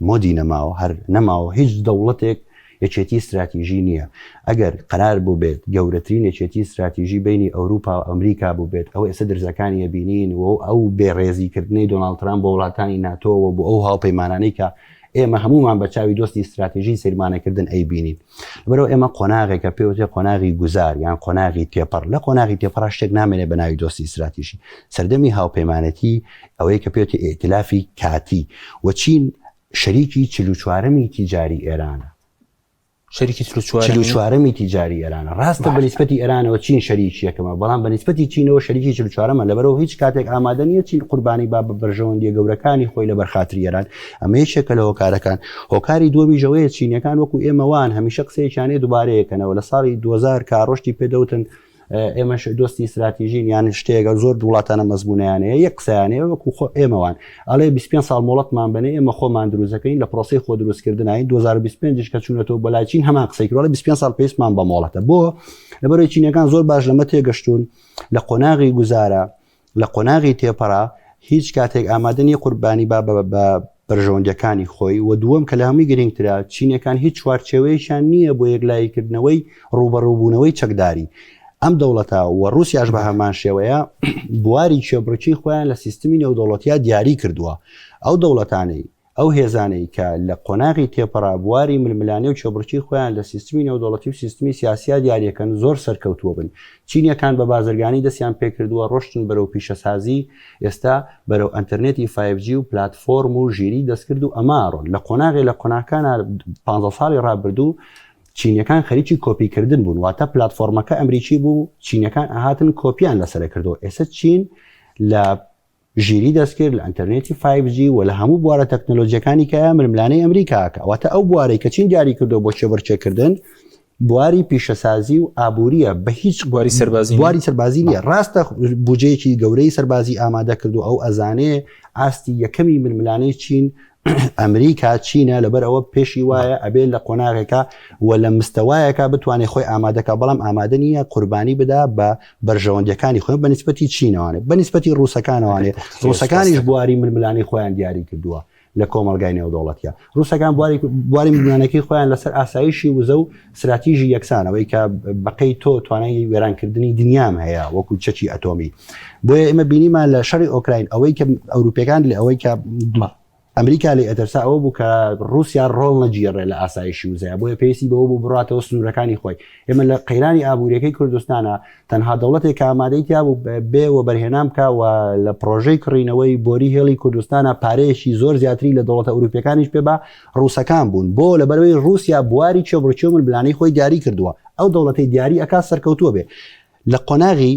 مۆدی نەماوە، هەر نەماوە، هیچ دەوڵەتێک یەکێتی ستراتیژی نییە. ئەگەر قەرار بووبێت گەورەترین یەکێتی ستراتیژی بەینی ئەوروپا و ئەمریکا بووبێت، ئەوە ئێستا درزەکانی ئەبینین و ئەو بێڕێزی کردنەی دۆناڵد ترامپ بۆ وڵاتانی ناتۆ و بۆ ئەو هاوپەیمانانەی کە ئێمە هەموومان بە چاوی دۆستی ستراتیژی سەیرمانەکردن ئەیبینین. لەبەرئەوە ئێمە قۆناغێکە پێوترێ قۆناغی گوزار یان قۆناغی تێپەڕ، لە قۆناغی تێپەڕا شتێک نامێنێ بە ناوی دۆستی ستراتیژی. سەردەمی هاوپەیمانێتی ئەوەیە کە پێوترێ ئیئتیلافی کاتی و چین شەریکی چلوچوارەمی تیجاری ئێرانە. شەریکی چلوچوارەمی؟ چلوچوارەمی تیجاری ئێرانە. ڕاستە بە نیسبەتی ئێرانەوە چین شەریکی یەکەمە، بەڵام بە نیسبەتی چینەوە شەریکی چلوچوارەمە، لەبەرئەوە هیچ کاتێک ئامادە نییە چین قوربانی با بە بەرژەوەندییە گەورەکانی خۆی لەبەر خاتری ئێران. ئەمە یەکێکە لە هۆکارەکان. هۆکاری دووەمیش ئەوەیە چینیەکان وەکو ئێمە وان هەمیشە قسەیەکیان هەیە دووبارەیەکەنەوە لە ساڵی 2000 کە ڕۆشتی پێدەوتن ئێمەش دۆستی استراتیژین یان شتێکە زۆر وڵاتانە مەزمونیان هەیە یەک قسەیان هەیە وەکو خۆ ئێمەوان ئەڵێ 25 ساڵ مۆڵەتمان بنێ ئێمە خۆمان دروستەکەین لە پرۆسەی خۆ دروستکردنین 2025 کە چوونەتەوە بەلای چین هەمان قسەی کردووە 25 ساڵ پێویستمان بە مۆڵەتە بۆ لەبەرەوەی چینەکان زۆر باش لەمە تێگەشتون لە قۆناغی گوزارە لە قۆناغی تێپەڕا هیچ کاتێک ئامادە نیە قوربانی با بە بەرژەوەندیەکانی خۆی و دووەم کە لە هەمووی گرنگترە چینیەکان هیچ چوارچێوەیەکیان نییە بۆ یەکلاییکردنەوەی ڕووبەڕووبوونەوەی چەکداری ئەم دەوڵەتە و ڕووسیاش بە هەمان شێوەیە بواری کێبڕکی خۆیان لە سیستمی نێودەوڵەتیا دیاری کردووە ئەو دەوڵەتانەی ئەو هێزانەی کە لە قۆناغی تێپەڕا بواری ململانێ و کێبڕکی خۆیان لە سیستمی نێودەوڵەتی و سیستمی سیاسیا دیاریەکەن زۆر سەرکەوتووە بن. چینیەکان بە بازرگانی دەستیان پێکردووە ڕۆشتن بەرەو پیشەسازی، ئێستا بەرەو ئەنتەرنێتی فایڤ جی و پلاتفۆرم و ژیری دەستکرد و ئەمە ئەڕۆن. لە قۆناغێ لە قۆناغکانا پانزە ساڵی ڕابردوو چینیەکان خەریکی کۆپی کردن بوون واتە پلاتفۆرمەکە ئەمریکی بوو چینیەکان ئەهاتن کۆپیان لەسەرە کردەوە ئێستا چین لە. ژیری دەستکرد، لە ئەنتەرنێتی 5G و لە هەموو بوارە تەکنەلۆجیەکانی کە ململانێی ئەمریکا ئەکا. واتە ئەو بوارەی کە چین دیاری کردووە بۆ کێبڕکێکردن بواری پیشەسازی و ئابووریە، بە هیچ بواری سەربازی نییە. بواری سەربازی نییە. ڕاستە بودجەیەکی گەورەی سەربازی ئامادە کردو ئەو ئەزانێ ئاستی یەکەمی ململانێی چین ئەمریکا چینە، لەبەر ئەوە پێشی وایە ئەبێ لە قۆناغێکا و لە مستەوایەکا بتوانێت خۆی ئامادەکا، بەڵام ئامادە نییە قوربانی بدا بە بەرژەوەندیەکانی خۆی بە نیسبەتی چینەوانێ، بە نیسبەتی ڕووسەکانەوانێ. ڕووسەکانیش بواری ململانێی خۆیان دیاری کردووە لە کۆمەڵگای نێودەوڵەتیە. ڕووسەکان بواری بواری ململانێکەی خۆیان لەسەر ئاسایشی وزە و ستراتیژی یەکسان، ئەوەی کە بەقەی تۆ توانای وێرانکردنی دنیام هەیە وەکو چەکی ئەتۆمی. بۆیە ئێمە بینیمان لە شەڕی ئۆکراین ئەوەی کە ئەوروپیەکان لە ئەوەی کە ئەمریکا لێ ئەترسا ئەوە بوو کە ڕووسیا ڕۆڵ نەگێڕێ لە ئاسایشی وزەیە، بۆیە پێویستی بەوە بوو بڕاتەوە سنوورەکانی خۆی. ئێمە لە قەیرانی ئابووریەکەی کوردستانە تەنها دەوڵەتێک کە ئامادەی تیا بوو بێ وەبەرهێنان بکا و لە پڕۆژەی کڕینەوەی بۆری هێڵی کوردستانە پارەیەکی زۆر زیاتری لە دەوڵەتە ئەوروپیەکانیش پێ با ڕووسەکان بوون. بۆ؟ لەبەرئەوەی ڕووسیا بواری کێبڕکێ و ململانێی خۆی دیاری کردووە. ئەو دەوڵەتەی دیاری ئەکا سەرکەوتووە بێ. لە قۆناغی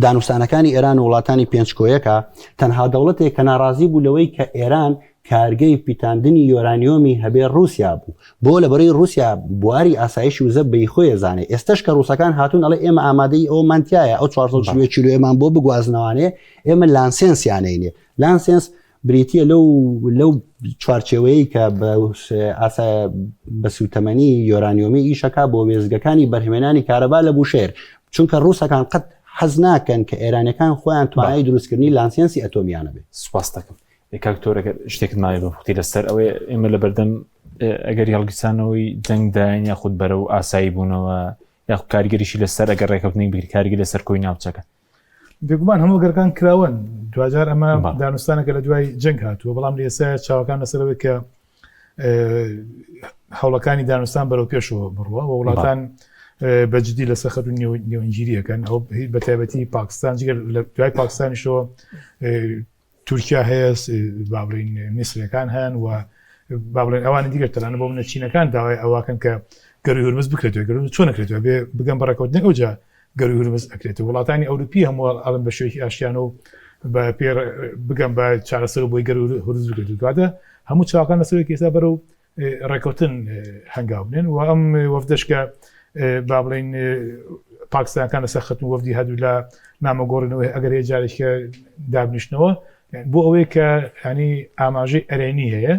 دانوستانەکانی ئێران و وڵاتانی پێنج کۆیەکە تەنها دەوڵەتێک کە ناڕازی بوو لەوەی کە ئێران کارگەی پیتاندنی یۆرانیۆمی هەبێ ڕووسیا بوو. بۆ؟ لەبەرەی ڕووسیا بواری ئاسایشی وزە بەی خۆی ئەزانێ. ئێستەش کە ڕووسەکان هاتوون ئەڵێ ئێمە ئامادەی ئەوەمان تیایە ئەو 441 کیلۆیەمان بۆ بگوازنەوانێ ئێمە لانسێنسیانەینێ. لانسێنس بریتییە لەو لەو چوارچێوەیەی کە بە ئاسا بە سووتەمەنی یۆرانیۆمی ئیشەکا بۆ وێستگەکانی بەرهەمێنانی کارەبا لە بوشێر، چونکە ڕووسەکان قەت حەز ناکەن کە ئێرانیەکان خۆیان توانای دروستکردنی لانسێنسی ئەتۆمیان هەبێ. سوپاست دەکەم کاک تۆر، ئەگەر شتێکت ماوێ بە پوختی لەسەر ئەوەی ئێمە لە بەردەم ئەگەری هەڵگیرسانەوەی جەنگداین یاخود بەرەو ئاسایی بوونەوە یاخود کاریگەریشی لەسەر ئەگەر ڕێکەوتنێک بگری کاریگەری لەسەر کۆی ناوچەکە. بێگومان هەموو گەرەکان کراون، دواجار ئەمە دانوستانەکە لە دوای جەنگ هاتووە، بەڵام لە ئێستا چاوەکان لەسەرەوەی کە هەوڵەکانی دانوستان بەرەو پێشەوە بڕوە و وڵاتان بە جدی لەسەر خەت و نێوەندگیریەکەن، ئەو بە تایبەتی پاکستان، جگە لە دوای پاکستانیشەوە تورکیا هەیە، با بڵێین میسرەکان هەن و با بڵێن ئەوانی دیگەر، تەنانەت بۆ منە چینەکان داوای ئەوواکەن کە گەروی هورمز بکرێتەوە. گەروی چۆن نەکرێتەوە؟ بێ بگەن بە ڕێکەوتنێک ئەوجا گەروی هورمز ئەکرێتەوە. وڵاتانی ئەوروپی هەموو ئەڵێن بە شێوەیەکی ئاشتیانە و بە پێ بگەن بە چارەسەر بۆی گەروی هورمز بکرێتەوە. دواتر هەموو چاوەکان لەسەر ئەوەی کە ئێستا بەرەو ڕێکەوتن هەنگاو بنێن و ئەم وەفدەش کە با بڵین پاکستانەکان لەسەر خەت و وەفدی هەردوو لە نامەگۆڕینەوەی ئەگەر هەیە جارێکە دابنیشتنەوە بۆ ئەوەی کە ینی ئاماژەی ئەرێنی هەیە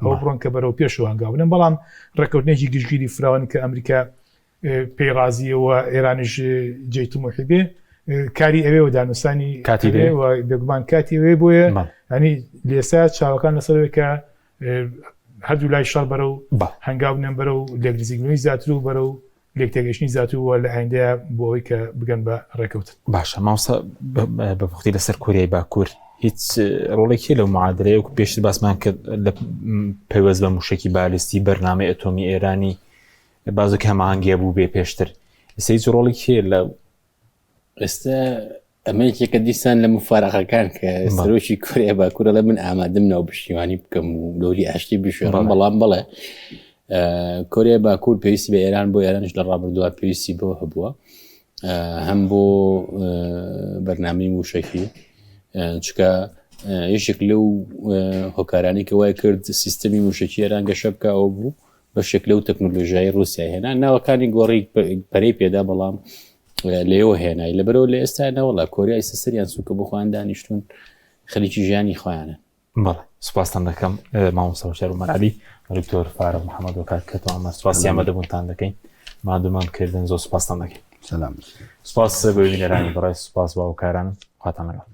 ئەو بڕۆن کە بەرەو پێشەوە هەنگاو بنێن، بەڵام ڕێککەوتنێکی گشتگیری فراوانی کە ئەمریکا پێی ڕازیە و ئێرانیش جێی تموحی بێ کاری ئەوێ و دانوستانی کاتی بێ و بێگومان کاتی ئەوێ بۆیە ینی لێسا چاوەکان لەسەرەوەی کە هەردوو لای شەڕ بەرەو هەنگاو بنێن بەرەو لێکنزیکبوونەوەی زیاتر و بەرەو لێکتێگەیشتنی زیاتر و لە ئایندەیە بۆ ئەوەی کە بگەن بە ڕێکەوتن. باشە مامۆستا بە پوختی لەسەر کۆریای باکوور هیچ ڕۆڵێکی لەو معادلەیە وەکو پێشتر باسمان کرد لە پەیوەست بە موشەکی بالیستی بەرنامەی ئەتۆمی ئێرانی بازێک هەماهەنگیە بوو بێ پێشتر ئێستا هیچ ڕۆڵێکی هەیە لە ئێستا ئەمە یەکێکە دیسان لە مفارەقەکان کە سەرۆکی کورێ باکوورە لە من ئامادەم ناو پشتیوانی بکەم و دەوری ئاشتی بشێڕم، بەڵام بڵێ کۆریای باکوور پێویستی بە ئێران بۆ ئێرانش لە ڕابردووە پێویستی بۆ هەبووە هەم بۆ بەرنامەی موشەکی چکە یەکێک لەو هۆکارانی کە وای کرد سیستەمی موشەکی ئێران گەشە بکە ئەو بوو بەشێک لەو تەکنۆلۆژیای رووسیا هێنا ناوەکانی گۆڕی پەرەی پێدا بەڵام لێەوە هێنای لەبەرەوە لە ئێستا نەوەڵا کۆریای سەسەریان سوکە بۆ خۆیان دانیشتون خەریکی ژیانی خۆیانە. بەڵێ سوپاستان دەکەم مامۆستا هۆشیار عومەر عەلی دکتۆر فارغ محەممەد وەکات کە تۆ ئەمە سوپاسی ئامادەبوونتان دەکەین مادومان کردن زۆر سوپاستان دەکەین سلام سوپاس بۆ بینەرانی بەڕێز سوپاس بۆ هاوکارانم خواتان لەگەڵ.